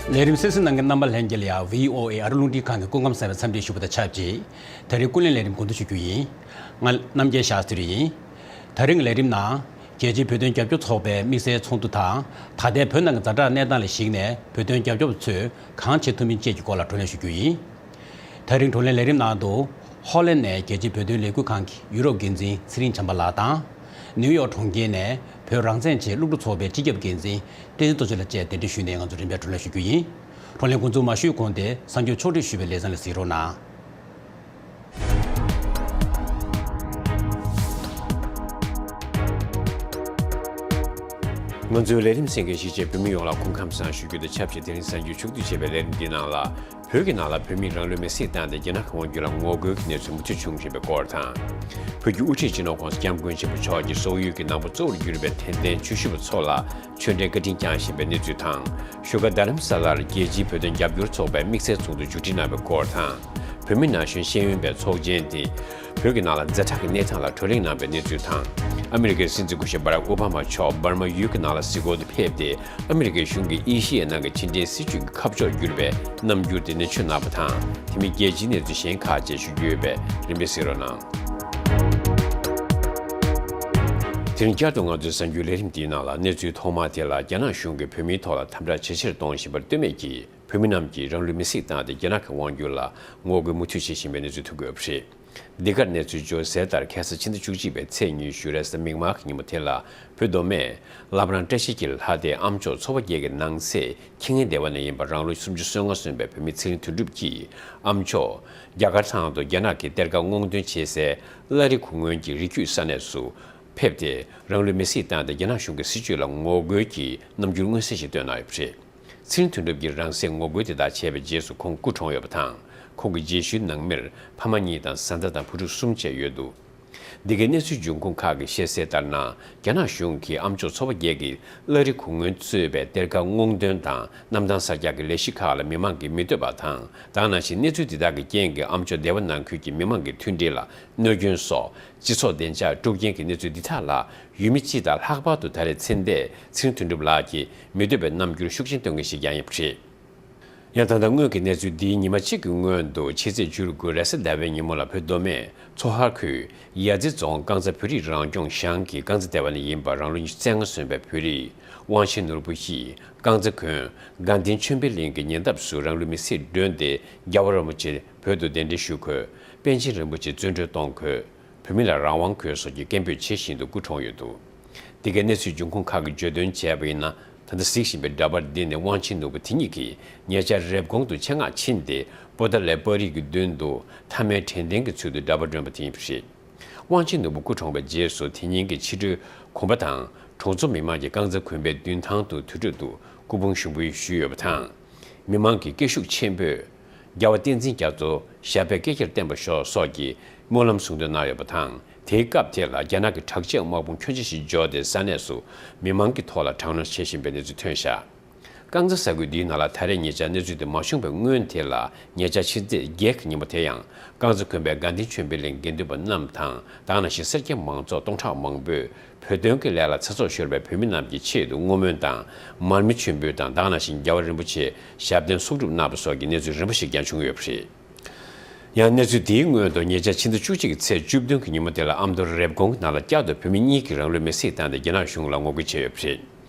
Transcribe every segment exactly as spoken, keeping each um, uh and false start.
ལས་རིམ་གསན་གཟིགས་གནང་མཁན་རྣམ་པ་ལྷན་རྒྱས་ལ་ཡང་བྷི་ཨོ་ཨེ་ཨ་རི་རླུང་འཕྲིན་ཁང་གི་སྐུ་ཁམས་བཟང་བའི་འཚམས་འདྲི་ཞུ་བ་དང་ཆབས་ཅིག་དེ་རིང་ཀུན་གླེང་ལས་རིམ་འགོ་འཛུགས་ཞུ་རྒྱུ་ཡིན། ང་རྣམ་རྒྱལ་ཤཱསྟྲི་ཡིན། དེ་རིང་གི་ལས་རིམ་ནང་རྒྱལ་སྤྱིའི་བོད་དོན་རྒྱབ་སྐྱོར་ཚོགས་པའི་དམིགས་བསལ་ཚོགས་འདུ་དང་། ད་ལྟའི་བོད་ནང་གི་ཛ་དྲག་གནས་སྟངས་ལ་གཞིགས་ནས་བོད་དོན་རྒྱབ་སྐྱོར་པ་ཚོས་གང་བྱེད་ཐུབ་མིན་བཅས་ཀྱི་སྐོར་ལ་བགྲོ་གླེང་ཞུ་རྒྱུ་ཡིན། ད་རིང་བགྲོ་གླེང་ལས་རིམ་ནང་དུ་ཧོ་ལན་ནས་རྒྱལ་སྤྱིའི་བོད་དོན་ལས་འགུལ་ཁང་གི་ཡུ་རོབ་འགན་འཛིན་ཚེ་རིང་བྱམས་པ་ལགས་དང་། ནིའུ་ཡོག་གྲོང་ཁྱེར་ནས་བོད་རང་བཙན་ཆེད་སློབ་ཕྲུག་ཚོགས་པའི་སྤྱི་ཁྱབ་འགན་འཛིན་བསྟན་འཛིན་རྡོ་རྗེ་ལགས་བཅས་གདན་འདྲེན་ཞུས་ནས་ང་ཚོ་རིམ་པས་བགྲོ་གླེང་ཞུ་རྒྱུ་ཡིན། བགྲོ་གླེང་འགོ་འཛུགས་མ་ཞུས་གོང་དེ་གསར་འགྱུར་ཕྱོགས་སྒྲིག་ཞུས་པའི་ལེ་ཚན་ལ་གཟིགས་རོགས་གནང་། ང་ཚོའི་ལས་རིམ་གསན་མཁན་གཞིས་བྱེས་བོད་མི་ཡོངས་ལ་སྐུ་ཁམས་བཟང་ཞུ་རྒྱུ་དང་ཆབས་ཅིག་དེ་རིང་གསར་འགྱུར་ཕྱོགས་བསྡུས་བྱས་པའི་ལས་རིམ་འདིའི་ནང་ལ། བོད་ཀྱི་ནང་ལ་བོད་མིས་རང་ལུས་མེར་སྲེག་བཏང་སྟེ་རྒྱ་ནག་གི་དབང་སྒྱུར་ལ་ངོ་རྒོལ་གྱི་གནས་ཚུལ་མུ་མཐུད་བྱུང་བཞིན་པའི་སྐོར་དང་། བོད་ཀྱི་དབུ་ཁྲིད་སྤྱི་ནོར་༸གོང་ས་༸སྐྱབས་མགོན་ཆེན་པོ་མཆོག་གིས་སོག་ཡུལ་གྱི་ནང་པ་གཙོ་བོར་གྱུར་པའི་དད་ལྡན་ཆོས་ཞུ་བ་ཚོ་ལ་ཆོས་འབྲེལ་བཀའ་དྲིན་བསྐྱངས་བཞིན་པའི་གནས་ཚུལ་དང་། བཞུགས་སྒར་རྡ་རམ་ས་ལར་རྒྱལ་སྤྱིའི་བོད་དོན་རྒྱབ་སྐྱོར་ཚོགས་པའི་དམིགས་བསལ་ཚོགས་འདུ་མཇུག་སྒྲིལ་གནང་བའི་སྐོར་དང་། བོད་མི་ན་གཞོན་ཤེས་ཡོན་པའི་ཚོགས་ཆེན་དེ་བོད་ཀྱི་ནང་ལ་ཛ་དྲག་གི་གནས་སྟངས་ལ་བགྲོ་གླེང་གནང་བའི་གནས་ཚུལ་དང་། ཨ་མི་རི་ཀའི་སྲིད་འཛིན་སྐུ་ཞབས་བྷ་རག་ཨོ་བྷ་མ་མཆོག་འབར་མ་ཡུལ་གྱི་ནང་ལ་གཟིགས་སྐོར་དུ་ཕེབས་ཏེ། ཨ་མི་རི་ཀའི་གཞུང་གིས་ཨེ་ཤི་ཡའི་ནང་གི་ཕྱི་འབྲེལ་སྲིད་ཇུས་ཀྱི་ཁ་ཕྱོགས་བསྒྱུར་བའི་རྣམ་འགྱུར་དེ་ནས་ཆུ་ནག་པ་དང་། དེ་མིན་རྒྱལ་སྤྱིའི་གནས་ཚུལ་གཞན་ཁག་བཅས་ཞུ་རྒྱུ་ཡོད་པས་རིམ་པས་གཟིགས་རོགས་གནང་། དེ་རིང་བསྐྱར་དུ་ང་ཚོའི་གསར་འགྱུར་ལས་རིམ་འདིའི་ནང་ལ་གནས་ཚུལ་ཐོག་མ་དེ་ལ་རྒྱ་ནག་གཞུང་གིས་བོད་མིའི་ཐོག་ལ་དམ་དྲག་ཇེ་ཆེར་གཏོང་བཞིན་པར་ལྟོས་མེད་ཀྱིས་བོད་མི་རྣམས་ཀྱིས་རང་ལུས་མེར་སྲེག་བཏང་སྟེ་རྒྱ་ནག་གི་དབང་སྒྱུར་ལ་ངོ་རྒོལ་མུ་མཐུད་བྱེད་བཞིན་པའི་གནས་ཚུལ་ཐོན་གྱི་ཡོད་པ་རེད། འདི་གར་གནས་ཚུལ་འབྱོར་གསལ་ལྟར་ཁ་སང་ཕྱི་ཟླ་བཅུ་གཅིག་པའི་ཚེས་ཉི་ཤུ་རེས་གཟའ་མིག་དམར་གྱི་ཉིན་མོ་དེ་ལ་བོད་མདོ་སྨད་བླ་བྲང་བཀྲ་ཤིས་འཁྱིལ་ལྷ་སྡེའི་ཨ་མཆོག་ཚོ་པ་བརྒྱད་ཀྱི་ནང་གསེས་ཁྱི་ངན་སྡེ་བ་ནས་ཡིན་པ་རང་ལོ་སུམ་ཅུ་སོ་ལྔ་སོན་པའི་བོད་མི་ཚེ་རིང་དོན་གྲུབ་ཀྱིས་ཨ་མཆོག་རྒྱ་གར་ཐང་དུ་རྒྱ་ནག་གི་གཏེར་ཁ་སྔོག་འདོན་བྱེད་སའི་བླ་རི་གུང་སྔོན་གྱི་རི་རྒྱུད་ས་གནས་སུ་ཕེབས་ཏེ་རང་ལུས་མེར་སྲེག་བཏང་སྟེ་རྒྱ་ནག་གཞུང་གི་སྲིད་བྱུས་ལ་ངོ་རྒོལ་གྱི་རྣམ་འགྱུར་མངོན་གསལ་ཞིག་བཏོན་གནང་ཡོད་པ་རེད། ཚེ་རིང་དོན་གྲུབ་ཀྱིས་རང་སྲེག་ངོ་རྒོལ་དེ་དག་བྱས་པའི་རྗེས་སུ་ཁོང་སྐུ་གྲོངས་ཡོད་པ་དང་། ཁོང་གི་རྗེས་ཤུལ་ནང་མིར་ཕ་མ་གཉིས་དང་བཟའ་ཟླ་དང་བུ་ཕྲུག་གསུམ་བཅས་ཡོད་འདུག་འདི་གའི་གནས་ཚུལ་འབྱུང་ཁུངས་ཁག་གིས་བཤད་གསལ་ལྟར་ན། རྒྱ་ནག་གཞུང་གིས་ཨ་མཆོག་ཚོ་པ་བརྒྱད་ཀྱིས་བླ་རི་གུང་སྔོན་གཙོས་པའི་གཏེར་ཁ་སྔོག་འདོན་དང་གནམ་ཐང་གསར་རྒྱག་གི་ལས་གཞི་ཁག་ལ་མི་མང་གིས་མི་འདོད་པ་དང་། ད་ག་ནང་བཞིན་གནས་ཚུལ་འདི་དག་གི་རྐྱེན་གྱིས་ཨ་མཆོག་སྡེ་བ་ནང་ཁུལ་གྱི་མི་མང་གི་མཐུན་སྒྲིལ་ལ་གནོད་སྐྱོན་སོགས་སྤྱི་ཚོགས་བདེ་འཇགས་དཀྲུག་རྐྱེན་གྱི་གནས་ཚུལ་འདི་དག་ལ་ཡུལ་མི་སྤྱི་དང་ལྷག་པར་དུ་ད་རེས་ཚེ་འདས་ཚེ་རིང་དོན་གྲུབ་ལགས་ཀྱིས་མི་འདོད་པའི་རྣམ་འགྱུར་ཤུགས་ཆེན་སྟོན་མཁན་ཞིག་ཀྱང་ཡིན་པ་རེད། ཡང་ད་ལྟ་སྔོན་གྱི་གནས་ཚུལ་འདིའི་ཉི་མ་གཅིག་གི་སྔོན་དུ་ཕྱི་ཚེས་བཅུ་དགུ་རེས་གཟའ་ཟླ་བའི་ཉིན་མོ་ལ་བོད་མདོ་སྨད་མཚོ་ཧར་ཁུལ་ཡ་རྩེ་རྫོང་རྐང་ཚ་བོད་རིགས་རང་སྐྱོང་ཤང་གི་རྐང་ཚ་སྡེ་བ་ནས་ཡིན་པ་རང་ལོ་ཉི་ཤུ་རྩ་ལྔ་སོན་པའི་བོད་རིགས་དབང་ཆེན་ནོར་བུ་ཡིས་རྐང་ཚ་དགོན་དགའ་ལྡན་ཆོས་འཕེལ་གླིང་གི་ཉེ་འདབས་སུ་རང་ལུས་མེར་སྲེག་བསྒྲོན་ཏེ་རྒྱལ་བ་རིན་པོ་ཆེ་བོད་དུ་གདན་འདྲེན་ཞུ་འཁོད་པཎ་ཆེན་རིན་པོ་ཆེ་བཙོན་གྲོལ་གཏོང་འཁོད། བོད་མི་ལ་རང་དབང་དགོས་སོགས་ཀྱི་སྐད་འབོད་བྱེད་བཞིན་དུ་སྐུ་གྲོངས་ཡོད་འདུག་འདི་གའི་གནས་ཚུལ་འབྱུང་ཁུངས་ཁག་གིས་བརྗོད་དོན་བྱས་པ་ཡིན་ན། ད་ལྟ་གཟིགས་བཞིན་པའི་འདྲ་པར་འདི་ནི་དབང་ཆེན་ནོར་བུ་དེ་ཉིད་ཀྱིས་ཉེ་ཆར་རེབ་གོང་དུ་ཆེད་མངགས་ཕྱིན་ཏེ་པོ་ཏཱ་ལའི་པར་རིས་ཀྱི་མདུན་དུ་མཐའ་མའི་དྲན་རྟེན་གྱི་ཚུལ་དུ་འདྲ་པར་བསྒྲོན་པ་དེ་ཡིན་པ་རེད། དབང་ཆེན་ནོར་བུ་སྐུ་གྲོངས་པའི་རྗེས་སུ་དེ་ཉིན་གྱི་ཕྱི་དྲོའི་གོམ་པ་དང་གྲོང་ཚོ་མི་མང་གིས་རྐང་ཚ་དགོན་པའི་མདུན་ཐང་དུ་དུར་ཁྲོད་དུ་སྐུ་ཕུང་ཞུགས་འབུལ་ཞུས་ཡོད་པ་དང་། མི་མང་གིས་སྐད་ཤུགས་ཆེན་པོས། རྒྱལ་བ་བསྟན་འཛིན་རྒྱ་མཚོ་ཞབས་པད་བསྐལ་བརྒྱར་བརྟན་པར་ཤོག་སོགས་ཀྱི་སྨོན་ལམ་གསུང་འདོན་གནང་ཡོད་པ་དང་། དེའི་སྐབས་དེ་ལ་རྒྱ་ནག་གི་དྲག་ཆས་དམག་དཔུང་ཁྱོན་ཆེ་ཞིག་འབྱོར་ཏེ་ས་གནས་སུ་མི་མང་གི་ཐོག་ལ་དྲག་གནོན་བྱེད་བཞིན་པའི་གནས་ཚུལ་ཐོན་བཞག་རྐང་ཚ་ས་ཁུལ་འདིའི་ནང་ལ་ད་རེས་ཉེ་ཆར་གནས་ཚུལ་དེ་མ་བྱུང་བའི་སྔོན་དེ་ལ་ཉེ་ཆར་ཕྱི་ཚེས་བརྒྱད་ཀྱི་ཉིན་མོ་དེ་ཡང་རྐང་ཚ་དགོན་པའི་དགའ་ལྡན་ཆོས་འཕེལ་གླིང་དགེ་འདུན་པ་རྣམས་དང་། ད་ག་ནང་བཞིན་སེར་སྐྱ་མང་ཚོགས་སྟོང་ཕྲག་མང་པོས། བོད་དོན་གྱི་ལས་ལ་ཚེ་སྲོག་ཤོར་བའི་བོད་མི་རྣམས་ཀྱི་ཆེད་དུ་བསྔོ་སྨོན་དང་མར་མེ་མཆོད་འབུལ་དང་། ད་ག་ནང་བཞིན་རྒྱལ་བ་རིན་པོ་ཆེའི་ཞབས་བརྟན་གསོག་སྒྲུབ་གནང་བ་སོགས་ཀྱི་གནས་ཚུལ་རིམ་པ་ཞིག་ཀྱང་བྱུང་ཡོད་པ་རེད། ཡང་གནས་ཚུལ་དེའི་སྔོན་དུ་ཉེ་ཆར་ཕྱི་ཟླ་བཅུ་གཅིག་གི་ཚེས་བཅུ་བདུན་གྱི་ཉིན་མོ་དེ་ལ་ཨ་མདོ་རེབ་གོང་གི་ནང་ལ་བསྐྱར་དུ་བོད་མི་གཉིས་ཀྱིས་རང་ལུས་མེར་སྲེག་བཏང་སྟེ་རྒྱ་ནག་གཞུང་ལ་ངོ་རྒོལ་བྱས་ཡོད་པ་རེད།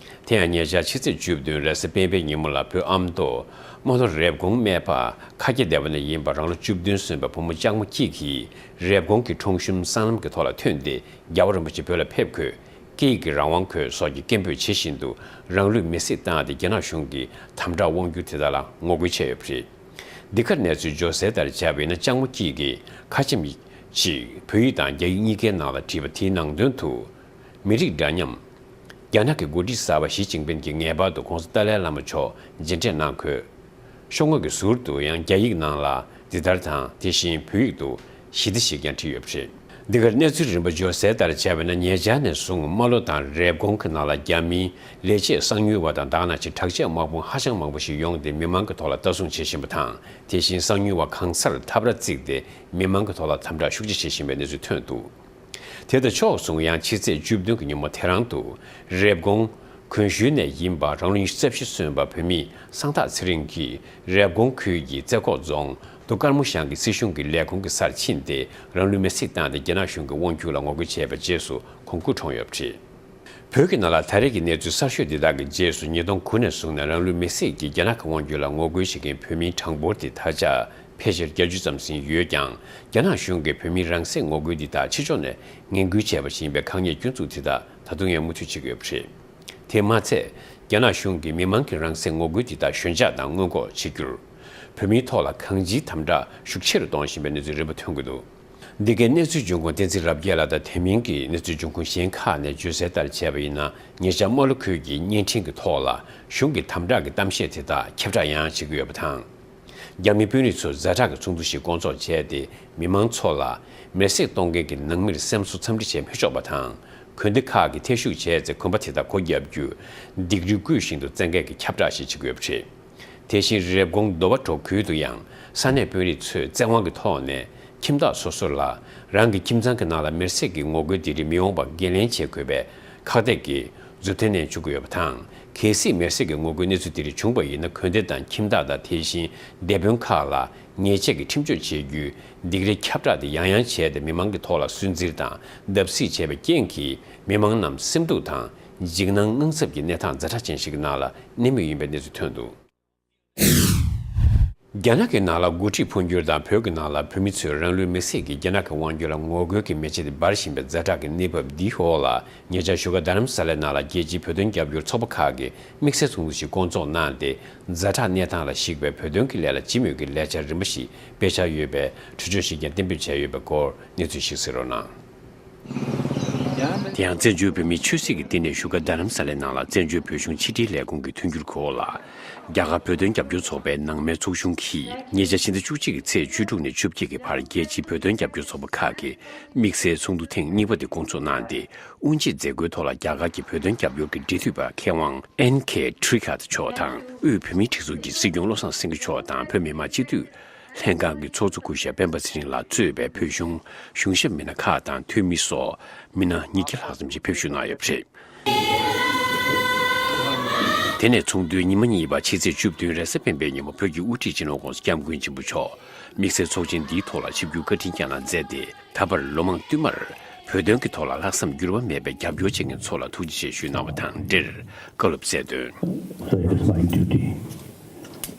དེ་ཡང་ཉེ་ཆར་ཕྱི་ཚེས་བཅུ་བདུན་རེས་གཟའ་སྤེན་པའི་ཉིན་མོ་ལ་བོད་ཨ་མདོ་རྨ་ལྷོ་རེབ་གོང་སྨད་ཕ་ཁ་སྐྱ་སྡེ་བ་ནས་ཡིན་པ་རང་ལོ་བཅུ་བདུན་སོན་པའི་བུ་མོ་ལྕགས་མོ་སྐྱིད་ཀྱིས་རེབ་གོང་གི་ཁྲོམ་གཞུང་སྲང་ལམ་གྱི་ཐོག་ལ་ཐོན་ཏེ། རྒྱལ་བ་རིན་པོ་ཆེ་བོད་ལ་ཕེབས་འཁོད་སྐད་ཡིག་གི་རང་དབང་དགོས་སོགས་ཀྱི་སྐད་འབོད་བྱེད་བཞིན་དུ་རང་ལུས་མེར་སྲེག་བཏང་སྟེ་རྒྱ་ནག་གཞུང་གི་དམ་དྲག་དབང་སྒྱུར་དེ་དག་ལ་ངོ་རྒོལ་བྱས་ཡོད་པ་རེད། འདི་གར་གནས་ཚུལ་འབྱོར་གསལ་ལྟར་བྱས་པ་ཡིན་ན་ལྕགས་མོ་སྐྱིད་ཀྱིས་ཁ་ཆེམས་ཤིག་བོད་ཡིག་དང་རྒྱ་ཡིག་གཉིས་ཀའི་ནང་ལ་བྲིས་པ་དེའི་ནང་དོན་དུ། མི་རིགས་འདྲ་མཉམ། རྒྱ་ནག་གི་འགོ་ཁྲིད་གསར་པ་ཞི་ཅིན་ཕིན་གྱིས་ངེས་པར་དུ་༸གོང་ས་ཏཱ་ལའི་བླ་མ་མཆོག་མཇལ་འཕྲད་གནང་དགོས། ཤོག་ངོས་ཀྱི་ཟུར་དུ་ཡང་རྒྱ་ཡིག་ནང་ལ་འདི་ལྟར་དང་དེ་བཞིན་བོད་ཡིག་ཏུ་ཞི་བདེ་ཞེས་ཀྱང་བྲིས་ཡོད་པ་རེད། འདི་གར་གནས་ཚུལ་རིམ་པ་འབྱོར་གསལ་ལྟར་བྱས་པ་ན་ཉེ་ཆར་ནས་བཟུང་རྨ་ལྷོ་དང་རེབ་གོང་གི་ནང་ལ་རྒྱ་མིའི་ལས་བྱེད་གསང་ཉུལ་བ་དང་ད་ག་ནང་བཞིན་དྲག་ཆས་དམག་དཔུང་ཧ་ཅང་མང་པོ་ཞིག་ཡོང་སྟེ་མི་མང་གི་ཐོག་ལ་ལྟ་སྲུང་བྱེད་བཞིན་པ་དང་དེ་བཞིན་གསང་ཉུལ་བ་གང་སར་འཐབ་ར་བརྩིགས་ཏེ་མི་མང་གི་ཐོག་ལ་དམ་དྲག་ཤུགས་ཆེ་བྱེད་བཞིན་པའི་གནས་ཚུལ་ཐོན་འདུག་དེ་དང་ཕྱོགས་མཚུངས་ཡང་ཕྱི་ཚེས་བཅུ་བདུན་གྱི་ཉིན་མོ་དེ་རང་དུ་རེབ་གོང་ གོན་ཞུས་ནས་ཡིན་པ། རང་ལོ་ཉི་ཤུ་རྩ་བཞི་སོན་པ་བོད་མི་སངས་རྟགས་ཚེ་རིང་གིས་རེབ་གོང་ཁུལ་གྱི་རྩེ་ཁོག་རྫོང་དུ་དཀར་མོ་ཤང་གི་སྲིད་གཞུང་གི་ལས་ཁུངས་ཀྱི་སར་ཕྱིན་ཏེ། རང་ལུས་མེར་སྲེག་བཏང་སྟེ་རྒྱ་ནག་གཞུང་གི་དབང་སྒྱུར་ལ་ངོ་རྒོལ་བྱས་པའི་རྗེས་སུ་གོང་བཀུར་བསྐྲུན་ཡོད་པ་རེད། བོད་ཀྱི་ནང་ལ་ད་རེས་ཀྱི་གནས་ཚུལ་གསར་ཤོས་འདི་དག་གི་རྗེས་སུ། ཉིས་སྟོང་དགུ་ནས་བཟུང་ནས་རང་ལུས་མེར་སྲེག་གིས་རྒྱ་ནག་གི་དབང་སྒྱུར་ལ་ངོ་རྒོལ་བྱེད་མཁན་བོད་མིའི་གྲངས་འབོར་དེ་ད་ཆ་ཕལ་ཆེར་བརྒྱད་ཅུ་ཙམ་ཟིན་ཡོད་ཀྱང་། རྒྱ་ནག་གཞུང་གིས་བོད་མིའི་རང་སྲེག་ངོ་རྒོལ་འདི་དག་ཕྱི་ཕྱོགས་ནས་ངན་སྐུལ་བྱས་པ་ཞིག་ཡིན་པའི་དཀའ་ངལ་སྐྱོན་འཛུགས་དེ་དག་ད་དུང་ཡང་མུ་མཐུད་བྱེད་ཀྱི་ཡོད་པ་རེད། དེས་མ་ཚད། རྒྱ་ནག་གཞུང་གིས་མི་མང་གི་རང་སྲེག་ངོ་རྒོལ་འདི་དག་ཞོད་འཇགས་དང་སྔོན་འགོག་བྱེད་རྒྱུར། བོད་མིའི་ཐོག་ལ་གང་ཅིའི་དམ་དྲག་ཤུགས་ཆེ་རུ་གཏོང་བཞིན་པའི་གནས་ཚུལ་རིམ་པ་ཐོན་གྱི་འདུག། འདི་གའི་གནས་ཚུལ་འབྱུང་ཁུངས་བསྟན་འཛིན་རབ་རྒྱས་ལགས་དང་། དེ་མིན་གྱི་གནས་ཚུལ་འབྱུང་ཁུངས་གཞན་ཁག་ནས་བརྗོད་གསལ་ལྟར་བྱས་པ་ཡིན་ན། ཉེ་ཆར་རྨ་ལྷོ་ཁུལ་གྱི་བརྙན་འཕྲིན་གྱི་ཐོག་ལ་གཞུང་གི་དམ་དྲག་གི་གཏམ་བཤད་དེ་དག་ཁྱབ་བསྒྲགས་ཡང་བྱེད་ཀྱི་ཡོད་པ་དང་། རྒྱ་མི་དཔོན་རིགས་ཚོས་ཛ་དྲག་གི་ཚོགས་འདུ་ཞིག་བསྐོང་ཚོགས་བྱས་ཏེ། མི་མང་ཚོ་ལ་མེར་སྲེག་གཏོང་མཁན་གྱི་ནང་མིར་སེམས་གསོ་འཚམས་འདྲི་བྱེད་མི་ཆོག་པ་དང་། དགོན་སྡེ་ཁག་གིས་ཐེ་ཞུགས་བྱས་ཚེ་དགོན་པ་དེ་དག་སྒོ་བརྒྱབ་རྒྱུ། སྡིགས་ར་བསྐུལ་བཞིན་དུ་བཙན་སྐུལ་གྱི་ཁྱབ་བསྒྲགས་ཤིག་བྱེད་ཀྱི་ཡོད་པ་རེད། དེ་བཞིན་རེབ་གོང་རྡོ་བ་གྲོ་ཁུལ་དུ་ཡང་ས་གནས་དཔོན་རིགས་ཚོས་བཙན་དབང་གི་ཐོག་ནས་ཁྱིམ་བདག་སོ་སོ་ལ་རང་གི་ཁྱིམ་ཚང་གི་ནང་ལ་མེར་སྲེག་གི་ངོ་རྒོལ་དེ་རིགས་མི་འོང་བར་འགན་ལེན་བྱེད་དགོས་པའི་ཁག་ཐེག་གི་མཛུབ་སྟོན་གནང་བཅུག་གི་ཡོད་པ་དང་། གལ་སྲིད་མེར་སྲེག་གི་ངོ་རྒོལ་གནས་ཚུལ་དེ་རིགས་བྱུང་བ་ཡིན་ན། དགོན་སྡེ་དང་ཁྱིམ་བདག་དང་། དེ་བཞིན་སྡེ་དཔོན་ཁག་ལ་ཉེས་ཆད་ཀྱི་ཁྲིམས་གཅོད་བྱེད་རྒྱུའི་སྡིགས་རའི་ཁྱབ་བསྒྲགས་དེ་ཡང་ཡང་བྱས་ཏེ། མི་མང་གི་ཐོག་ལ་སུན་གཙེར་དང་བརྡབ་གསིག་བྱས་པའི་རྐྱེན་གྱིས། མི་མང་རྣམས་སེམས་སྡུག་དང་འཇིགས་སྣང་དངངས་འཚབ་ཀྱི་གནས་སྟངས་ཛ་དྲག་ཅན་ཞིག་གི་ནང་ལ་གནས་མུས་ཡིན་པའི་གནས་ཚུལ་ཐོན་འདུག། རྒྱ་ནག་གི་ནང་ལ་འགོ་ཁྲིད་འཕོ་འགྱུར་དང་། བོད་ཀྱི་ནང་ལ་བོད་མི་ཚོས་རང་ལུས་མེར་སྲེག་གིས་རྒྱ་ནག་གི་དབང་སྒྱུར་ལ་ངོ་རྒོལ་གྱི་མེ་ལྕེ་དེ་འབར་བཞིན་པའི་ཛ་དྲག་གི་གནས་བབ་འདིའི་འོག་ལ། ཉེ་ཆར་བཞུགས་སྒར་རྡ་རམ་ས་ལའི་ནང་ལ་རྒྱལ་སྤྱིའི་བོད་དོན་རྒྱབ་སྐྱོར་ཚོགས་པ་ཁག་གིས་དམིགས་བསལ་ཚོགས་འདུ་ཞིག་བསྐོང་ཚོགས་གནང་སྟེ། ཛ་དྲག་གནས་སྟངས་ལ་གཞིགས་པའི་བོད་དོན་གྱི་ལས་ལ་སྤྱི་མོས་ཀྱི་ལས་འཆར་རིམ་པ་ཞིག་སྤེལ་འཆར་ཡོད་པའི་གྲོས་ཆོད་ཞིག་ཀྱང་གཏན་འབེབས་བྱས་ཡོད་པའི་སྐོར་གནས་ཚུལ་ཞིག་གསན་རོགས་གནང་། དེ་ཡང་བཙན་བྱོལ་བོད་མིའི་ཆོས་སྲིད་ཀྱི་བསྟི་གནས་བཞུགས་སྒར་རྡ་རམ་ས་ལའི་ནང་ལ་བཙན་བྱོལ་བོད་གཞུང་ཕྱི་དྲིལ་ལས་ཁུངས་ཀྱི་མཐུན་འགྱུར་གྱི་འོག་ལ། རྒྱ་གར་བོད་དོན་རྒྱབ་སྐྱོར་ཚོགས་པའི་ནང་མའི་ཚོགས་ཆུང་གིས་ཉེ་ཆར་ཕྱི་ཟླ་བཅུ་གཅིག་གི་ཚེས་བཅུ་དྲུག་ནས་བཅུ་གཅིག་གི་བར་རྒྱལ་སྤྱིའི་བོད་དོན་རྒྱབ་སྐྱོར་ཚོགས་པ་ཁག་གིས་དམིགས་བསལ་ཚོགས་འདུ་ཐེངས་གཉིས་པ་དེ་བསྐོང་ཚོགས་གནང་སྟེ། དབུ་འབྱེད་མཛད་སྒོའི་ཐོག་ལ་རྒྱ་གར་གྱི་བོད་དོན་རྒྱབ་སྐྱོར་གྱི་འབྲེལ་མཐུད་པ་མཁས་དབང་ཨེན་ཁེ་ཁྲི་ཁ་ཏ་མཆོག་དང་། དབུས་བོད་མིའི་སྒྲིག་འཛུགས་ཀྱི་སྲིད་སྐྱོང་བློ་བཟང་སེང་གེ་མཆོག་དང་། བོད་མི་མང་སྤྱི་འཐུས་ལྷན་ཁང་གི་ཚོགས་གཙོ་སྐུ་ཞབས་སྤེན་པ་ཚེ་རིང་ལགས་གཙོས་པའི་བོད་གཞུང་གཞུང་ཞབས་མི་སྣ་ཁག་དང་། འཐུས་མི་སོགས་མི་སྣ་ཉིས་བརྒྱ་ལྷག་ཙམ་ཞིག་ཕེབས་བཞུགས་གནང་ཡོད་པ་རེད། དེ་ནས་ཚོགས་འདུའི་ཉི་མ་གཉིས་པ་ཕྱི་ཚེས་བཅུ་བདུན་རེས་གཟའ་སྤེན་པའི་ཉིན་མོ། བོད་ཀྱི་དབུ་ཁྲིད་སྤྱི་ནོར་༧གོང་ས་༧སྐྱབས་མགོན་ཆེན་པོ་མཆོག་དམིགས་བསལ་ཚོགས་ཆེན་འདིའི་ཐོག་ལ་ཆིབས་བསྒྱུར་བཀའ་དྲིན་བསྐྱངས་གནང་མཛད་དེ། ད་བར་ལོ་མང་བསྟུད་མར་བོད་དོན་གྱི་ཐོག་ལ་ལྷག་བསམ་འགྱུར་བ་མེད་པའི་རྒྱབ་སྐྱོར་བྱེད་མཁན་ཚོ་ལ་ཐུགས་རྗེ་ཆེ་ཞུས་གནང་བ་དང་འབྲེལ། བཀའ་སློབ་སྩལ་དོན། So it is my duty,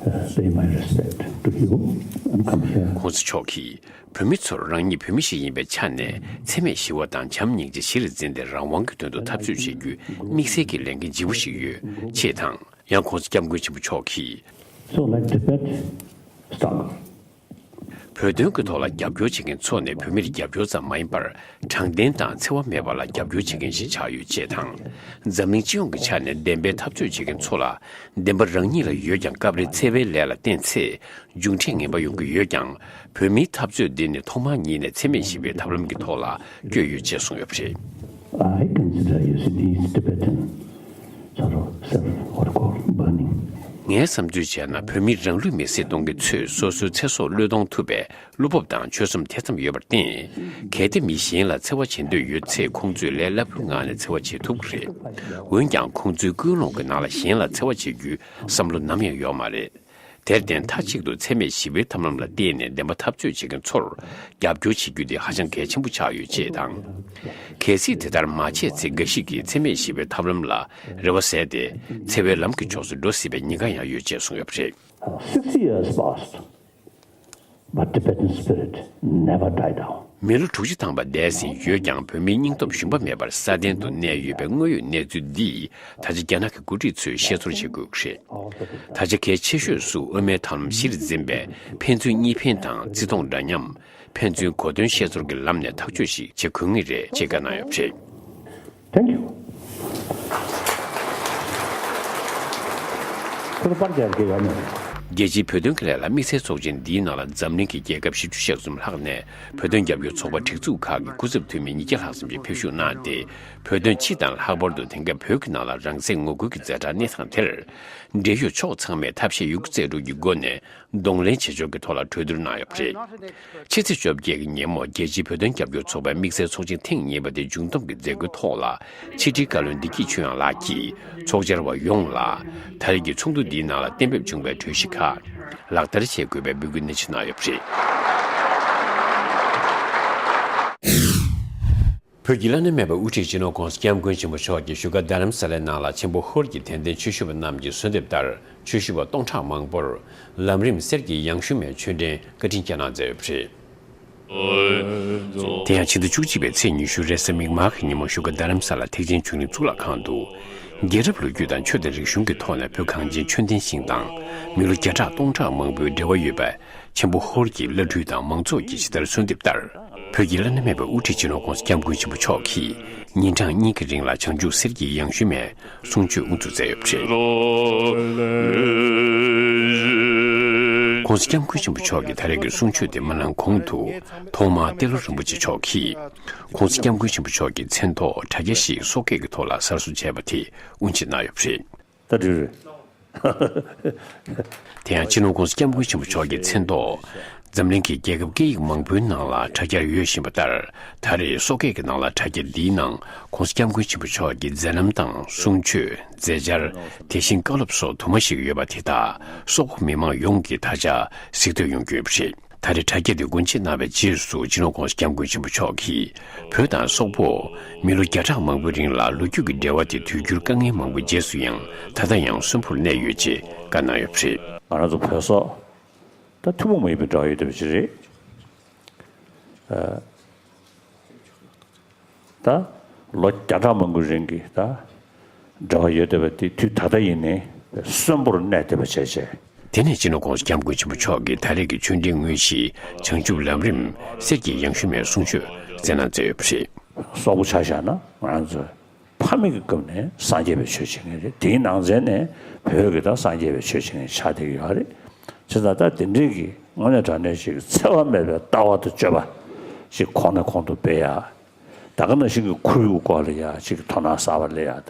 uh, pay my respect to you and come here. ༧གོང་ས་མཆོག་གིས་བོད་མི་ཚོར་རང་ཉིད་བོད་མི་ཞིག་ཡིན་པའི་ཆ་ནས། འཚེ་མེད་ཞི་བ་དང་བྱམས་སྙིང་རྗེ་གཞིར་འཛིན་ཏེ། རང་དབང་གི་དོན་དུ་འཐབ་རྩོད་བྱེད་རྒྱུའི་དམིགས་བསལ་གྱི་ལས་འགན་ལྗིད་པོ་ཞིག་ཡོད་ཅེས་དང་། ཡང་༧གོང་ས་༧སྐྱབས་མགོན་ཆེན་པོ་མཆོག་གིས། So, like Tibet struggle. བོད་དོན་གྱི་ཐོག་ལ་རྒྱབ་སྐྱོར་བྱེད་མཁན་ཚོ་ནི་བོད་མིར་རྒྱབ་སྐྱོར་ཙམ་མ་ཡིན་པར། དྲང་བདེན་དང་འཚེ་བ་མེད་པ་ལ་རྒྱབ་སྐྱོར་བྱེད་མཁན་ཞིག་ཆགས་ཡོད་ཅེས་དང་། འཛམ་གླིང་སྤྱི་ཡོངས་ཀྱི་ཆ་ནས་བདེན་པའི་འཐབ་རྩོད་བྱེད་མཁན་ཚོ་ལ། བདེན་པ་རང་ཉིད་ལ་ཡོད་ཀྱང་། སྐབས་རེ་འཚེ་བའི་ལས་ལ་བརྟེན་ཚེ། མཇུག་འབྲས་ངན་པ་ཡོང་གི་ཡོད་ཀྱང་། བོད་མིའི་འཐབ་རྩོད་འདི་ནི་ཐོག་མ་ཉིད་ནས་འཚེ་མེད་ཞི་བའི་ཐབས་ལམ་གྱི་ཐོག་ལ་བསྐྱོད་ཡོད་ཅེས་གསུངས་ཡོད་པ་རེད། I consider, you see, these Tibetans sort of self, what you call, burning. ངའི་བསམ་ཚུལ་བྱས་ན། བོད་མི་རང་ལུས་མེར་སྲེག་གཏོང་མཁན་ཚོས་སོ་སོའི་ཚེ་སྲོག་བློས་གཏོང་ཐུབ་པའི་བློ་སྤོབས་དང་ཆོད་སེམས་དེ་ཙམ་ཡོད་པར་བརྟེན། གལ་ཏེ་མི་གཞན་ལ་འཚེ་བ་བྱེད་འདོད་ཡོད་ཚེ། ཁོང་ཚོས་ལས་སླ་པོའི་ངང་ནས་འཚེ་བ་བྱེད་ཐུབ་ཀྱི་རེད། འོན་ཀྱང་། ཁོང་ཚོའི་ཀུན་སློང་གི་ནང་ལ་གཞན་ལ་འཚེ་བ་བྱེད་རྒྱུའི་བསམ་བློ་ནམ་ཡང་ཡོད་མ་རེད། དེར་བརྟེན། མཐའ་གཅིག་ཏུ་འཚེ་མེད་ཞི་བའི་ཐབས་ལམ་ལ་བརྟེན་ནས་བདེན་པ་འཐབ་རྩོད་བྱེད་མཁན་ཚོར་རྒྱབ་སྐྱོར་བྱེད་རྒྱུ་དེ་ཧ་ཅང་གལ་ཆེན་པོ་ཆགས་ཡོད་ཅེས་དང་། གལ་སྲིད་དེ་ལྟར་མ་བྱས་ཚེ། འགའ་ཞིག་གིས་འཚེ་མེད་ཞི་བའི་ཐབས་ལམ་ལ་རེ་བ་ཟད་དེ། འཚེ་བའི་ལམ་གྱི་ཕྱོགས་སུ་འགྲོ་སྲིད་པའི་ཉེན་ཁ་ཡང་ཡོད་ཅེས་གསུངས་ཡོད་པ་རེད། Sixty years passed, but Tibetan spirit never died down. མི་ལོ་དྲུག་ཅུ་ཐམ་པ་འདས་ཟིན་ཡོད་ཀྱང་། བོད་མིའི་སྙིང་སྟོབས་ཞུམ་པ་མེད་པར་སྲ་བརྟན་དུ་གནས་ཡོད་པའི་དངོས་ཡོད་གནས་ཚུལ་འདིས། ད་ཆ་རྒྱ་ནག་གི་འགོ་ཁྲིད་ཚོས་ཤེས་ཚོར་བྱེད་དགོས་ཀྱི་རེད། ད་ཆ་གལ་ཆེ་ཤོས་སུ་དབུ་མའི་ཐབས་ལམ་གཞིར་འཛིན་པའི་ཕན་ཚུན་གཉིས་ཕན་དང་བརྩི་མཐོང་འདྲ་མཉམ། ཕན་ཚུན་གོ་དོན་ཤེས་ཚོར་གྱི་ལམ་ནས་ཐག་གཅོད་ཞིག་བྱེད་དགོས་ངེས་རེད་ཅེས་བཀའ་གནང་ཡོད་པ་རེད། Thank you. ཁོ་ཚོ་པར་རྒྱག་གི་ཡོད་མེད། རྒྱལ་སྤྱིའི་བོད་དོན་གྱི་ལས་ལ་དམིགས་བསལ་ཚོགས་ཆེན་འདིའི་ནང་ལ་འཛམ་གླིང་གི་རྒྱལ་ཁབ་བཞི་བཅུ་ཞེ་གསུམ་ལྷག་ནས་བོད་དོན་རྒྱབ་སྐྱོར་ཚོགས་པ་སྒྲིག་འཛུགས་ཁག་གི་སྐུ་ཚབ་འཐུས་མི་ཉིས་བརྒྱ་ལྷག་ཙམ་གྱིས་ཕེབས་ཞུགས་གནང་སྟེ། བོད་དོན་སྤྱི་དང་ལྷག་པར་དུ་དེང་སྐབས་བོད་ཀྱི་ནང་ལ་རང་བཙན་ངོ་རྒོལ་གྱི་ཛ་དྲག་གནས་སྟངས་དེར། འབྲེལ་ཡོད་ཕྱོགས་ཚང་མས་ཐབས་ཤེས་ཡོད་རྒུ་རྩལ་སྤྲུགས་ཀྱི་སྒོ་ནས་གདོང་ལེན་བྱེད་ཕྱོགས་ཀྱི་ཐོག་ལ་གྲོས་བསྡུར་གནང་ཡོད་པ་རེད། ཕྱི་ཚེས་བཅོ་བརྒྱད་ཀྱི་ཉིན་མོ་རྒྱལ་སྤྱིའི་བོད་དོན་རྒྱབ་སྐྱོར་ཚོགས་པའི་དམིགས་བསལ་ཚོགས་ཆེན་ཐེངས་གཉིས་པ་དེ་མཇུག་བསྡོམས་ཀྱི་མཛད་སྒོའི་ཐོག་ལ། ཕྱི་དྲིལ་བཀའ་བློན་བདེ་སྐྱིད་ཆོས་དབྱངས་ལགས་ཀྱིས་ཚོགས་བཅར་བ་ཡོངས་ལ། ད་རེས་ཀྱི་ཚོགས་འདུ་འདིའི་ནང་ལ་གཏན་འབེབས་བྱུང་བའི་གྲོས་གཞི་ཁག་ལག་བསྟར་བྱེད་དགོས་པའི་འབོད་སྐུལ་ནན་ཆེ་གནང་ཡོད་པ་རེད། བོད་ཀྱི་བླ་ན་མེད་པའི་དབུ་ཁྲིད་སྤྱི་ནོར་༸གོང་ས་༸སྐྱབས་མགོན་ཆེན་པོ་མཆོག་གིས་བཞུགས་སྒར་རྡ་རམ་ས་ལའི་ནང་ལ་ཆེན་པོ་ཧོར་གྱི་དད་ལྡན་ཆོས་ཞུ་བ་རྣམས་ཀྱི་གསོལ་འདེབས་ལྟར། ཆོས་ཞུ་བ་སྟོང་ཕྲག་མང་པོར་ལམ་རིམ་གསེར་གྱི་ཡང་ཞུ་མའི་ཆོས་འབྲེལ་བཀའ་དྲིན་བསྐྱངས་གནང་མཛད་ཡོད་པ་རེད། དེ་ཡང་ཕྱི་ཟླ་བཅུ་གཅིག་པའི་ཚེས་ཉི་ཤུ་རེས་གཟའ་མིག་དམར་གྱི་ཉིན་མོ་བཞུགས་སྒར་རྡ་རམ་ས་ལ་ཐེག་ཆེན་ཆོས་གླིང་གཙུག་ལག་ཁང་དུ། རྒྱལ་རབས་ལོ་རྒྱུས་དང་ཆོས་དང་རིག་གཞུང་གི་ཐོག་ནས་བོད་གངས་ཅན་ཆོས་ལྡན་ཞིང་དང་མི་ལོ་བརྒྱ་ཕྲག་སྟོང་ཕྲག་མང་པོའི་འབྲེལ་བ་ཡོད་པའི་ཆེན་པོ་ཧོར་གྱི་བླ་སྤྲུལ་དང་མང་ཚོགས་ཀྱིས་ཇི་ལྟར་གསོལ་འདེབས་ལྟར། བོད་ཀྱི་བླ་ན་མེད་པའི་དབུ་ཁྲིད་སྤྱི་ནོར་༸གོང་ས་༸སྐྱབས་མགོན་ཆེན་པོ་མཆོག་གིས་ཉིན་གྲངས་གཉིས་ཀྱི་རིང་ལ་བྱང་ཆུབ་གསེར་གྱི་ཡང་ཞུ་མའི་གསུང་ཆོས་དབུ་འཛུགས་མཛད་ཡོད་པ་རེད། ༸གོང་ས་༸སྐྱབས་མགོན་ཆེན་པོ་མཆོག་གི་ད་རེས་ཀྱི་གསུང་ཆོས་དེ་མ་གནང་གོང་དུ། ཐོག་མར་ཏེ་ལོ་རིན་པོ་ཆེ་མཆོག་གིས་༸གོང་ས་༸སྐྱབས་མགོན་ཆེན་པོ་མཆོག་གི་མཚན་ཐོག་དྲ་རྒྱ་ཞིག་སོག་སྐད་ཀྱི་ཐོག་ལ་གསར་བཟོ་བྱས་པ་དེ་དབུ་འབྱེད་གནང་ཡོད་པ་རེད། ད་འགྲིག་རེད། དེ་ཡང་སྤྱི་ནོར་༸གོང་ས་༸སྐྱབས་མགོན་ཆེན་པོ་མཆོག་གི་མཚན་ཐོག་འཛམ་གླིང་གི་རྒྱལ་ཁབ་སྐད་ཡིག་མང་པོའི་ནང་ལ་དྲ་རྒྱར་ཡོད་བཞིན་པ་ལྟར། ད་རེས་སོག་སྐད་ཀྱི་ནང་ལ་དྲ་རྒྱ་འདིའི་ནང་༸གོང་ས་༸སྐྱབས་མགོན་ཆེན་པོ་མཆོག་གི་མཛད་རྣམ་དང་གསུང་ཆོས། མཛད་འཆར། དེ་བཞིན་བཀའ་སློབ་སོགས་དུ་མ་ཞིག་ཡོད་པ་དེ་དག་སོག་པོ་མི་མང་ཡོངས་ཀྱིས་ད་ཆ་གཟིགས་འདོད་ཡོང་གི་ཡོད་པ་རེད། ད་རེས་དྲ་རྒྱ་འདི་སྒོ་འབྱེད་གནང་བའི་རྗེས་སུ་སྤྱི་ནོར་༸གོང་ས་༸སྐྱབས་མགོན་ཆེན་པོ་མཆོག་གིས་བོད་དང་སོག་པོ་མི་ལོ་བརྒྱ་ཕྲག་མང་པོའི་རིང་ལ་ལོ་རྒྱུས་ཀྱི་འབྲེལ་བ་དེ་དུས་འགྱུར་དཀའ་ངལ་མང་པོའི་རྗེས་སུ་ཡང་ད་ལྟ་ཡང་གསོན་པོར་གནས་ཡོད་ཅེས་བཀའ་གནང་ཡོད་པ་རེད། ང་རང་ཚོ་བོད་སོག་ད་ཐུན་མོང་མ་ཡིན་པའི་འབྲེལ་བ་ཡོད་བསྡད་པ་ཅིག་རེད། ད་ལོ་བརྒྱ་ཕྲག་མང་པོའི་རིང་གི་ད་འབྲེལ་བ་ཡོད་བསྡད་པ་དེ་དུས་ད་ལྟ་ཡིན་ནའི་གསོན་པོར་གནས་བསྡད་པ་བྱས་བྱས། དེ་ནས་སྤྱི་ནོར་༸གོང་ས་༸སྐྱབས་མགོན་ཆེན་པོ་མཆོག་གིས་ད་རེས་ཀྱི་ཆོས་འབྲེལ་དངོས་གཞི་བྱང་ཆུབ་ལམ་རིམ་གསེར་གྱི་ཡང་ཞུ་མའི་གསུང་ཆོས་སྩལ་གནང་མཛད་ཡོད་པ་རེད། སོག་པོ་ཆ་བཞག་ན་ང་རང་ཚོ་ཕ་མེས་ཀྱི་སྐབས་ནས་སངས་རྒྱས་པའི་ཆོས་བྱེད་མཁན་རེད། དེའི་ནང་ཚན་ནས་བོད་ཀྱི་ད་སངས་རྒྱས་པའི་ཆོས་བྱེད་མཁན་ཆགས་བསྡད་ཀྱི་ཡོད་རེད། བྱས་ཙང་ད་དེ་འདྲའི་གི་དངོས་གནས་དྲང་གནས་ཤིག་འཚེ་བ་མེད་པའི་ལྟ་བ་དང་སྤྱོད་པ་ཞིག་ཁོང་ནས་ཁོང་དུ་སྤེལ་ཡ། ད་ག་ནང་བཞིན་གྱི་ཁོར་ཡུག་སྐོར་ལ་ཡ་ཅིག་དོ་སྣང་གསར་པ་སླེབས་ཡ་ད་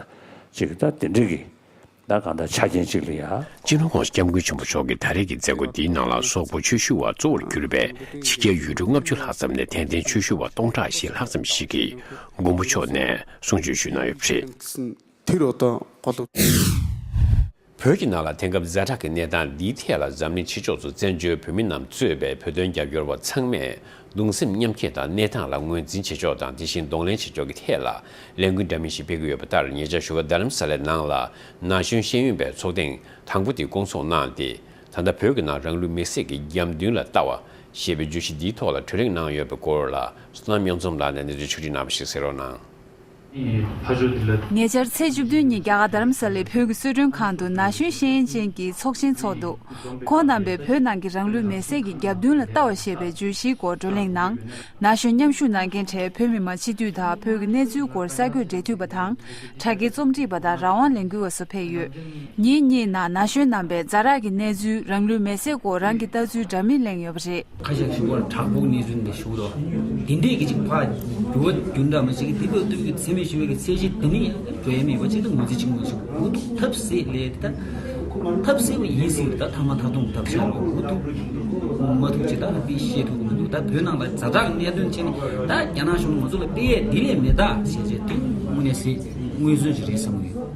ཅིག་ད་དེ་འདྲའི་གི་ད་གང་ལྟར་ཆ་རྐྱེན་ཅིག་ལ་ཡ། སྤྱི་ནོར་༸གོང་ས་༸སྐྱབས་མགོན་ཆེན་པོ་མཆོག་གིས་ད་རེས་ཀྱི་མཛད་སྒོ་འདིའི་ནང་ལ་སོག་པོ་ཆོས་ཞུ་བ་གཙོ་བོར་གྱུར་པའི་ཕྱི་རྒྱལ་ཡུལ་གྲུ་ལྔ་བཅུ་ལྷག་ཙམ་ནས་དད་ལྡན་ཆོས་ཞུ་བ་སྟོང་ཕྲག་བཞི་ལྷག་ཙམ་ཞིག་གིས་མགོན་པོ་མཆོག་ནས་གསུང་ཆོས་ཞུས་གནང་ཡོད་པ་རེད། ཐིག་རོ་དང་ཁོ་ཐུག་བོད་ཀྱི་ནང་ལ་དེང་སྐབས་ཛ་དྲག་གི་གནས་སྟངས་འདིའི་ཐད་ལ་འཛམ་གླིང་ཕྱི་ཕྱོགས་སུ་བཙན་བྱོལ་བོད་མི་རྣམས་གཙོས་པའི་བོད་དོན་རྒྱབ་སྐྱོར་བ་ཚང་མས་གདུང་སེམས་མཉམ་སྐྱེད་དང་གནས་སྟངས་ལ་ངོས་འཛིན་བྱེད་ཕྱོགས་དང་དེ་བཞིན་གདོང་ལེན་བྱེད་ཕྱོགས་ཀྱི་ཐད་ལ་ལས་འགུལ་འདྲ་མིན་ཞིག་སྤེལ་གྱི་ཡོད་པ་ལྟར། ཉེ་ཆར་བཞུགས་སྒར་རྡ་རམ་ས་ལའི་ནང་ལ་ན་གཞོན་ཤེས་ཡོན་པའི་ཚོགས་ཐེངས་དང་པོ་དེ་བསྐོང་ཚོགས་གནང་སྟེ། ད་ལྟ་བོད་ཀྱི་ནང་རང་ལུས་མེར་སྲེག་གི་རྒྱབ་མདུན་ལ་ལྟ་བ་ཞེས་པའི་བརྗོད་གཞི་འདིའི་ཐོག་ལ་གྲོས་གླེང་གནང་ཡོད་པའི་སྐོར་ལ་བསོད་ནམས་གཡུ་འཛོམས་ལགས་ནས་གནས་ཚུལ་ཕྱོགས་སྒྲིག་གནང་བ་ཞིག་གསན་རོགས་གནང་། ཉེ་ཆར་ཚེས་བཅུ་བདུན་ཉིན་རྒྱ་གར་རྡ་རམ་ས་ལའི་བོད་ཀྱི་གསོལ་མགྲོན་ཁང་དུ་ན་གཞོན་ཤེས་ཡོན་ཅན་གྱི་ཚོགས་ཆེན་ཚོགས་འདུག་ཁོང་རྣམ་པས་བོད་ནང་གི་རང་ལུས་མེར་སྲེག་གི་རྒྱབ་མདུན་ལ་ལྟ་བ་ཞེས་པའི་བརྗོད་གཞིའི་སྐོར་བགྲོ་གླེང་གནང་། ན་གཞོན་མཉམ་ཞུགས་གནང་མཁན་གྲས་བོད་མི་མང་སྤྱི་འཐུས་དང་བོད་ཀྱི་གནས་ཚུལ་སྐོར་གསར་འགོད་འབྲེལ་མཐུད་པ་དང་། དྲ་རྒྱའི་རྩོམ་སྒྲིག་པ་དང་རང་དབང་ལས་འགུལ་བ་སོགས་ཕེབས་ཡོད། ཉིན་གཉིས་ནང་ན་གཞོན་རྣམ་པས་ཛ་དྲག་གི་གནས་ཚུལ། རང་ལུས་མེར་སྲེག་སྐོར་རང་གི་ལྟ་ཚུལ་འདྲ་མིན་གླེང་ཡོད་པ་རེད། ཁ་ཤས་ཞུ་བར་དྲག་པོ་གནས་ཚུལ་འདི་ཞུ་རོགས། འདི་འདྲས་ཀྱི་ཅིག་ཕ་འགྱུར་བ་འགྱུར་འདྲ་མ་ཞིག་གི་འདི་ལོ་སྟོད་ཀྱི་འཚེ་མེད་ཞུ་བའི་གི་ཚད་གཞི་འདི་ནི་འགྲོ་ཡ་མེད་པ་ཅིག་ཏུ་ངོས་འཛིན་ཅིག་མ་ཞུ་འུ་ཐུག་ཐབས་ཟད་ལས་ད་ཐབས་ཟད་པ་ཡིན་སྲིད་ད་ཐ་མ་ཐ་ཐུང་ཐབས་ཤེས་རོགས་འུ་ཐུག་མ་ཐུག་ཅིག་ད་ཧ་པི་ཤེས་ཐུབ་ཀྱི་མི་འདུག་ད་བོད་ནང་ལ་ཛ་དྲག་གནད་དོན་ཅིག་ནི་ད་རྒྱ་ནག་གཞུང་ང་ཚོ་ལ་སྤེལ་ཡས་འདི་ལས་མེད་ད་ཞེས་བྱས་དུས་དངོས་གནས་ཟད་དངོས་ཟོན་ཅིག་རེད་བསམ་གྱི་ཡོད།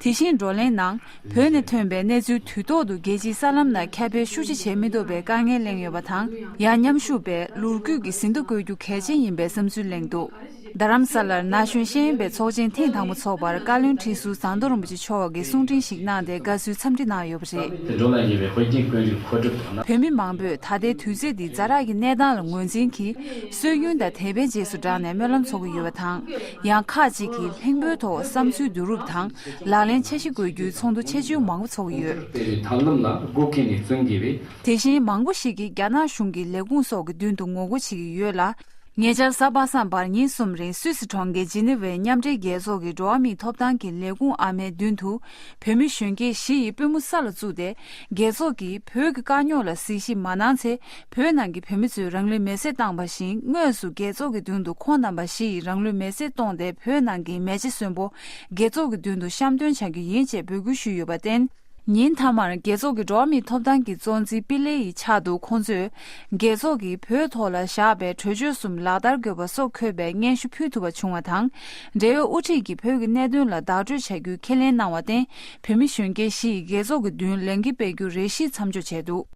དེ་བཞིན་བགྲོ་གླེང་ནང་བོད་ནས་ཐོན་པའི་གནས་ཚུལ་དུས་ཐོག་ཏུ་རྒྱལ་སྤྱིའི་གསར་ལམ་ནང་ཁྱབ་སྤེལ་ཤུགས་ཆེ་བྱེད་མི་ཐུབ་པའི་དཀའ་ངལ་གླེང་ཡོད་པ་དང་། ཡང་མཉམ་ཞུགས་པས་ལོ་རྒྱུས་ཀྱི་ཟིན་ཐོ་བཀོད་རྒྱུ་གལ་ཆེན་ཡིན་པའི་བསམ་ཚུལ་གླེང་འདུག་རྡ་རམ་ས་ལར་ན་གཞོན་ཤེས་ཡོན་པའི་ཚོགས་ཆེན་ཐེངས་དང་པོ་འཚོགས་པར་བཀའ་བློན་ཁྲི་ཟུར་ཟམ་གདོང་རིན་པོ་ཆེ་མཆོག་གིས་གསུང་འཕྲིན་ཞིག་གནང་སྟེ་དགའ་བསུའི་འཚམས་འདྲི་གནང་ཡོད་པ་རེད། འགྲོ་ལ་ཉེ་བའི་ཧོལ་རྒྱན་ཀུན་རིག་མཁོ་སྒྲུབ་དང་། བོད་མི་མང་པོས་ད་ལྟའི་དུས་ཚོད་འདི་ཛ་དྲག་གི་གནས་སྟངས་ལ་ངོས་འཛིན་གྱིས་སྲོལ་རྒྱུན་དང་དད་པའི་རྗེས་སུ་འབྲངས་ནས་སྨོན་ལམ་འཚོགས་ཀྱི་ཡོད་པ་དང་། ཡང་ཁག་ཅིག་གིས་ལྷིང་པོའི་ཐོག་བསམ་ཚུལ་བསྡུ་རུབ་དང་ལག་ལེན་འཆར་གཞི་འགོད་རྒྱུའི་ཚོགས་འདུ་ཆེ་ཆུང་མང་པོ་འཚོགས་ཀྱི་ཡོད། དེ་རིང་ཐབས་ལམ་ལ་སྒོ་ཀུན་ནས་བརྩོན་དགོས་པས། དེ་བཞིན་མང་པོ་ཞིག་གིས་རྒྱ་ནག་གཞུང་གི་ལས་ཁུངས་སོགས་ཀྱི་མདུན་དུ་ངོ་རྒོལ་བྱེད་ཀྱི་ཡོད་ལ། ཉེ་ཆར་གཟའ་པ་སངས་བར་ཉིན་གསུམ་རིང་སུད་སི་གྲོང་ཁྱེར་ཇི་ནི་ཝའི་མཉམ་འབྲེལ་རྒྱལ་ཚོགས་ཀྱི་འགྲོ་བ་མིའི་ཐོབ་ཐང་གི་ལས་ཁུངས་ཨ་མའི་མདུན་དུ། བོད་མི་གཞོན་སྐྱེས་བཞི་ཡིས་པུས་མོ་ས་ལ་བཙུགས་ཏེ། རྒྱལ་ཚོགས་ཀྱིས་བོད་ཀྱི་དཀའ་རྙོག་ལ་གཟིགས་ཞིབ་མ་གནང་ཚེ། བོད་ནང་གི་བོད་མི་ཚོས་རང་ལུས་མེར་སྲེག་བཏང་བ་བཞིན། དངོས་སུ་རྒྱལ་ཚོགས་ཀྱི་མདུན་དུ་ཁོང་རྣམ་པ་བཞི་ཡིས་རང་ལུས་མེར་སྲེག་བཏང་སྟེ། བོད་ནང་གི་མེ་ལྕེ་གསོན་པོ་རྒྱལ་ཚོགས་ཀྱི་མདུན་དུ་བཤམས་སྟོན་བྱ་རྒྱུ་ཡིན་ཅེས་འབོད་སྐུལ་ཞུས་ཡོད་པར་བརྟེན། ཉིན་མཐའ་མར་རྒྱལ་ཚོགས་ཀྱི་འགྲོ་བ་མིའི་ཐོབ་ཐང་གི་གཙོ་འཛིན་པི་ལེ་ཡི་ཕྱག་ཏུ་ཁོང་ཚོས། རྒྱལ་ཚོགས་ཀྱིས་བོད་ཐོག་ལ་བཞག་པའི་གྲོས་ཆོད་གསུམ་ལག་བསྟར་དགོས་པ་སོགས་འཁོད་པའི་སྙན་ཞུ་ཕུལ་ཐུབ་པ་བྱུང་བ་དང་། འབྲེལ་ཡོད་དབུ་ཁྲིད་ཀྱིས་བོད་ཀྱི་གནད་དོན་ལ་བདག་སྤྲོད་བྱ་རྒྱུའི་ཁས་ལེན་གནང་བར་བརྟེན། བོད་མི་གཞོན་སྐྱེས་བཞི་ཡིས་རྒྱལ་ཚོགས་ཀྱི་མདུན་ལས་འགུལ་སྤེལ་རྒྱུ་རེ་ཞིག་མཚམས་འཇོག་བྱས་འདུག།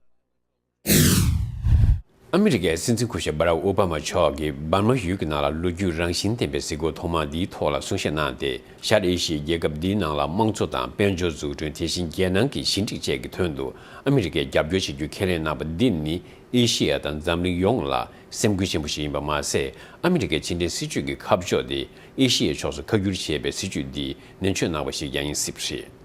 ཨ་མི་རི་ཀའི་སྲིད་འཛིན་སྐུ་ཞབས་སྦ་རག་ཨོ་བྷ་མ་མཆོག་གིས་འབར་མ་ཡུལ་གྱི་ནང་ལ་ལོ་རྒྱུས་རང་བཞིན་ལྡན་པའི་གཟིགས་སྐོར་ཐོག་མ་འདིའི་ཐོག་ལ་གསུང་བཤད་གནང་སྟེ། ཤར་ཨེ་ཤི་ཡའི་རྒྱལ་ཁབ་འདིའི་ནང་ལ་དམངས་གཙོ་དང་དཔལ་འབྱོར་འཛུགས་སྐྲུན། དེ་བཞིན་རྒྱལ་ནང་གི་ཞི་འགྲིག་བཅས་ཀྱི་དོན་དུ་ཨ་མི་རི་ཀས་རྒྱབ་སྐྱོར་བྱེད་རྒྱུ་ཁས་ལེན་གནང་པ་འདི་ནི་ཨེ་ཤི་ཡ་དང་འཛམ་གླིང་ཡོངས་ལ་སེམས་འགུལ་ཆེན་པོ་ཞིག་ཡིན་པ་མ་ཟད། ཨ་མི་རི་ཀའི་ཕྱི་འབྲེལ་སྲིད་ཇུས་ཀྱི་ཁ་ཕྱོགས་དེ་ཨེ་ཤི་ཡའི་ཕྱོགས་སུ་ཁ་བསྒྱུར་བྱས་པའི་སྲིད་ཇུས་འདིའི་ནན་བརྗོད་གནང་བ་ཞིག་ཀྱང་ཡིན་སྲིད་པ་རེད།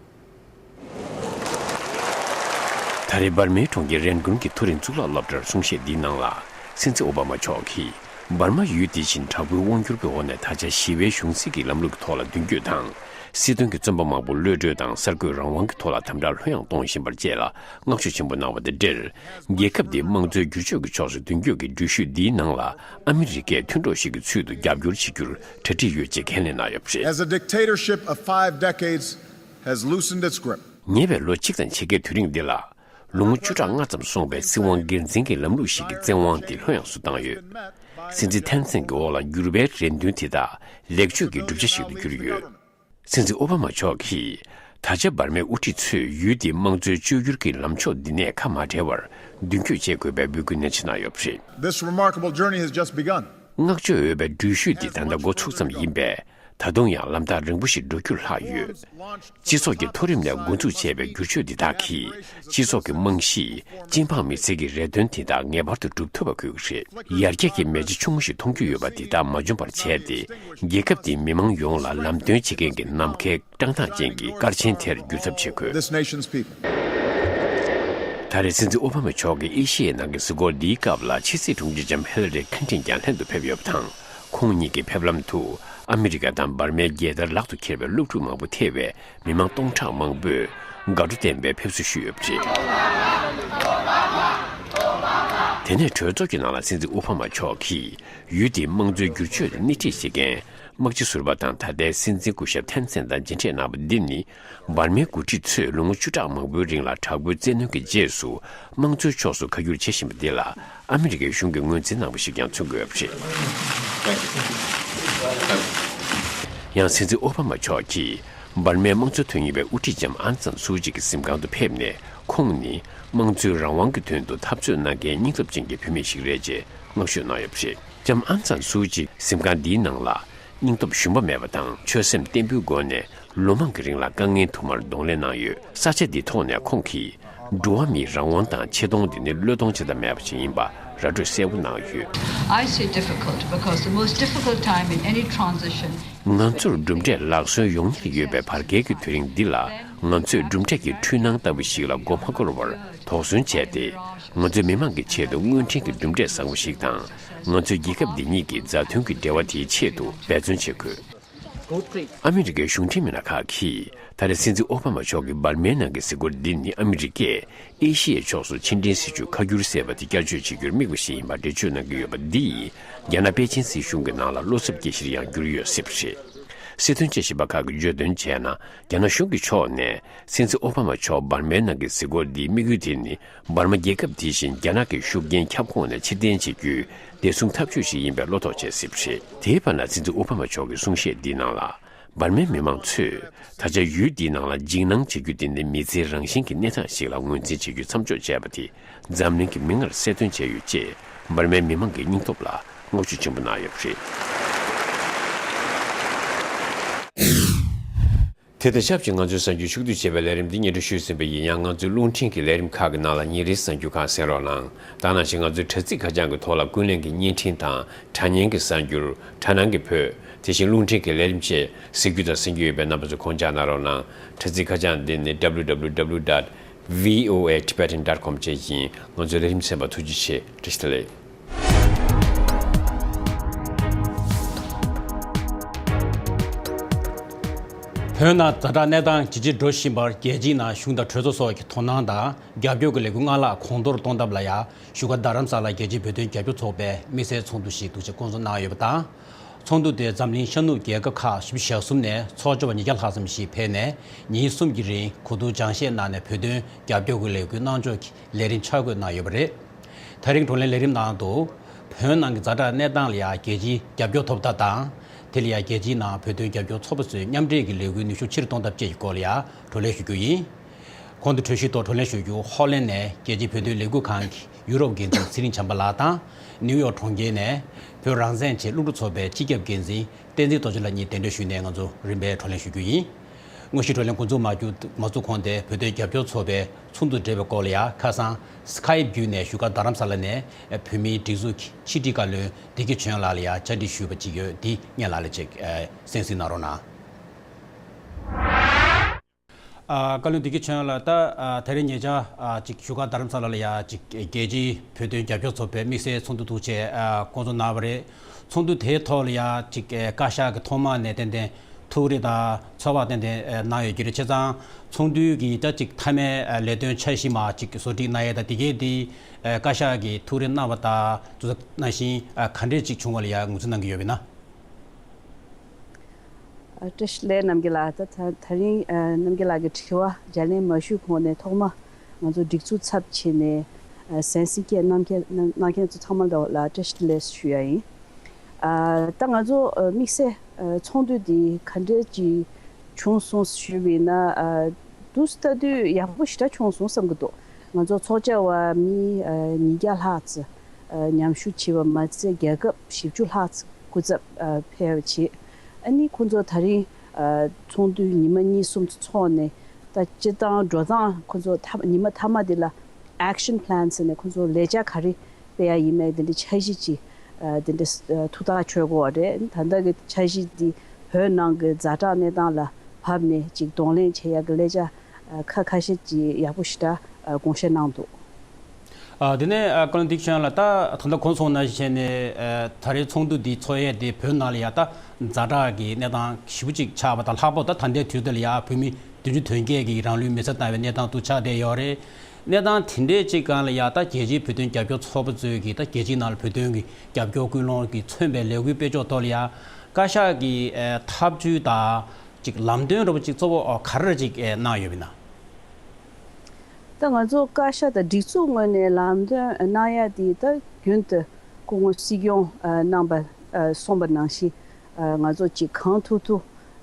ད་རེས་འབར་མའི་གྲོང་ཁྱེར་རན་ཀུན་གྱི་མཐོ་རིམ་གཙུག་ལག་སློབ་གྲྭར་གསུང་བཤད་འདིའི་ནང་ལ། སྲིད་འཛིན་ཨོ་བྷ་མ་མཆོག་གིས། འབར་མ་ཡུལ་དེ་བཞིན་དྲག་པོའི་དབང་སྒྱུར་གྱི་འོག་ནས་ད་ཆ་ཞི་བའི་གཞུང་སྲིད་ཀྱི་ལམ་ལུགས་ཀྱི་ཐོག་ལ་མདུན་སྐྱོད་དང་། སྲིད་དོན་གྱི་བཙོན་པ་མང་པོ་གློད་གྲོལ་དང་། གསར་འགོད་རང་དབང་གི་ཐོག་ལ་དམ་དྲག་ལྷོད་ཡངས་གཏོང་བཞིན་པར་བཅས་ལ་བསྔགས་བརྗོད་ཆེན་པོ་གནང་བ་དང་འབྲེལ། རྒྱལ་ཁབ་འདིའི་དམངས་གཙོའི་བསྒྱུར་བཅོས་ཀྱི་ཕྱོགས་སུ་མདུན་སྐྱོད་ཀྱི་འགྲུལ་བཞུད་འདིའི་ནང་ལ། ཨ་མི་རི་ཀས་མཐུན་གྲོགས་ཤིག་གི་ཚུལ་དུ་རྒྱབ་སྐྱོར་བྱེད་རྒྱུར་གྲ་སྒྲིག་ཡོད་ཅེས་ཁས་ལེན་གནང་ཡོད་པ་རེད། As a dictatorship of five decades has loosened its grip. ཉེ་བའི་ལོ་གཅིག་དང་ཕྱེད་ཀའི་དུས་རིང་འདི་ལ། ལོ་ངོ་བཅུ་ཕྲག་ལྔ་ཙམ་སོང་བའི་སྲིད་དབང་སྒེར་འཛིན་གྱི་ལམ་ལུགས་ཤིག་གི་བཙན་དབང་དེ་ལྷོད་ཡངས་སུ་བཏང་ཡོད། སྲིད་འཛིན་ཐན་སན་གྱི་འོག་ལ་འགྱུར་བའི་རེ་འདུན་དེ་དག་ལེགས་བཅོས་ཀྱི་གྲུབ་ཆ་ཞིག་ཏུ་གྱུར་ཡོད། སྲིད་འཛིན་ཨོ་བྷ་མ་མཆོག་གིས། ད་ཆ་འབར་མའི་དབུ་ཁྲིད་ཚོས་ཡུལ་དེའི་དམངས་གཙོའི་བཅོས་བསྒྱུར་གྱི་ལམ་ཕྱོགས་འདི་ནས་ཁ་མ་བྲལ་བར་མདུན་སྐྱོད་བྱེད་དགོས་པའི་འབོད་སྐུལ་ནན་ཆེ་གནང་ཡོད་པ་རེད། This remarkable journey has just begun. བསྔགས་བརྗོད་འོས་པའི་འགྲུལ་བཞུད་འདི་ད་ལྟ་འགོ་ཚུགས་ཙམ་ཡིན་པས། ད་དུང་ཡང་ལམ་ཐག་རིང་པོ་ཞིག་འགྲོ་རྒྱུར་ལྷག་ཡོད། སྤྱི་ཚོགས་ཀྱི་མཐོ་རིམ་ནས་འགོ་འཛུགས་བྱས་པའི་བསྒྱུར་བཅོས་འདི་དག་གིས་སྤྱི་ཚོགས་ཀྱི་རྨང་གཞི། སྤྱི་འབངས་མི་སེར་གྱི་རེ་འདུན་དེ་དག་ངེས་པར་དུ་འགྲུབ་ཐུབ་པ་དགོས་ཀྱི་རེད། ཡར་རྒྱས་ཀྱི་མེ་ལྕེ་ཆུང་ངུ་ཞིག་མཐོང་རྒྱུ་ཡོད་པ་འདི་དག་མ་འཇོམས་པར་བྱས་ཏེ། རྒྱལ་ཁབ་འདིའི་མི་མང་ཡོངས་ལ་ལམ་སྟོན་བྱེད་མཁན་གྱི་ནམ་མཁའི་བཀྲག་མདངས་ཅན་གྱི་སྐར་ཆེན་དེར་འགྱུར་ཐབས་བྱེད་དགོས། This nation's people. ད་རེས་སྲིད་འཛིན་ཨོ་བྷ་མ་མཆོག་གིས་ཨེ་ཤི་ཡའི་ནང་གི་གཟིགས་སྐོར་འདིའི་སྐབས་ལ་ཕྱི་སྲིད་དྲུང་ཆེ་ལྕམ་ཧེ་ལ་རི་ཁིན་ཏིན་ཀྱང་ལྷན་དུ་ཕེབས་ཡོད་པ་དང་། ཁོང་ཉིད་ཀྱི་ཕེབས་ལམ་དུ་ཨ་མི་རི་ཀ་དང་འབར་མའི་རྒྱལ་དར་ལག་ཏུ་འཁྱེར་བའི་སློབ་ཕྲུག་མང་པོ་ཐེ་བའི་མི་མང་སྟོང་ཕྲག་མང་པོས་དགའ་སྤྲོ་ལྡན་པའི་ཕེབས་བསུ་ཞུས་ཡོད་པ་རེད། དེ་ནས་གྲོས་ཚོགས་ཀྱི་ནང་ལ་སྲིད་འཛིན་ཨོ་བྷ་མ་མཆོག་གིས་ཡུལ་དེའི་དམངས་གཙོའི་བསྒྱུར་བཅོས་ལ་སྣེ་ཁྲིད་བྱེད་མཁན། དམག་སྤྱི་ཟུར་པ་དང་ད་ལྟའི་སྲིད་འཛིན་སྐུ་ཞབས་ཐན་སན་དང་མཇལ་འཕྲད་གནང་བ་འདི་ནི། འབར་མའི་འགོ་ཁྲིད་ཚོས་ལོ་ངོ་བཅུ་ཕྲག་མང་པོའི་རིང་ལ་དྲག་པོའི་བཙན་གནོན་གྱི་རྗེས་སུ། དམངས་གཙོའི་ཕྱོགས་སུ་ཁ་བསྒྱུར་བྱེད་བཞིན་པ་འདི་ལ། ཨ་མི་རི་ཀའི་གཞུང་གིས་ངོས་འཛིན་གནང་བ་ཞིག་ཀྱང་མཚོན་དགོས་པ་རེད། ཡང་སྲིད་འཛིན་ཨོ་བྷ་མ་མཆོག་གིས། འབར་མའི་དམངས་གཙོ་དོན་གཉེར་བའི་དབུ་ཁྲིད་ལྕམ་ཨང་སན་སུའུ་ཅི་གི་གཟིམ་ཁང་དུ་ཕེབས་ནས། ཁོང་ནི། དམངས་གཙོའི་རང་དབང་གི་དོན་དུ་འཐབ་རྩོད་གནང་མཁན་སྙིང་སྟོབས་ཅན་གྱི་བུད་མེད་ཞིག་རེད་ཅེས། བསྔགས་བརྗོད་གནང་ཡོད་པ་རེད། ལྕམ་ཨང་སན་སུའུ་ཅི་གཟིམ་ཁང་འདིའི་ནང་ལ། སྙིང་སྟོབས་ཞུམ་པ་མེད་པ་དང་ཆོད་སེམས་བརྟན་པོའི་སྒོ་ནས་ལོ་མང་གི་རིང་ལ་དཀའ་ངལ་དུ་མར་གདོང་ལེན་གནང་ཡོད། ས་ཆ་འདིའི་ཐོག་ནས་ཁོང་གིས། འགྲོ་བ་མིའི་རང་དབང་དང་ཆེ་མཐོང་འདི་ནི་བློས་གཏོང་བྱེད་ཐབས་མེད་པ་ཞིག་ཡིན་པ་ར་སྤྲོད་གསལ་པོ་གནང་ཡོད། I see it difficult because the most difficult time in any transition ང་ཚོར་གྲུབ་འབྲས་ལག་སོན་ཡོང་ཉེར་ཡོད་པའི་བར་བརྒལ་གྱི་དུས་རིང་འདི་ལ། ང་ཚོས་གྲུབ་འབྲས་ཀྱི་འཕྲུལ་སྣང་ལྟ་བུ་ཞིག་ལ་མགོ་མ་འཁོར་བར་དོགས་ཟོན་བྱས་ཏེ། ང་ཚོའི་མི་མང་གི་ཆེད་དུ་སྔོན་ཁྲིད་ཀྱི་གྲུབ་འབྲས་བཟང་པོ་ཞིག་དང་། ང་ཚོའི་རྒྱལ་ཁབ་འདི་ཉིད་ཀྱི་མཛའ་མཐུན་གྱི་འབྲེལ་བ་དེའི་ཆེད་དུ་འབད་བརྩོན་བྱེད་དགོས། ཨ་མི་རི་ཀའི་གཞུང་འབྲེལ་མི་སྣ་ཁག་གིས། ད་རེས་སྲིད་འཛིན་ཨོ་བྷ་མ་མཆོག་གི་འབར་མའི་ནང་གི་གཟིགས་སྐོར་འདི་ནི་ཨ་མི་རི་ཀས་ཨེ་ཤི་ཡའི་ཕྱོགས་སུ་ཕྱི་འབྲེལ་སྲིད་ཇུས་ཁ་བསྒྱུར་ཟེར་བ་དེ་བསྐྱར་བཅོས་བྱེད་རྒྱུར་དམིགས་པ་ཞིག་ཡིན་པར་འགྲེལ་བརྗོད་གནང་གི་ཡོད་པ་འདིས། རྒྱ་ནག་པེ་ཅིན་སྲིད་གཞུང་གི་ནང་ལ་བློ་འཚབ་སྐྱེ་གཞིར་ཡང་གྱུར་ཡོད་སྲིད་པ་རེད། སྲིད་དོན་དཔྱད་ཞིབ་པ་ཁག་གིས་བརྗོད་དོན་བྱས་ན། རྒྱ་ནག་གཞུང་གི་ཕྱོགས་ནས་སྲིད་འཛིན་ཨོ་བྷ་མ་མཆོག་འབར་མའི་ནང་གི་གཟིགས་སྐོར་འདིའི་དམིགས་ཡུལ་དེ་ནི། འབར་མ་རྒྱལ་ཁབ་དེ་བཞིན་རྒྱ་ནག་གི་ཤུགས་རྐྱེན་ཁྱབ་ཁོངས་ནས་ཕྱིར་འཐེན་བྱེད་རྒྱུའི་བདེ་སྲུང་ཐབས་ཇུས་ཤིག་ཡིན་པའི་བློ་དོགས་བྱས་སྲིད་པ་རེད། དེའི་བར་ན་སྲིད་འཛིན་ཨོ་བྷ་མ་མཆོག་གི་གསུང་བཤད་འདིའི་ནང་ལ། འབར་མའི་མི་མང་ཚོས་ད་ཆ་ཡུལ་འདིའི་ནང་ལ་འཇིགས་སྣང་བྱེད་རྒྱུ་དེ་ནི་མི་ཚེའི་རང་བཞིན་གྱི་གནས་སྟངས་ཤིག་ལ་ངོས་འཛིན་བྱེད་རྒྱུ་མཚམས་འཇོག་བྱས་པ་དེ་འཛམ་གླིང་གི་མིག་སྔར་གསལ་སྟོན་བྱས་ཡོད་ཅེས་འབར་མའི་མི་མང་གི་སྙིང་སྟོབས་ལ་བསྔགས་བརྗོད་ཆེན་པོ་གནང་ཡོད་པ་རེད། དེ་དང་ཆབས་ཅིག་ང་ཚོའི་གསར་འགྱུར་ཕྱོགས་བསྡུས་བྱས་པའི་ལས་རིམ་འདི་སྙན་སྒྲོན་ཞུས་ཟིན་པ་ཡིན་ཡང་། ང་ཚོའི་རླུང་འཕྲིན་གྱི་ལས་རིམ་ཁག་གི་ནང་ལ་ཉིན་རེའི་གསར་འགྱུར་ཁག་གསན་རོགས་གནང་། ད་ནང་བཞིན་ང་ཚོའི་དྲ་ཚིགས་ཁ་བྱང་གི་ཐོག་ལ་ཀུན་གླེང་གི་བརྙན་འཕྲིན་དང་དྲ་བརྙན་གྱི་གསར་འགྱུར། དྲ་སྣང་གི་བོད། དེ་བཞིན་རླུང་འཕྲིན་གྱི་ལས་རིམ་བཅས་གཟིགས་རྒྱུ་དང་གསན་རྒྱུ་ཡོད་པས། རྣམ་པ་ཚོས་གོང་བཅག་གནང་རོགས་གནང་། དྲ་ཚིགས་ཁ་བྱང་འདི་ནི་W W W dot V O A Tibetan dot com བཅས་ཡིན། ང་ཚོའི་ལས་རིམ་གསན་པར་ཐུགས་རྗེ་ཆེ། བཀྲ་ཤིས་བདེ་ལེགས། བོད་ནང་ཛ་དྲག་གནས་སྟངས་ཇེ་ཆེར་འགྲོ་བཞིན་པར། རྒྱལ་སྤྱིའི་ནང་གཞུང་དང་གྲོས་ཚོགས་སོགས་ཀྱི་དོ་སྣང་དང་རྒྱབ་སྐྱོར་གྱི་ལས་འགུལ་སྔར་ལྷག་གོང་མཐོར་གཏོང་ཐབས་ལ་ཡང་བཞུགས་སྒར་རྡ་རམ་ས་ལ་རྒྱལ་སྤྱིའི་བོད་དོན་རྒྱབ་སྐྱོར་ཚོགས་པའི་དམིགས་བསལ་ཚོགས་འདུ་ཞིག་འདུ་ཆེ་བསྐོང་ཚོགས་གནང་ཡོད་པ་དང་། ཚོགས་འདུ་དེར་འཛམ་གླིང་ཤར་ནུབ་རྒྱལ་ཁབ་ཁག་བཞི་བཅུ་ཞེ་གསུམ་ནས་ཚོགས་བཅར་བ་ཉིས་བརྒྱ་ལྷག་ཙམ་ཞིག་ཕེབས་ནས། ཉིན་གསུམ་གྱི་རིང་གོ་བསྡུར་སྦྱང་བཤད་གནང་ནས། བོད་དོན་རྒྱབ་སྐྱོར་གྱི་ལས་འགུལ་གནང་ཕྱོགས་ཀྱི་ལས་རིམ་འཆར་འགོད་གནང་ཡོད་པ་རེད། ད་རིང་བགྲོ་གླེང་ལས་རིམ་ནང་དུ། བོད་ནང་གི་ཛ་དྲག་གནས་སྟངས་ལ་ཡང་རྒྱལ་སྤྱིའི་རྒྱབ་སྐྱོར་ཐོབ་ཐབས་དང་། དེ་ལ་ཡང་རྒྱལ་སྤྱིའི་ནང་བོད་དོན་རྒྱབ་སྐྱོར་ཚོགས་པ་ཚོས་མཉམ་འབྲེལ་གྱི་ལས་འགུལ་ནུས་ཤུགས་ཆེ་རུ་གཏོང་ཐབས་བཅས་ཀྱི་སྐོར་ལ་ཡང་བགྲོ་གླེང་ཞུ་རྒྱུ་ཡིན། གོང་དུ་གྲོས་གཞིའི་ཐོག་བགྲོ་གླེང་ཞུ་རྒྱུ། ཧོ་ལན་ནས་རྒྱལ་སྤྱིའི་བོད་དོན་ལས་འགུལ་ཁང་གི་ཡུ་རོབ་འགན་འཛིན་ཚེ་རིང་བྱམས་པ་ལགས་དང་། ནིའུ་ཡོག་གྲོང་ཁྱེར་ནས་བོད་རང་བཙན་ཆེད་སློབ་ཕྲུག་ཚོགས་པའི་སྤྱི་ཁྱབ་འགན་འཛིན་བསྟན་འཛིན་རྡོ་རྗེ་ལགས་གཉིས་གདན་འདྲེན་ཞུས་ནས་ང་ཚོ་རིམ་པས་བགྲོ་གླེང་ཞུ་རྒྱུ་ཡིན། དངོས་གཞིའི་བགྲོ་གླེང་འགོ་འཛུགས་མ་རྒྱུ་མ་བཙུགས་གོང་དེ། བོད་དོན་རྒྱབ་སྐྱོར་ཚོགས་པའི་ཚོགས་འདུ་གྲོལ་བའི་སྐོར་ལ་ཡང་ཁ་སང་སི་ཁའིབ་བརྒྱུད་ནས་བཞུགས་སྒར་རྡ་རམ་ས་ལ་ནས་བོད་མིའི་སྒྲིག་འཛུགས་ཀྱི་ཕྱི་དྲིལ་བཀའ་བློན་བདེ་སྐྱིད་ཆོས་དབྱངས་ལགས་ལ་ཡང་བཅར་འདྲི་ཞུས་པ་ཅིག་ཡོད། འདི་སྙན་ལགས་ལ་ཅིག་གསན་གཟིགས་གནང་རོགས་གནང་། ཨ། བཀའ་བློན་བདེ་སྐྱིད་ཆོས་དབྱངས་ལགས། ད་ཨ་དེ་རིང་ཉེ་ཆར་ཨ་ཅིག་བཞུགས་སྒར་རྡ་རམ་ས་ལ་ལ་ཡ་ཅིག་རྒྱལ་སྤྱིའི་བོད་དོན་རྒྱབ་སྐྱོར་ཚོགས་པའི་དམིགས་བསལ་ཚོགས་འདུ་འདུ་བྱས་ཨ་བསྐོང་ཚོགས་གནང་བ་རེད། ཚོགས་འདུ་དེའི་ཐོག་ལ་ཡ་ཅིག་བཀའ་ཤག་གི་ཐོག་མ་ནས་ཏན་ཏན་ཐུགས་རེ་དང་ཚོར་བ་ཏན་ཏན་གནང་ཡོད་ཀྱི་རེད། བྱས་ཙང་ཚོགས་འདུའི་གི་ད་ཅིག་མཐའ་མའི་ལས་དོན་འཆར་གཞི་མར་ཅིག་བཟོ་སྒྲིག་གནང་ཡས་དང་དེ་གའི་དེ་བཀའ་ཤག་གིས་ཐུགས་རེ་གནང་བ་དང་དུས་ཚོད་གནང་བཞིན་ག་འདྲས་ཅིག་བྱུང་བ་ལ་ཡ་ངོས་འཛིན་གནང་གི་ཡོད་པས་ན། ཨ། བཀྲ་ཤིས་བདེ་ལེགས་རྣམ་རྒྱལ་ལགས། ད་ད་ད་རིང་ཨ་རྣམ་རྒྱལ་ལགས་ཀྱི་དྲི་བ་བརྒྱ་ལན་མ་ཞུས་གོང་ནས་ཐོག་མ་ང་ཚོ་སྒྲིག་འཛུགས་ཚབ་བྱས་ནས་ཨ་གསན་གཟིགས་སྐད་གནང་མཁན་གནང་གནང་མཁན་ཚོ་ཚང་མ་ལ་བཀྲ་ཤིས་བདེ་ལེགས་ཞུ་ཡ་ཡིན། ཨ་ད་ང་ཚོ་ཨ་དམིགས་བསལ་ཨ་ཚོགས་འདུ་འདི་ག་འདྲས་ཅིག་བྱུང་སོང་ཞུས་པ་ཡིན་ན། ཨ་དུས་ལྟ་དུས་ཡག་པོ་ཞེ་དྲག་བྱུང་སོང་བསམ་གྱི་འདུག་ང་ཚོ་ཚོགས་བཅར་བ་མི་ཨ་ཉིས་བརྒྱ་ལྷག་ཙམ་ཨ་མཉམ་ཞུགས་བྱས་པ་མ་ཚད། རྒྱལ་ཁབ་བཞི་བཅུ་ལྷག་ཙམ་སྐུ་ཚབ་ཨ་ཕེབས་བྱས། ཨ་ནི་ཁོང་ཚོ་ད་རིང་ཨ་ཚོགས་འདུ་ཉི་མ་གཉིས་གསུམ་ཚོགས་ནས། ད་སྤྱིར་བཏང་འགྲོ་སྟངས་ཁོང་ཚོ་མཐའ་ཉི་མ་མཐའ་མ་འདི་ལ་action plan ཟེར་ནས་ཁོང་ཚོ་ལས་འཆར་ག་རེ་སྤེལ་ཡ་ཡིན་མིན་དེ་འདྲའི་འཆར་གཞི་ཅིག་ཨ་དེ་འདྲ་ཨ་ཐུགས་ཐག་ཆོད་དགོས་པ་རེད། ད་ལྟ་གི་འཆར་གཞི་འདི་བོད་ནང་གི་ཛ་དྲག་གནས་སྟངས་ལ་བབས་ནས་ཅིག་གདོང་ལེན་བྱེད་ཡ་གི་ལས་འཆར་ཨ་ཁ་ཁ་ཤས་ཅིག་ཡག་པོ་ཞེ་དྲག་ཨ་དགོངས་བཞེས་གནང་འདུག་ཨ་དེ་ནས་ཨ་བཀའ་བློན་བདེ་སྐྱིད་ཆོས་དབྱངས་ལགས། ད་ད་ལྟ་གོང་སོང་ནང་བཞིན་བྱས་ནས་ཨ་ད་རེས་ཚོགས་འདུ་འདི་ཚོགས་ཡས་དེ་བོད་ནང་ལ་ཡ་ད་ཛ་དྲག་གི་གནས་སྟངས་ཞེ་པོ་ཅིག་ཆགས་པ་དང་། ལྷག་པར་ད་ད་ལྟའི་དུས་འདི་ལ་ཡ་བོད་མི་བདུན་ཅུ་དོན་བརྒྱད་ཀྱིས་རང་ལུས་མེ་སྲེག་བཏང་བའི་གནས་སྟངས་དུ་ཆགས་བསྡད་ཡོད་རེད། གནས་སྟངས་དེ་འདྲའི་ཅིག་སྒང་ལ་ཡ་ད་རྒྱལ་སྤྱིའི་བོད་དོན་རྒྱབ་སྐྱོར་ཚོགས་པ་ཚོས་ཀྱིས་ད་རྒྱལ་སྤྱིའི་ནང་ལ་བོད་དོན་གྱི་རྒྱབ་སྐྱོར་ཀུན་སློང་གིས་མཚོན་པའི་ལས་འགུལ་སྤེལ་ཕྱོགས་ཐོག་ལ་ཡ་བཀའ་ཤག་གིས་ཨ་ཐབས་ཇུས་དང་ཅིག་ལམ་སྟོན་འདྲ་པོ་ཅིག་གཙོ་བོ་ཨ་ག་རེ་ཅིག་ཨ་གནང་ཡོད་པ་ཡིན་ན། ད་ང་ཚོ་བཀའ་ཤག་དང་སྒྲིག་འཛུགས་ངོས་ནས་ལམ་སྟོན་གནང་ཡ་དེ་ད་རྒྱུན་དུ་སྐུ་ངོ་སྲིད་སྐྱོང་ཨ་གནང་པ་ཨ་གསུངས་པ་ནང་བཞིན་ཨ་ང་ཚོ་ཅིག་གང་ཐུབ་ཐུབ་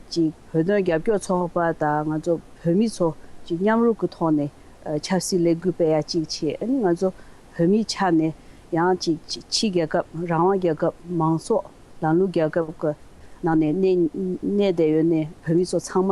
ཅིག་བོད་དོན་རྒྱབ་སྐྱོར་ཚོགས་པ་དང་ང་ཚོ་བོད་མི་ཚོ་ཅིག་མཉམ་རུབ་ཀྱི་ཐོག་ནས་ཨ་ཆབ་སྲིད་ལས་འགུལ་སྤེལ་ཡ་གཅིག་བྱས། ཨ་ནི་ང་ཚོ་བོད་མིའི་ཆ་ནས་ཡང་ཅིག་ཕྱི་རྒྱལ་ཁབ་རང་དབང་རྒྱལ་ཁབ་མང་ཚོགས་ལམ་ལུགས་རྒྱལ་ཁབ་ཀྱི་ནང་ནས་གནས་གནས་བསྡད་ཡོད་ནས་བོད་མི་ཚོ་ཚང་མ་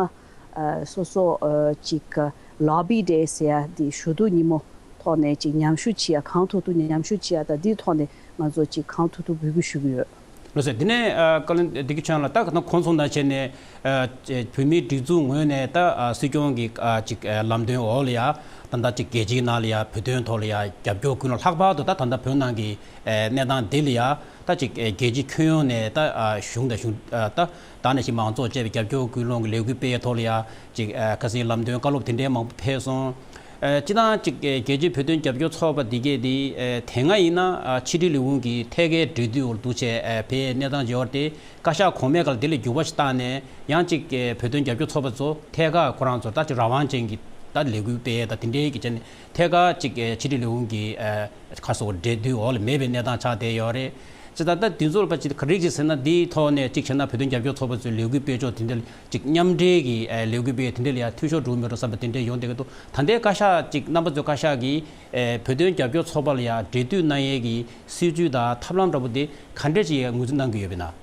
ཨ་སོ་སོ་ཨ་ཅིག་ལོ་བི་ཌེ་ཟེར་ཡ་དེ་ཞུ་གཏུག་ཉིན་མོ་ཐོག་ནས་ཅིག་མཉམ་ཞུགས་བྱེད་ཡ། གང་ཐུབ་ཐུབ་མཉམ་ཞུགས་བྱེད་ཡ་དང་དེའི་ཐོག་ནས་ང་ཚོ་ཅིག་གང་ཐུབ་ཐུབ་འབོད་སྐུལ་ཞུ་གི་ཡོད། ལགས་སོ། དེ་ནས་ཨ་བཀའ་བློན་བདེ་སྐྱིད་ཆོས་དབྱངས་ལགས། ད་ག་ནང་གོང་སོང་ནང་བྱས་ནས་ཨ་བོད་མིའི་སྒྲིག་འཛུགས་ངོས་ནས་ད་ཨ་སྲིད་སྐྱོང་གི་ཨ་ཅིག་ཨ་ལམ་སྟོན་འོག་ལ་ཡ་ད་ལྟ་ཅིག་རྒྱལ་སྤྱིའི་ནང་ལ་ཡ་བོད་དོན་ཐོག་ལ་ཡ་རྒྱབ་སྐྱོར་ཀུན་སློང་། ལྷག་པར་དུ་ད་ད་ལྟ་བོད་ནང་གི་ཨ་གནས་སྟངས་འདི་ལ་ཡ་ད་ཅིག་ཨ་རྒྱལ་སྤྱིའི་ཁྱོན་ཡོངས་ནས་ད་ཨ་གཞུང་དང་གཞུང་ཨ་ད་ད་ནང་བཞིན་མང་ཚོགས་བཅས་པའི་རྒྱབ་སྐྱོར་ཀུན་སློང་གི་ལས་འགུལ་སྤེལ་ཐོག་ལ་ཡ་ཅིག་ཨ་ཁ་སང་ལམ་སྟོན་བཀའ་སློབ་དེ་འདྲའི་མང་པོ་ཕེབས་སོང་། ཨ་སྤྱིར་བཏང་ཅིག་ཨ་རྒྱལ་སྤྱིའི་བོད་དོན་རྒྱབ་སྐྱོར་ཚོགས་པ་འདི་གས་འདི་ཨ་དེ་སྔ་ཡིན་ན་ཨ་ཕྱི་དྲིལ་ལས་ཁུངས་ཀྱི་ཐད་ཀའི་འབྲེལ་མཐུད་འོག་ཏུ་བྱས་ཨ་ཕེབས་གནས་སྟངས་འབྱོར་ཏེ། བཀའ་ཤག་གོང་མའི་སྒང་ལ་དེ་ལ་འགྱུར་བ་ཞིག་བཏང་ནས། ཡང་ཅིག་ཨ་བོད་དོན་རྒྱབ་སྐྱོར་ཚོགས་པ་ཚོ་ཐད་ཀར་ཁོ་རང་ཚོ་ད་ཅིག་རང་དབང་ཅན་གྱི་ད་ལས་འགུལ་སྤེལ་ཡས་ད་དེ་འདྲའི་གི་ཆ་ནས་ཐད་ཀར་ཅིག་ཨ་ཕྱི་དྲིལ་ལས་ཁུངས་ཀྱི་ཨ་ཁ་སོ་འབྲེལ་མཐུད་འོག་ལ་མེད་པའི་གནས་སྟངས་ཆགས་བསྡད་ཡོད་རེད། ཅི་ད་ལྟ་དེ་ཚོར་ཕར་ཅིག་ག་རེ་ཅིག་ཟེར་ན། འདིའི་ཐོག་ནས་ཅིག་བྱས་ན་བོད་དོན་རྒྱབ་སྐྱོར་ཚོགས་པ་ཚོའི་ལས་འགུལ་སྤེལ་ཕྱོགས་དེ་འདྲ་ལ་ཅིག་མཉམ་འབྲེལ་གྱི་ཨ་ལས་འགུལ་སྤེལ་དེ་འདྲ་ལ་ཡང་འཐུས་ཤོར་འགྲོ་མི་འགྲོ་བསམ་པ་དེ་འདྲ་ཡོང་བསྡད་ཀྱི་འདུག་ད་ལྟའི་བཀའ་ཤག་ཅིག་རྣམ་པ་ཚོའི་བཀའ་ཤག་གིས་ཨ་བོད་དོན་རྒྱབ་སྐྱོར་ཚོགས་པ་ལ་ཡང་འབྲེལ་མཐུད་གནང་ཡས་ཀྱི་སྲིད་ཇུས་དང་ཐབས་ལམ་འདྲ་པོ་དེ་ག་འདྲ་ཅིག་ངོས་འཛིན་གནང་གི་ཡོད་པ་ཡིན་ན།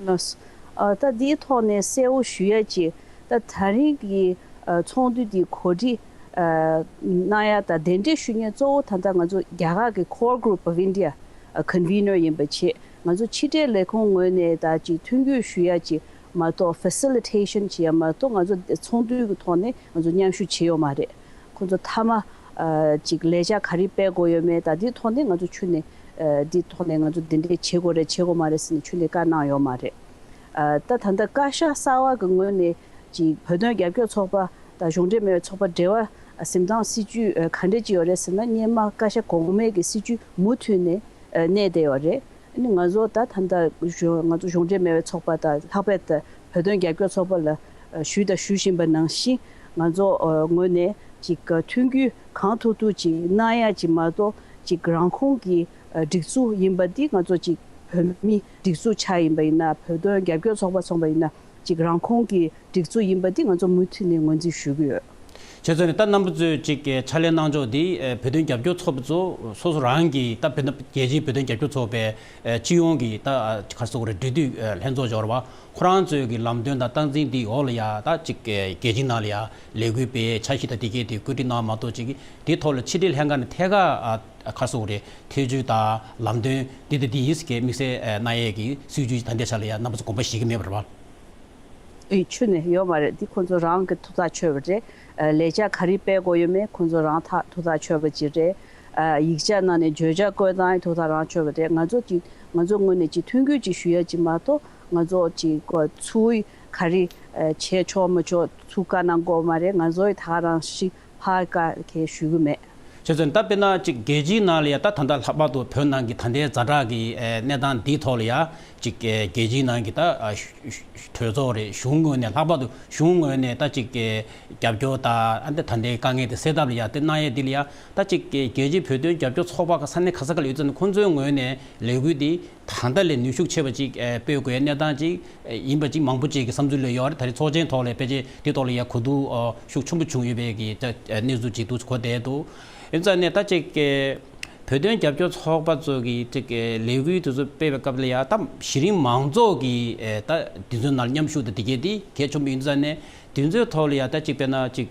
ལགས་སོ། ཨ་ད་འདིའི་ཐོག་ནས་གསལ་བོ་ཞུ་ཡ་ཅིག་ད་ད་རིང་གི་ཨ་ཚོགས་འདུ་འདི་གོ་སྒྲིག་ཨ་གནང་ཡ་དང་གདན་འདྲེན་ཞུ་མཁན་གཙོ་བོ་ད་ལྟ་ང་ཚོ་རྒྱ་གར་གྱི་Core Group of India ཨ་Convener ཡིན་པ་བྱས། ང་ཚོ་ཕྱི་འབྲེལ་ལས་ཁུངས་ངོས་ནས་ད་ཅིག་མཐུན་འགྱུར་ཞུ་ཡ་ཅིག་མ་གཏོགས། Facilitation བྱེད་ཡ་མ་གཏོགས། ང་ཚོ་ཚོགས་འདུའི་གི་ཐོག་ནས་ང་ཚོ་མཉམ་ཞུགས་བྱས་ཡོད་མ་རེད། ཁོང་ཚོ་མཐའ་མ་ཨ་ཅིག་ལས་འཆར་ག་རེ་སྤེལ་དགོས་ཡོད་མེད་དང་། འདིའི་ཐོག་ནས་ང་ཚོ་ཁྱོན་ནས་ཨ་འདིའི་ཐོག་ནས་ང་ཚོ་འདི་འདྲས་བྱེད་དགོས་རེད་བྱེད་དགོས་མ་རེད་ཟེར་ནས་ཁྱོན་ནས་བཀའ་གནང་ཡོད་མ་རེད། ཨ་ད་ད་ལྟ་བཀའ་ཤག་གསར་པ་གི་ངོས་ནས་ ཅིག་བོད་དོན་རྒྱབ་སྐྱོར་ཚོགས་པ་དང་གཞུང་འབྲེལ་མེད་པའི་ཚོགས་པ་འབྲེལ་བ་ཟིན་སྟངས་སྲིད་ཇུས་ག་འདྲ་ཅིག་ཡོད་རེད་ཟེར་ན། སྔོན་མ་བཀའ་ཤག་གོང་མའི་གི་སྲིད་ཇུས་མུ་མཐུད་ནས་གནས་བསྡད་ཡོད་རེད། ཨ་ནི་ང་ཚོ་ད་ད་ལྟ་གཞུང་ང་ཚོ་གཞུང་འབྲེལ་མེད་པའི་ཚོགས་པ་དང་ལྷག་པར་དུ་བོད་དོན་རྒྱབ་སྐྱོར་ཚོགས་པ་ལ་ཞུས་དང་ཞུ་བཞིན་པ་ནང་བཞིན། ང་ཚོ་ངོས་ནས་ཅིག་མཐུན་འགྱུར་གང་ཐུབ་ཐུབ་ཅིག་གནང་ཡ་ཅིག་མ་གཏོགས། ཅིག་རང་ཁོངས་ཀྱི་སྒྲིག་འཛུགས་ཡིན་པ་འདི། ང་ཚོ་ཅིག་བོད་མི་སྒྲིག་འཛུགས་ཆགས་ཡིན་པ་ཡིན་ན། བོད་དོན་རྒྱབ་སྐྱོར་ཚོགས་པ་སོང་པ་ཡིན་ན། ཅིག་རང་ཁོངས་ཀྱི་སྒྲིག་འཛུགས་ཡིན་པ་འདི་ང་ཚོ་མུ་མཐུད་ནས་ངོས་འཛིན་ཞུ་གི་ཡོད། བྱས་ཙང་ནས་ད་རྣམ་པ་ཚོས་ཅིག་ཕྱག་ལས་གནང་ཕྱོགས་འདི་བོད་དོན་རྒྱབ་སྐྱོར་ཚོགས་པ་ཚོ་སོ་སོ་རང་གི། ད་བོད་ན་རྒྱལ་སྤྱིའི་བོད་དོན་རྒྱབ་སྐྱོར་ཚོགས་པའི་སྤྱི་ཡོངས་ཀྱི་ད་ག་རེ་ཟེར་དགོས་རེད། འབྲེལ་མཐུད་ལྷན་ཚོགས་འབྱོར་བ་ཁོ་རང་ཚོའི་གི་ལམ་སྟོན་དང་སྟངས་འཛིན་འདི་འོག་ལ་ཡ། ད་ཅིག་རྒྱལ་སྤྱིའི་ནང་ལ་ཡ་ལས་འགུལ་སྤེལ་འཆར་གཞི་དང་དེ་གའི་དེ་བཀོད་སྒྲིག་གནང་བ་མ་གཏོགས། ཅིག་དེ་ཐོག་ལ་ཕྱི་དྲིལ་ལྷན་ཁང་ནས་ཐད་ཀར་ག་རེ་ཟེར་དགོས་རེད། ཐེ་བྱུས་དང་ལམ་སྟོན་འདི་དང་འདི་ཡིན་ཟེར་གི་དམིགས་བསལ་གནང་ཡས་ཀྱི་སྲིད་ཇུས་ད་ལྟའི་ཆ་ལ་ཡ་རྣམ་པ་ཚོ་དགོངས་པ་བཞེས་ཀྱི་མེད་པ་རེད་པ། ཨེ། ཁྱོན་ནས་ཡོད་མ་རེད། འདི་ཁོང་ཚོ་རང་གི་ཐུགས་ཐག་ཆོད་པ་རེད། ཨ། ལས་འཆར་ག་རེ་སྤེལ་དགོས་ཡོད་མེད་ཁོང་ཚོ་རང་ཐག་ཐུགས་ཐག་ཆོད་པ་ཅིག་རེད། ཨ། ཡིག་ཆ་ནང་ནས་བརྗོད་བྱ་བཀོད་སྟངས་ཐུགས་ཐག་རང་ཆོད་པ་རེད། ང་ཚོ་ཅིག་ང་ཚོ་ངོས་ནས་ཅིག་མཐུན་འགྱུར་ཅིག་ཞུ་ཡ་ཅིག་མ་གཏོགས། ང་ཚོ་ཅིག་ཚུར་ག་རེ་བྱས་ཆོག་མ་ཆོག་ཚུར་བཀའ་གནང་དགོས་མ་རེད། ང་ཚོ་ཡི་ད་ག་རང་ཞིག་ཕར་བཀའ་གང་ཞུ་གི་མེད། བྱས་ཙང་ད་དཔེར་ན་ཅིག་རྒྱལ་སྤྱིའི་ནང་ལ་ཡ། ད་ད་ལྟ་ལྷག་པར་དུ་བོད་ནང་གི་ད་ལྟའི་ཛ་དྲག་གི་ཨེ་གནས་སྟངས་འདིའི་ཐོག་ལ་ཡ། ཅིག་ཨེ་རྒྱལ་སྤྱིའི་ནང་གི་ད་ཨ་གྲོས་ཚོགས་རེད། གཞུང་ངོས་ནས། ལྷག་པར་དུ་གཞུང་ངོས་ནས་ད་ཅིག་ཨེ་རྒྱབ་སྐྱོར་དང་། ཨ། ད་ད་ལྟའི་དཀའ་ངལ་དེ་སེལ་ཐབས་ལ་ཡ་དེ་གནང་ཡས་འདི་ལ་ཡ། ད་ཅིག་ཨེ་རྒྱལ་སྤྱིའི་བོད་དོན་རྒྱབ་སྐྱོར་ཚོགས་པ་ཁག་ས་གནས་ག་ས་ག་ལ་ཡོད་ཙང་ནས་ཁོང་ཚོའི་ངོས་ནས་ལས་འགུལ་འདི་ད་ལྟ་ལས་ནུས་ཤུགས་ཆེ་བ་ཅིག་ཨེ་སྤེལ་དགོས་ཡ་གནས་སྟངས་ཅིག་ཨེ་ཡིན་པ་ཅིག་མང་པོ་ཅིག་གི་བསམ་ཚུལ་ལ་ཡོད་རེད། ད་རེས་ཚོགས་ཆེན་ཐོག་ལ་ཕལ་ཆེར་འདི་ཐོག་ལ་ཡ་གོ་བསྡུར་ཨ་ཤུགས་ཆེན་པོ་བྱུང་ཡོད་པའི་གི་ད་ཨེ་གནས་ཚུལ་ཅིག་འདུག་གོ་བསྡད་འདུག། ཡིན་ཙང་ནས་ད་ཅིག་གི་བོད་དོན་རྒྱབ་སྐྱོར་ཚོགས་པ་ཚོ་གི་ཅིག་གི་ལས་འགུལ་དེ་ཚོ་སྤེལ་བའི་སྐབས་ལ་ཡ། ད་གཞི་རིམ་མང་ཚོགས་ཀྱི་ཨེ་ད་འདི་ཚོའི་ནང་མཉམ་ཞུགས་དང་དེ་གའི་དེ་གལ་ཆེན་པོ་ཡིན་ཙང་ནས། དེ་ཚོའི་ཐོག་ལ་ཡ་ད་ཅིག་དཔེར་ན་ཅིག་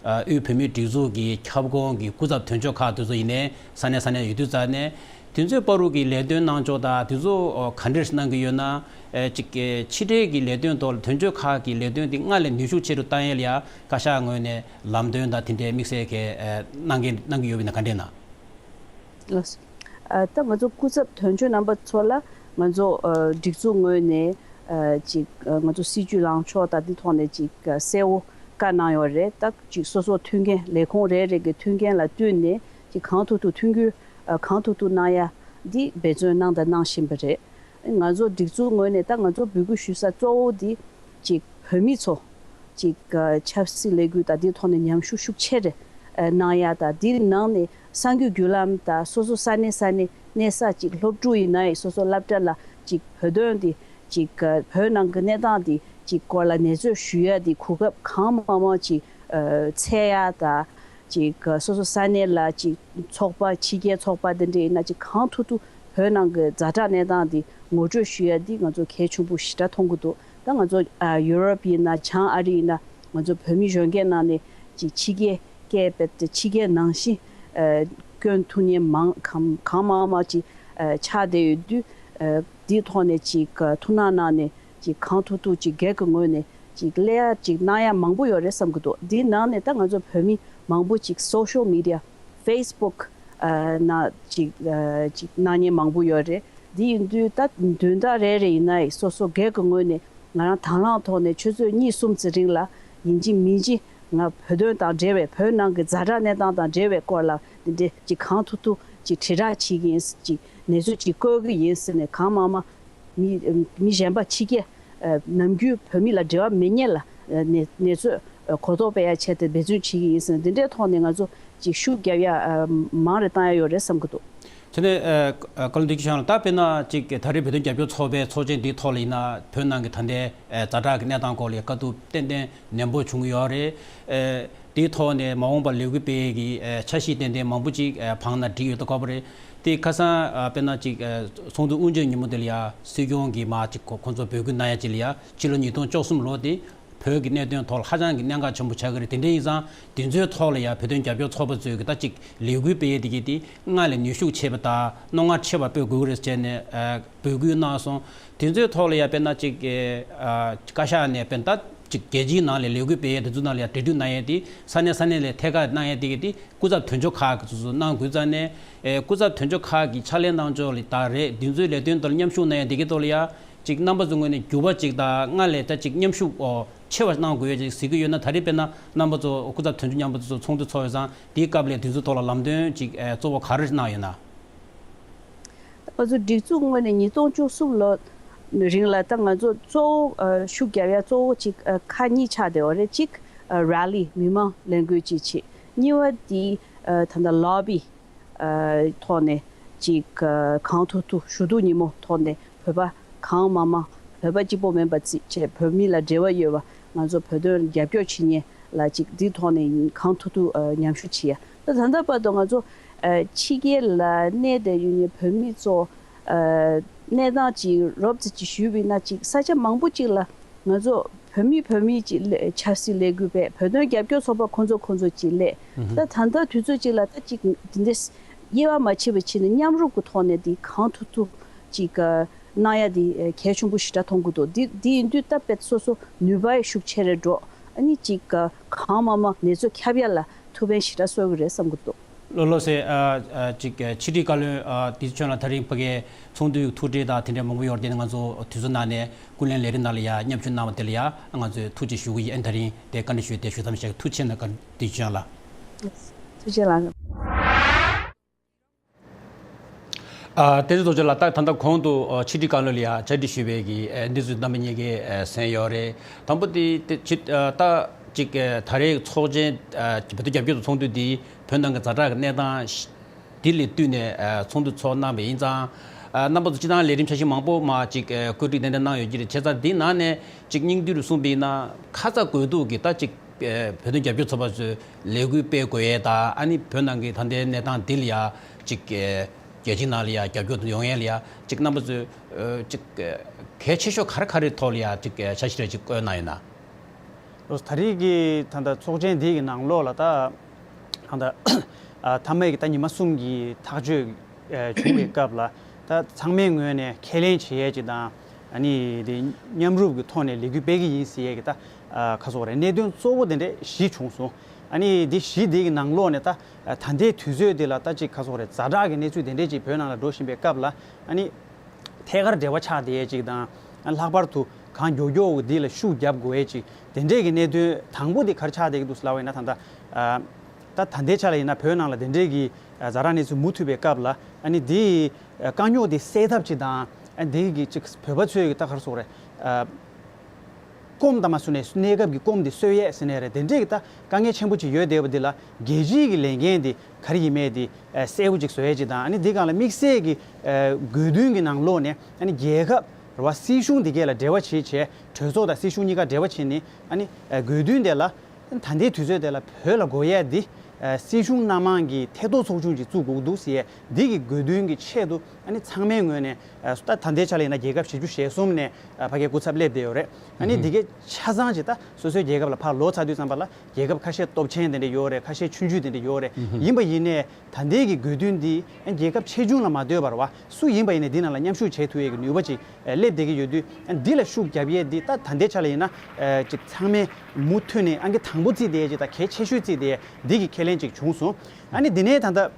ཨ་དབུས་བོད་མིའི་སྒྲིག་འཛུགས་ཀྱི་ཁྱབ་ཁོངས་ཀྱི་སྐུ་ཚབ་དོན་གཅོད་ཁག་དེ་ཚོ་ཡིན་ནའི་ས་གནས་ས་གནས་ཡོད་དུས་ཙང་ནས། དེ་ཚོའི་བར་དུ་གི་ལས་དོན་གནང་ཕྱོགས་དང་དེ་ཚོ་ག་འདྲས་གནང་གི་ཡོད་ན། ཨེ་ཅིག་ཨེ་ཕྱི་འབྲེལ་གྱི་ལས་དོན་ཐོག་ལ་དོན་གཅོད་ཁག་གི་ལས་དོན་དེ་སྔར་ལས་ནུས་ཤུགས་ཆེ་རུ་བཏང་ཡས་ལ་ཡ་བཀའ་ཤག་ངོས་ནས་ལམ་སྟོན་དང་དེ་འདྲའི་དམིགས་བསལ་གྱི་ཨེ་གནང་གི་གནང་གི་ཡོད་པ་ཡིན་ན་ག་འདྲས་ན། ལགས་སོ། ཨ། ད་ང་ཚོ་སྐུ་ཚབ་དོན་གཅོད་རྣམ་པ་ཚོ་ལ་ང་ཚོ་ཨ་སྒྲིག་འཛུགས་ངོས་ནས་ཨ་ཅིག་ཨ་ང་ཚོ་སྲིད་ཇུས་ལངས་ཕྱོགས་དང་དེ་ཐོག་ནས་ཅིག་ཨ་གསལ་བོ་བཀའ་གནང་ཡོད་རེད། ད་ཅིག་སོ་སོ་མཐུན་རྐྱེན། ལས་ཁུངས་རེ་རེ་གི་མཐུན་རྐྱེན་ལ་བསྟུན་ནས་ཅིག་གང་ཐུབ་ཐུབ་མཐུན་འགྱུར་ཨ་གང་ཐུབ་ཐུབ་གནང་ཡ་འདི་འབད་བརྩོན་གནང་དང་གནང་བཞིན་པ་རེད། ང་ཚོ་སྒྲིག་འཛུགས་ངོས་ནས་ད་ང་ཚོ་འབོད་སྐུལ་ཞུ་ས་གཙོ་བོ་འདི་ཅིག་བོད་མི་ཚོ་ཅིག་ཨ་ཆབ་སྲིད་ལས་འགུལ་དང་འདིའི་ཐོག་ནས་མཉམ་ཞུགས་ཤུགས་ཆེ་རེ་ཨ་གནང་ཡ་དང་། འདིའི་ནང་ནས་གསར་འགོད་བརྒྱུད་ལམ་དང་སོ་སོ་ས་གནས་ས་གནས་གནས་ས་ཅིག་སློབ་ཕྲུག་ཡིན་ན་ཡང་སོ་སོ་སློབ་གྲྭ་ལ་ཅིག་བོད་དོན་འདི་ཅིག་ཨ་བོད་ནང་གི་གནས་སྟངས་འདི་ཅིག་སྐོར་ལ་ནས་རྩོད་ཞུ་ཡ་འདི་གོ་སྐབས་གང་མང་མང་ཅིག་ཨ་འཚོལ་ཡ་དང་། ཅིག་སོ་སོ་ས་གནས་ལ་ཅིག་ཚོགས་པ། ཕྱི་རྒྱལ་ཚོགས་པ་དེ་འདྲ་ཡིན་ན་ཅིག་གང་ཐུབ་ཐུབ་བོད་ནང་གི་ཛ་དྲག་གནས་སྟངས་འདི་ངོ་སྤྲོད་ཞུ་ཡ་འདི་ང་ཚོ་གལ་ཆེན་པོ་ཞེ་དྲག་མཐོང་གི་འདུག། ད་ང་ཚོ་ཨ་ཡུ་རོབ་ཡིན་ན། བྱང་ཨ་རི་ཡིན་ན། ང་ཚོ་བོད་མི་གཞོན་སྐྱེས་ནང་ནས་ཅིག་ཕྱི་རྒྱལ་སྐད་བེད་ཕྱི་རྒྱལ་ནང་བཞིན་ཨ་སྐྱོན་ཐུག་མཁན་མང་གང་གང་མང་མང་ཅིག་ཨ་ཆགས་བསྡད་ཡོད་དུས། ཨ་འདིའི་ཐོག་ནས་ཅིག་ཨ་ཐུགས་སྣང་གནང་ནས། ཅིག་གང་ཐུབ་ཐུབ་ཅིག་སྒེར་གྱི་ངོས་ནས་ཅིག་སླེབས་ཡ་ཅིག་གནང་ཡ་མང་པོ་ཡོད་རེད་བསམ་གྱི་འདུག། འདིའི་ནང་ནས་ད་ང་ཚོ་བོད་མི་མང་པོ་ཅིག་སོ་ཤལ་མི་ཌི་ཡ། ཕེ་སི་བུག་ཨ་ནང་ཅིག་ཨ་ཅིག་གནང་མཁན་མང་པོ་ཡོད་རེད། འདི་ཡིན་དུས་ད་དོན་དག་རེ་རེ་ཡིན་ན་ཡང་སོ་སོ་སྒེར་གྱི་ངོས་ནས་ང་རང་དང་བླངས་ཐོག་ནས་ཆུ་ཚོད་གཉིས་གསུམ་ཙམ་རིང་ལ་ཡིན་གཅིག་མིན་གཅིག་ང་བོད་དོན་དང་འབྲེལ་བའི། བོད་ནང་གི་ཛ་དྲག་གནས་སྟངས་དང་འབྲེལ་བའི་སྐོར་ལ་འདི་འདྲའི་ཅིག་གང་ཐུབ་ཐུབ་ཅིག་དྲིལ་བསྒྲགས་བྱེད་ཀྱི་ཡིན། ཅིག་གནས་ཚུལ་ཅིག་བཀོད་ཀྱི་ཡིན་ཟེར་ནས་གང་མང་མང་། མི་མི་གཞན་པ་ཕྱི་རྒྱལ་ཨ་ནམ་རྒྱུན་བོད་མི་ལ་འབྲེལ་བ་མེད་མཁན་ལ་ཨ་གནས་གནས་ཚུལ་ཨ་གོ་རྟོགས་སྤེལ་ཡ་ཆེད་དུ་འབད་བརྩོན་བྱེད་ཀྱི་ཡིན་ཟེར་ནས། འདི་འདྲའི་ཐོག་ནས་ང་ཚོ་ཅིག་ཤུགས་རྒྱབ་ཡ་ཨ་མང་རེ་བཏང་ཡ་ཡོད་རེད་བསམ་གྱི་འདུག། དེ་ནས་ཨ་ཨ་བཀའ་བློན་བདེ་སྐྱིད་ཆོས་དབྱངས་ལགས། ད་དཔེར་ན་ཅིག་ད་རེས་བོད་དོན་རྒྱབ་སྐྱོར་ཚོགས་པའི་ཚོགས་ཆེན་འདིའི་ཐོག་ལ་ཡིན་ན། བོད་ནང་གི་ད་ལྟའི་ཨ་ཛ་དྲག་གི་གནས་སྟངས་སྐོར་ལ་བཀའ་བསྡུར་ཏན་ཏན་ནན་པོ་བྱུང་ཡོད་རེད། ཨ་དེའི་ཐོག་ནས་མ་འོངས་པར་ལས་འགུལ་སྤེལ་ཡས་ཀྱི་ཨ་འཆར་གཞི་ཏན་ཏན་མང་པོ་ཅིག་ཨ་བང་ནང་བསྒྲིགས་ཡོད་དོ་ཁ་པོ་རེད། དེ་ཁ་སང་ཨ་དཔེར་ན་ཅིག་ཨ་ཚོགས་འདུ་དབུ་འབྱེད་ཉིན་མོ་དེ་ལ་ཡ་སྲིད་སྐྱོང་གིས་མར་ཅིག་ཁོ་ཁོང་ཚོ་འབོད་སྐུལ་གནང་ཡ་ཅིག་ལ་ཡ། ཕྱི་ལོ་ཉིས་སྟོང་བཅུ་གསུམ་ལོ་དེ་བོད་ཀྱི་གནད་དོན་ཐོག་ལ་ཧ་ཅང་གི་གནད་འགག་ཆེན་པོ་ཆགས་ཀྱི་རེད། དེ་འདྲ་ཡིན་ཙང་དེ་ཚོའི་ཐོག་ལ་ཡ་བོད་དོན་རྒྱབ་སྐྱོར་ཚོགས་པ་ཚོས་ཀྱི་ད་ཅིག་ལས་འགུལ་སྤེལ་ཡས་དེ་གི་དེ་སྔར་ལས་ནུས་ཤུགས་ཆེ་བ་དང་རྣོ་ངར་ཆེ་བ་སྤེལ་དགོས་ཀྱི་རེད་ཟེར་ནས་ཨ་འབོད་སྐུལ་གནང་སོང་། དེ་ཚོའི་ཐོག་ལ་ཡ་དཔེར་ན་ཅིག་ཨ་བཀའ་ཤག་ནས་དཔེར་ན་ད་ཅིག་རྒྱལ་སྤྱིའི་ནང་ལ་ལས་འགུལ་སྤེལ་ཡས་དེ་ཚོའི་ནང་ལ་ཡ་འབྲེལ་མཐུད་གནང་ཡས་དེ། ས་གནས་ས་གནས་ལ་ཐད་ཀར་གནང་ཡས་དེ་གི་དེ་སྐུ་ཚབ་དོན་གཅོད་ཁག་གི་ཚོ་ཚོ་གནང་དགོས་ཙང་ནས། ཨེ་སྐུ་ཚབ་དོན་གཅོད་ཁག་གི་ཕྱག་ལས་གནང་ཕྱོགས་ལ་ད་རེད། འདི་ཚོའི་ལས་དོན་དེ་ལ་མཉམ་ཞུགས་གནང་ཡས་དེ་གི་ཐོག་ལ་ཡ་ཅིག་རྣམ་པ་ཚོའི་ངོས་ནས་འགྱུར་བ་ཅིག་དང་སྔར་ལས་ད་ཅིག་མཉམ་ཞུགས་ཨོ་ ཆེ་བ་གནང་དགོས་ཡོད་ཅེས་ཟེར་གྱི་ཡོད་ན། ད་རེས་དཔེར་ན་རྣམ་པ་ཚོ་སྐུ་ཚབ་དོན་གཅོད་མཉམ་པོ་ཚོ་ཚོགས་འདུ་ཚོགས་ཡོད་ཙང་། དེའི་སྐབས་ལ་དེ་ཚོའི་ཐོག་ལ་ལམ་སྟོན་ཅིག་ཨེ་གཙོ་བོ་ག་རེ་གནང་ཡོད་ན། ང་ཚོ་སྒྲིག་འཛུགས་ངོས་ནས་ཉིས་སྟོང་བཅུ་གསུམ་ལོ་རིང་ལ་ད་ང་ཚོ་གཙོ་བོ་ཨ་ཤུགས་རྒྱབ་ཡ་གཙོ་བོ་ཅིག་ཨ་ཁག་གཉིས་ཆགས་བསྡད་ཡོད་རེད། གཅིག་ཨ་ར་ལི་མི་མང་ལས་འགུལ་ཅིག་བྱེད། གཉིས་པ་དེ་ཨ་ད་ལྟ་ལོ་བི་ཨ་ཐོག་ནས་ཅིག་ཨ་གང་ཐུབ་ཐུབ་ཞུ་གཏུག་ཉིན་མོ་ཐོག་ནས་བོད་པ་གང་མང་མང་བོད་པ་གཅིག་པོ་མིན་པ་ཅིག་བྱས། བོད་མི་ལ་འབྲེལ་བ་ཡོད་པ། ང་ཚོ་བོད་དོན་རྒྱབ་སྐྱོར་བྱེད་མཁན་ལ་ཅིག་འདིའི་ཐོག་ནས་གང་ཐུབ་ཐུབ་ཨ་ཉམས་ཞིབ་བྱེད་ཡ། ད་ད་ལྟ་བར་དུ་ང་ཚོ་ཨ་ཕྱི་རྒྱལ་ལ་གནས་བསྡད་ཡོད་མཁན་བོད་མི་ཚོ་ཨ་གནས་སྟངས་ཅིག་རོབ་ཙམ་ཅིག་ཞུས་པ་ཡིན་ན། ཅིག་ས་ཆ་མང་པོ་ཅིག་ལ་ང་ཚོ་བོད་མི་བོད་མི་ཅིག་ལ་ཆབ་སྲིད་ལས་འགུལ་སྤེལ། བོད་དོན་རྒྱབ་སྐྱོར་ཚོགས་པ་ཁོ་ཚོ་ཁོ་ཚོ་ཅིག་སླེབས། ད་ད་ལྟ་དུས་ཚོད་ཅིག་ལ་ད་ཅིག་འདི་འདྲས་དབྱེ་བ་མ་ཕྱེ་བ་བྱས་ནས་མཉམ་རུབ་ཀྱི་ཐོག་ནས་འདི་གང་ཐུབ་ཐུབ་ཅིག་གནང་ཡ་འདི་གལ་ཆེན་པོ་ཞེ་དྲག་མཐོང་གི་འདུག་འདི་འདི་ཡིན་དུས་ད་དཔེ་སོ་སོ་ནུས་པ་ཤུགས་ཆེ་རེ་འགྲོ། ཨ་ནི་ཅིག་གང་མང་མང་ནད་གཞི་ཁྱབ་ཡ་ལ་ཐུགས་ཕན་ཞེ་དྲག་གསོས་ཀྱི་རེད་བསམ་གྱི་འདུག་ལགས་ལགས་སེ། ཨ་ཨ་ཅིག་ཨ་ཕྱི་དྲིལ་བཀའ་བློན་ཨ་བདེ་ཆོས་ལགས། ད་རིང་ཕ་གིའི་ཚོགས་འདུའི་ཐུགས་འཕྲད་དང་དེ་འདྲའི་མང་པོ་ཡོད་རེད། དེ་ནི་ང་ཚོ་དུས་ཚོད་གནང་ནས་སྐུ་ལས་ལས་རིམ་ནང་ལ་ཡ་མཉམ་ཞུགས་གནང་བ་དེ་ལ་ཡ་ང་ཚོས་ཐུགས་རྗེ་ཞུ་གི་ཡིན། ཨ་ནི་ད་རིང་དེ་བཀའ་འདྲི་ཞུས་ཏེ་ཞུ་མཚམས་བཞག་གི། ཐུགས་རྗེ་ཆེ་གནང་། བཀའ་བདེ་ཆོས་ལགས། ཐུགས་རྗེ་ཆེ་ལགས། ཨ་བསྟན་འཛིན་རྡོ་རྗེ་ལགས། ད་ད་ལྟ་གོང་དུ་ཨ་ཕྱི་དྲིལ་བཀའ་བློན་ལ་ཡ་བཅར་འདྲི་ཞུས་པའི་གི་ཨ་འདི་ཚོ་རྣམ་པ་གཉིས་ཀས་ཨ་གསན་ཡོད་རེད། དང་པོ་དེ་དེ་ཕྱི་ཨ་ད་ཅིག་ཨ་ད་རེས་ཚོགས་ཆེན་ཨ་བོད་དོན་རྒྱབ་སྐྱོར་ཚོགས་འདུ་འདི་བོད་ནང་གི་ཛ་དྲག་གི་གནས་སྟངས་འདི་ལ་བསྟུན་ནས་ཨ་ཚོགས་འདུ་ཚོགས་གནང་བ་ཡིན་ཙང་། ཨ་རྣམ་པ་ཚོ་སྤྱི་བཏང་ལས་རིམ་འཆར་གཞི་མང་པོ་མར་ཅིག་ཨ་བཀོད་སྒྲིག་ཏན་ཏན་གནང་ཡོད་ཀྱི་རེད། བྱས་ཙང་འདི་ནང་ནས་ཅིག་སྙིང་བསྡུས་རུ་གསུངས་པ་ཡིན་ན། ཁ་ཚ་དགོས་གཏུགས་ཀྱི་ད་ཅིག་ཨ་བོད་དོན་རྒྱབ་སྐྱོར་ཚོགས་པ་ཚོས་ལས་འགུལ་སྤེལ་དགོས་ཡས་དང་། ཨ་ནི་བོད་ནང་གི་ད་ལྟའི་གནས་སྟངས་འདི་ལ་ཡ་ཅིག་ཨ་རྒྱལ་སྤྱིའི་ནང་ལ་ཡ་རྒྱབ་སྐྱོར་ཡོང་ཡས་ལ་ཡ་ཅིག་རྣམ་པ་ཚོས་ཨ་ཅིག་ཨ་གལ་ཆེ་ཤོས་ག་རེ་ག་རེ་ཐོག་ལ་ཡ་ཅིག་ཨ་འཆར་གཞི་རེ་ཅིག་བཀོད་གནང་ཡོད་ན། ལགས་སོ། ད་རེས་ཀྱི་ད་ལྟ་ཚོགས་ཆེན་འདི་གི་ནང་ལོགས་ལ་ད་ད་ལྟ་ཨ་མཐའ་མའི་གི་ད་ཉི་མ་གསུམ་གྱི་ཐག་གཅོད་ཨ་བྱུང་བའི་སྐབས་ལ། ད་ཚང་མའི་ངོས་ནས་ཁས་ལེན་བྱེད་ཡས་ཅིག་དང་། ཨ་ནི་དེ་མཉམ་རུབ་ཀྱི་ཐོག་ནས་ལས་འགུལ་སྤེལ་གྱི་ཡིན་ཟེར་ཡས་ཀྱི་ད་ཨ་ག་རེ་ཟེར་དགོས་རེད། གནད་དོན་གཙོ་བོ་དེ་འདྲ་བཞི་བྱུང་སོང་། ཨ་ནི་དེ་བཞི་དེ་གི་ནང་ལོགས་ནས་ད་ཨ་ད་ལྟའི་དུས་ཚོད་དེ་ལ་ད་ཅིག་ག་རེ་ཟེར་དགོས་རེད། ཛ་དྲག་གི་གནས་ཚུལ་དེ་འདྲ་ཅིག་བོད་ནང་ལ་འགྲོ་བཞིན་པའི་སྐབས་ལ། ཨ་ནི་ཐད་ཀར་འབྲེལ་བ་ཆགས་བསྡད་ཡས་ཅིག་དང་། ཨ་ལྷག་པར་དུ་གང་མགྱོགས་མགྱོགས་འདི་ལ་ཤུགས་རྒྱབ་དགོས་ཡས་ཅིག་དེ་འདྲས་ཀྱི་གནད་དོན་དང་པོ་དེ་ག་རེ་ཆགས་བསྡད་ཀྱི་འདུག་ཟེར་ལབ་པ་ཡིན་ན། ད་ལྟ་ཨ་ད་ད་ལྟའི་ཆ་ལ་ཡིན་ན་བོད་ནང་ལ་དེ་འདྲས་ཀྱི་ཨ་ཛ་དྲག་གནས་ཚུལ་མུ་མཐུད་པའི་སྐབས་ལ། ཨ་ནི་དེའི་ཨ་དཀའ་རྙོག་དེ་སེལ་ཐབས་ཅིག་དང་། ཨ་དེ་གི་ཅིག་བོད་པ་ཚོས་ཀྱི་ད་ག་རེ་ཟེར་དགོས་རེད། ཨ་སྐོམ་དང་མ་བཟོས་ནས་གནས་སྐབས་ཀྱི་སྐོམ་དེ་གསོ་ཡས་ཟེར་ནའི་རེད། དེ་འདྲས་ཀྱི་ད་དཀའ་ངལ་ཆེན་པོ་ཅིག་ཡོད་བསྡད་པ་འདི་ལ་རྒྱལ་སྤྱིའི་གི་ལས་འགན་དེ་ག་རེ་ཡིན་མིན་དེ་ཨ་གསལ་པོ་ཅིག་བཟོ་ཡས་ཅིག་དང་། ཨ་ནི་འདི་སྒང་ལ་དམིགས་བསལ་གྱི་ཨ་དགོས་འདུན་གྱི་ནང་ལོགས་ནས། ཨ་ནི་རྒྱལ་ཁབ་རེད་བ། སྲིད་གཞུང་འདི་གས་ལ་འབྲེལ་བ་བྱེད་བྱས། གྲོས་ཚོགས་དང་སྲིད་གཞུང་གཉིས་ཀ་འབྲེལ་བ་བྱས་ནས། ཨ་ནི་ཨ་དགོས་འདུན་དེ་ལ། ད་ལྟའི་དུས་ཚོད་དེ་ལ་བོད་ལ་དགོས་ཡས་འདི་ཨ་སྲིད་གཞུང་སྣ་མང་གི་ཐད་གཏོགས་ཚོགས་ཆུང་ཅིག་བཙུགས་དགོས་ཀྱི་འདུག་ཟེར་ཡས་འདི་གི་དགོས་འདུན་གྱི་ཆེད་དུ། ཨ་ནི་ཚང་མའི་ངོས་ནས་ཨ་ད་ད་ལྟའི་ཆ་ལ་ཡིན་ན་རྒྱལ་ཁབ་བཞི་བཅུ་ཞེ་གསུམ་ནས་ཨ་ཕ་གིའི་སྐུ་ཚབ་སླེབས་བསྡད་ཡོད་རེད། ཨ་ནི་འདི་གའི་ཆ་ཚང་ཅིག་ད་སོ་སོའི་རྒྱལ་ཁབ་ལ་ཕར་ལོག་ཚར་དུས་ཙམ་པ་ལ། རྒྱལ་ཁབ་ཁ་ཤས་སྟོབས་ཆེན་དེ་འདྲ་ཡོད་རེད། ཁ་ཤས་ཆུང་ཆུང་དེ་འདྲ་ཡོད་རེད། ཡིན་པ་ཡིན་ནའི་ད་ལྟའི་གི་དགོས་འདུན་འདི་ཨ་རྒྱལ་ཁབ་ཆེ་ཆུང་ལ་མ་ལྟོས་པར་བ། སུ་ཡིན་པ་ཡིན་ནའི་འདི་ནང་ལ་མཉམ་ཞུགས་བྱེད་ཐུབ་ཡས་ཀྱི་ནུས་པ་ཅིག་ཨ་སླེབས་བསྡད་ཀྱི་ཡོད་དུས། ཨ་འདི་ལ་ཤུགས་རྒྱབ་ཡས་འདི་ད་ད་ལྟའི་ཆ་ལ་ཡིན་ན་ཨ་ཅིག་ཚང་མས་མུ་མཐུད་ནས་ཨང་ཀི་དང་པོ་བརྩིས་བསྡད་ཡས་ཅིག་དང་གལ་ཆེ་ཤོས་བརྩིས་བསྡད་ཡས་འདི་གི་ཁས་ལེན་ཅིག་བྱུང་སོང་། ཨ་ནི་འདི་ནས་ད་ལྟ་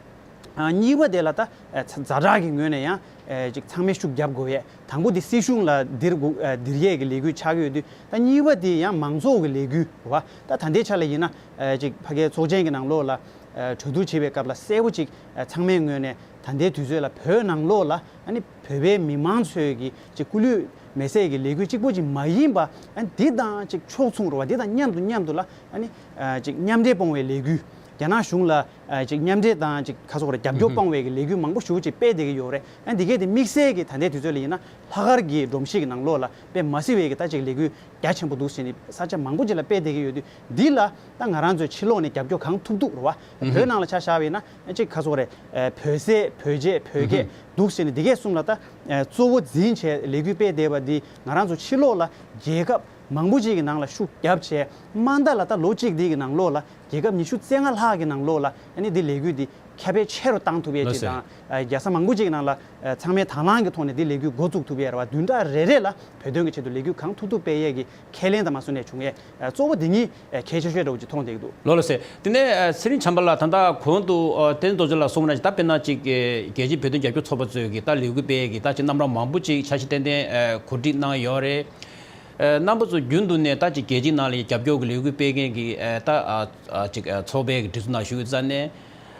ཨ་གཉིས་པ་དེ་ལ་ད་ཨ་ཛ་དྲག་གི་ངོས་ནས་ཡང་ཨ་ཅིག་ཚང་མས་ཤུགས་རྒྱབ་དགོས་ཡས། དང་པོ་དེ་སྲིད་གཞུང་ལ་འདིར་དགོས་ཨ་འདིར་ཡས་ཀྱི་ལས་འགུལ་ཆགས་ཀྱི་ཡོད་དུས། ད་གཉིས་པ་དེ་ཡང་མང་ཚོགས་ཀྱི་ལས་འགུལ་རེད་བ། ད་ད་ལྟའི་ཆ་ལ་ཡིན་ན་ཨ་ཅིག་ཕ་གིའི་ཚོགས་ཆེན་གྱི་ནང་ལོགས་ལ་ཨ་གྲོས་བསྡུར་བྱེད་པའི་སྐབས་ལ་གསལ་པོ་ཅིག་ཨ་ཚང་མའི་ངོས་ནས་ད་ལྟའི་དུས་ཚོད་ལ་བོད་ནང་ལོགས་ལ། ཨ་ནི་བོད་པའི་མི་མང་ཚོས་ཀྱི་ཅིག་སྐུ་ལུས་མེ་བསྲེགས་ཀྱི་ལས་འགུལ་གཅིག་པོ་ཅིག་མ་ཡིན་པ། ཨ་འདི་དང་ཅིག་ཕྱོགས་མཚུངས་རེད་བ། འདི་དང་མཉམ་དུ་མཉམ་དུ་ལ། ཨ་ནི་ཨ་ཅིག་མཉམ་འབྲེལ་སྤོང་བའི་ལས་འགུལ། རྒྱ་ནག་གཞུང་ལ་ཨ་ཅིག་མཉམ་འབྲེལ་དང་ཅིག་ག་རེ་ཟེར་དགོས་རེད། རྒྱབ་སྐྱོར་སྤང་བའི་གི་ལས་འགུལ་མང་པོ་ཞེ་པོ་ཅིག་སྤེལ་བསྡད་ཀྱི་ཡོད་རེད། ཨ་འདི་གས་དེ་དམིགས་བསལ་གྱི་ད་ལྟའི་དུས་ཚོད་ལ་ཡིན་ན་ལྷག་དཀར་གྱི་སྒྲོམ་གཞི་གི་ནང་ལོགས་ལ་དཔེ་མ་སྲིད་པའི་གི་ད་ཅིག་ལས་འགུལ་རྒྱ་ཆེན་པོ་འདུག་ཟེར་ནས་ས་ཆ་མང་པོ་ཅིག་ལ་སྤེལ་བསྡད་ཀྱི་ཡོད་དུས། འདི་ལ་ད་ང་རང་ཚོས་ཕྱི་ལོགས་ནས་རྒྱབ་སྐྱོར་གང་ཐུབ་ཐུབ་རེད་བ། བོད་ནང་ལ་ཆ་བཞག་པ་ཡིན་ན་ཅིག་ག་རེ་ཟེར་དགོས་རེད། བོད་ཟས་བོད་ཆས་བོད་སྐད་འདུག་ཟེར་ནས་འདི་གས་གསུམ་ལ་ད་གཙོ་བོ་འཛིན་བྱས་ལས་འགུལ་སྤེལ་བསྡད་པ་འདི། ང་རང་ཚོ་ཕྱི་ལོགས་ལ་རྒྱལ་ཁབ་མང་པོ་ཅིག་གི་ནང་ལ་ཤུགས་རྒྱབ་བྱས། མ་མཐའ་ལ་ད་ལོ་གཅིག་འདི་གི་ནང་ལོགས་ལ་རྒྱལ་ཁབ་ཉི་ཤུ་རྩ་ལྔ་ལྷག་གི་ནང་ལོགས་ལ། ཨ་ནི་འདི་ལས་འགུལ་འདི་ཁྱབ་སྤེལ་ཆེ་རུ་བཏང་ཐུབ་ཡས་ཅིག་དང་། ཨ་རྒྱལ་ས་མང་པོ་ཅིག་གི་ནང་ལ་ཨ་ཚང་མས་དང་བླངས་ཀྱི་ཐོག་ནས་འདི་ལས་འགུལ་འགོ་བཙུགས་ཐུབ་ཡས་རེད་བ། བདུན་ཕྲག་རེ་རེ་ལ་བོད་དོན་གྱི་ཆེད་དུ་ལས་འགུལ་གང་ཐུབ་ཐུབ་སྤེལ་ཡས་ཀྱི་ཁས་ལེན་དང་མ་སོ་ནས་བྱུང་ཡས། ཨ་གཙོ་བོ་འདི་གཉིས་ཨ་གལ་ཆེ་ཤོས་འདྲ་བོ་ཅིག་མཐོང་བསྡད་ཀྱི་འདུག་ལགས་ལགས་སེ། དེ་ནས་ཨ་ཚེ་རིང་བྱམས་པ་ལགས། ད་ལྟ་གོང་དུ་ཨ་བསྟན་རྡོ་རྗེ་ལགས་གསུངས་པ་ནང་བཞིན། ད་དཔེར་ན་ཅིག་ཨ་རྒྱལ་སྤྱིའི་བོད་དོན་རྒྱབ་སྐྱོར་ཚོགས་པ་ཚོས་ཀྱི་ད་ལས་འགུལ་སྤེལ་ཡས་ཀྱི་ད་ཅིག་རྣམ་གྲངས་མང་པོ་ཅིག་འཆར་གཞི་ཏན་ཏན་ཨ་གོ་སྒྲིག་གནང་ཡོད་རེད། རྣམ་པ་ཚོ་རྒྱུན་དུ་ནས་ད་ཅིག་རྒྱལ་སྤྱིའི་ནང་ལ་རྒྱབ་སྐྱོར་གྱི་ལས་འགུལ་སྤེལ་མཁན་གྱི་ད་ཅིག་ཚོགས་པའི་གི་གྲས་སུ་ནང་ཞུགས་ཡོད་ཙང་ནས།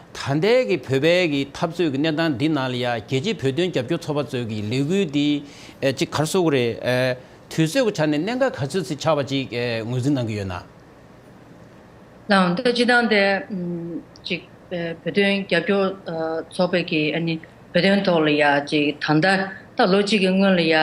ད་ལྟའི་གི་བོད་པའི་གི་འཐབ་རྩོད་ཀྱི་གནས་སྟངས་འདི་ནང་ལ་ཡ་རྒྱལ་སྤྱིའི་བོད་དོན་རྒྱབ་སྐྱོར་ཚོགས་པ་ཚོའི་གི་ལས་འགུལ་འདི་ཅིག་ག་རེ་ཟེར་དགོས་རེད། དུས་ཚོད་ཀྱི་ཆ་ནས་གནད་འགག་ག་ཚོད་ཅིག་ཆགས་པ་ཅིག་ངོས་འཛིན་གནང་གི་ཡོད་ན། ལགས་འོང་། ད་སྤྱིར་བཏང་དེ་ཅིག་བོད་དོན་རྒྱབ་སྐྱོར་ཚོགས་པའི་གི་ཨ་ནི་བོད་དོན་ཐོག་ལ་ཡ་ཅིག་ད་ལྟ་ད་ལོ་གཅིག་གི་སྔོན་ལ་ཡ་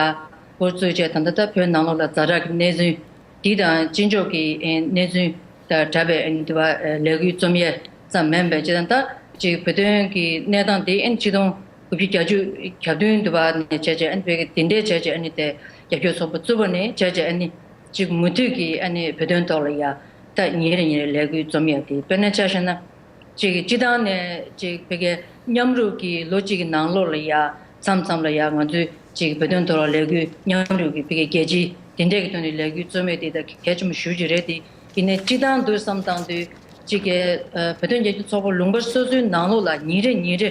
འགོ་བཙུགས་བྱས། ད་ལྟ་ད་བོད་ནང་ལོགས་ལ་ཛ་དྲག་གི་གནས་ཚུལ་འདི་དང་ཕྱི་ཕྱོགས་ཀྱི་གནས་ཚུལ་དང་འདྲ་བའི་ཨ་ནི་དེ་བ་ལས་འགུལ་རྩོམ་ཡས་ཙམ་མིན་པའི། སྤྱིར་བཏང་ད་ཅིག་བོད་དོན་གྱི་གནས་སྟངས་དེ་ཨ་ནི་ཆིག་སྟོང་དགུ་བརྒྱ་བརྒྱད་ཅུ་གྱ་བདུན་དུ་བ་ནས་བྱས་བྱས་ཨ་ནི་བོད་ཀྱི་དེ་འདྲའི་བྱས་བྱས་ཨ་ནི་དེ་རྒྱབ་སྐྱོར་ཚོགས་པ་བཙུགས་པ་ནས་བྱས་བྱས་ཨ་ནི་ཅིག་མུ་མཐུད་ཀྱིས་ཨ་ནི་བོད་དོན་ཐོག་ལ་ཡ་ད་ཉིན་རེ་ཉིན་རེ་ལས་འགུལ་རྩོམ་ཡ་དེ། དཔེར་ན་ཆ་བཞག་ན་ཅིག་སྤྱིར་བཏང་ནས་ཅིག་བོད་ཀྱི་མཉམ་རུབ་ཀྱི་ལོ་གཅིག་གི་ནང་ལོགས་ལ་ཡ་མཚམས་མཚམས་ལ་ཡ་ང་ཚོས་ཅིག་བོད་དོན་ཐོག་ལ་ལས་འགུལ་མཉམ་རུབ་ཀྱི་བོད་ཀྱི་རྒྱལ་སྤྱིའི་དེ་འདྲས་ཀྱི་ཐོག་ནས་ལས་འགུལ་རྩོམ་ཡ་དེ་ད་གལ་ཆེན་པོ་ཞེ་པོ་ཅིག་རེད་དེ། ཡིན་ནའི་སྤྱིར་བཏང་དུ་བསམ་བཏང་དུས་ཅིག་གི་བོད་དོན་རྒྱབ་སྐྱོར་ཚོགས་པ་ལུང་པ་སོ་སོའི་ནང་ལོགས་ལ་ཉིན་རེ་ཉིན་རེ་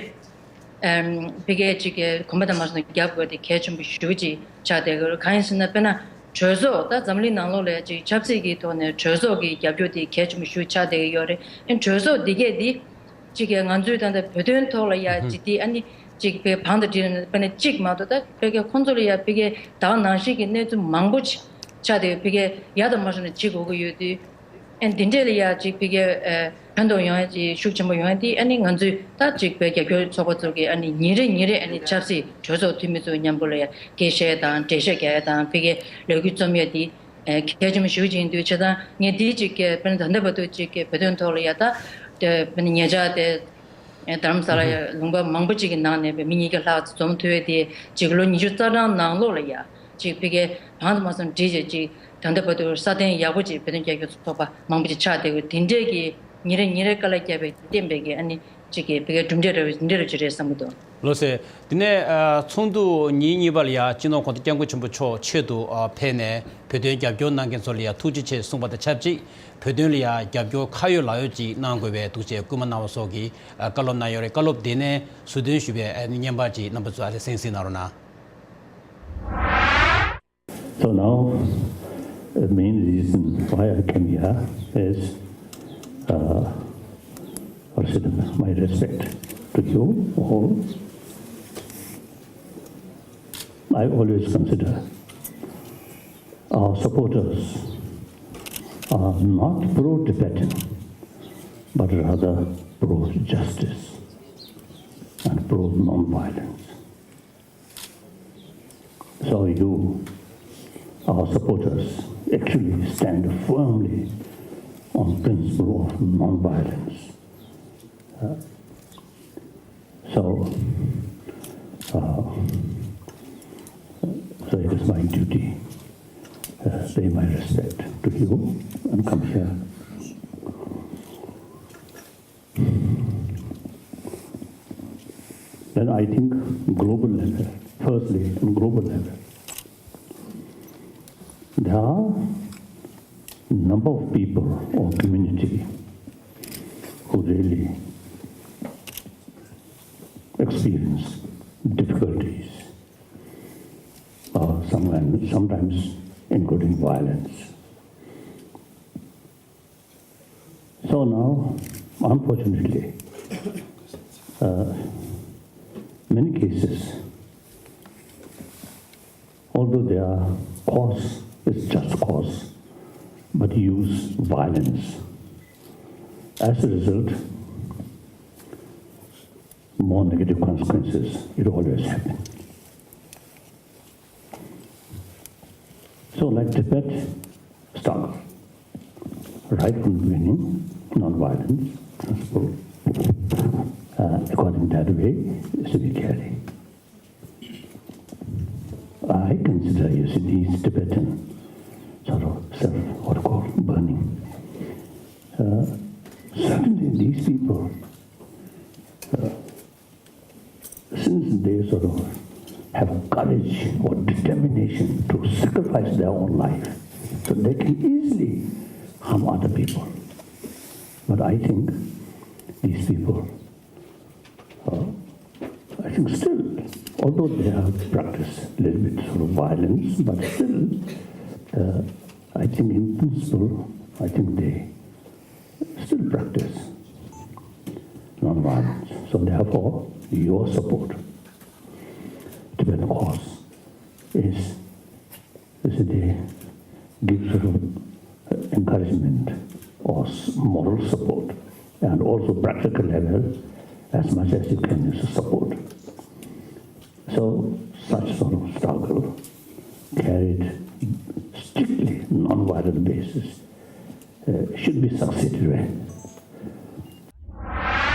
ཕ་གིའི་ཅིག་གི་གོམ་པ་དང་མ་སོང་རྒྱབ་དགོས་དེ་གལ་ཆེན་པོ་ཞེ་པོ་ཅིག་ཆགས་བསྡད་ཀྱི་ཡོད་རེད། གང་ཡིན་ཟེར་ན་དཔེར་ན་གྲོས་ཚོགས། ད་འཛམ་གླིང་ནང་ལོགས་ལ་ཅིག་ཆབ་སྲིད་ཀྱི་ཐོག་ནས་གྲོས་ཚོགས་ཀྱི་རྒྱབ་སྐྱོར་དེ་གལ་ཆེན་པོ་ཞེ་པོ་ཆགས་བསྡད་ཀྱི་ཡོད་རེད། ཨ་གྲོས་ཚོགས་འདི་གས་འདི་ཅིག་གི་ང་ཚོའི་ད་ལྟ་བོད་དོན་ཐོག་ལ་ཡ་ཅིག་དེ་ཨ་ནི་ཅིག་བོད་བང་དུ་བསྒྲིལ་ནས་དཔེར་ན་གཅིག་མ་གཏོགས། ད་ཕ་གི་ཁོང་ཚོ་ལ་ཡ་ཕ་གི་ད་ག་ནང་བཞིན་གྱི་གནས་ཚུལ་མང་པོ་ཅིག་ཆགས་བསྡད་ཡོད། ཕ་གི་ཡ་ད་མ་ཤོར་ནས་བྱེད་དགོས་ཀྱི་ཡོད་དུས། ཨ་འདི་འདྲས་ལ་ཡ་ཅིག་ཕ་གི་ཨ་ཕན་ཐོགས་ཡོང་ཡ་ཅིག་ཤུགས་ཆེན་པོ་ཡོང་ཡ་དེ་ཨ་ནི་ང་ཚོས་ད་ཅིག་བོད་རྒྱབ་སྐྱོར་ཚོགས་པ་ཚོ་གིས་ཨ་ནི་ཉིན་རེ་ཉིན་རེ་ཨ་ནི་ཆབ་སྲིད་གྲོས་ཚོགས་འཐུས་མི་ཚོ་མཉམ་པོ་ལ་ཡ་སྐད་བཤད་དང་འགྲེལ་བཤད་རྒྱག་ཡ་དང་ཕ་གི་ལས་འགུལ་རྩོམ་ཡ་དེ་ཨ་གལ་ཆེན་པོ་ཞེ་པོ་ཅིག་ཡིན་དུས། བྱས་ཙང་ངས་དེའི་ཅིག་གི་དཔེར་ན་ད་ལྟ་བར་དུ་ཅིག་གི་བོད་དོན་ཐོག་ལ་ཡ་ད་དེ་དཔེར་ན་ཉེ་ཆར་དེ་ཨ་རྡ་རམ་ས་ལ་ཡ་ལུང་པ་མང་པོ་ཅིག་གི་ནང་ནས་བོད་མི་ཉིས་བརྒྱ་ལྷག་ཙམ་འཛོམས་ཐུབ་ཡ་དེ་ཅིག་ལོ་ཉི་ཤུ་རྩ་གྲངས་ནང་ལོགས་ལ་ཡ་ཅིག་ཕ་གི་བང་དུ་མ་སོང་བསྒྲིལ་བྱས་ཅིག་ད་ལྟ་བར་དུ་སྲ་བརྟན་ཡག་པོ་ཅིག་བོད་དོན་རྒྱབ་སྐྱོར་ཚོགས་པ་མང་པོ་ཅིག་ཆགས་བསྡད་ཡོད། དེ་འདྲས་ཀྱི་ཉིན་རེ་ཉིན་རེ་དཀའ་ལས་བརྒྱབ་པའི་བརྟེན་པའི་གི་ཨ་ནི་ཅིག་གི་བོད་སྐད་གྲུབ་འབྲས་འདྲ་བོ་འདི་འདྲ་ཅིག་རེད་བསམ་གྱི་འདུག་ལགས་སོ། དེ་ནས་ཨ་ཚོགས་འདུ་ཉིན་གཉིས་པ་ལ་ཡ་སྤྱི་ནོར་གོང་ས་སྐྱབས་མགོན་ཆེན་པོ་མཆོག་ཆེད་དུ་ཨ་ཕེབས་ནས་བོད་དོན་རྒྱབ་སྐྱོར་གནང་མཁན་ཚོ་ལ་ཡ་ཐུགས་རྗེ་ཆེ་གསུངས་པ་དང་ཆབས་ཅིག་བོད་དོན་ལ་ཡ་རྒྱབ་སྐྱོར་ཁ་ཡོད་ལག་ཡོད་ཅིག་གནང་དགོས་པའི་འདུག་ཅེས་སྐུལ་མ་གནང་བ་སོགས་ཀྱི་ཨ་བཀའ་སློབ་གནང་ཡོད་རེད། བཀའ་སློབ་དེ་ནས་ཟུར་འདོན་ཞུས་པའི་ཨ་ནི་བརྙན་པར་ཅིག་རྣམ་པ་ཚོ་ཨ་ལས་གསན་གཟིགས་གནང་རོགས་གནང་། So now, the main reason why I came here is, uh, what should I say, my respect to you all. I always consider our supporters are not pro-Tibetan, but rather pro-justice and pro-non-violence. So you, our supporters, actually stand firmly on principle of non-violence. Uh, so, uh, so it is my duty, uh, pay my respect to you and come here. Then I think global level, firstly, on global level, there are number of people or community who really experience difficulties, uh, sometimes, sometimes including violence. So now, unfortunately, uh, many cases, although their cause is just cause, but use violence. As a result, more negative consequences, it always happens. So, like Tibet struggle, right from the beginning, non-violence principle, uh, according to that way, is to be carried. I consider, you see, these Tibetan sort of self, what you call, burning. Uh, certainly, these people, uh, since they sort of have courage or determination to sacrifice their own life, so they can easily harm other people. But I think these people, uh, I think still, although they have practiced a little bit sort of violence, but still Uh, I think in principle, I think they still practice non-violence. So therefore, your support to the cause is, is the give sort of encouragement or s- moral support and also practical level as much as you can is support. So such sort of struggle carried strictly non-violent basis uh, should be succeeded with.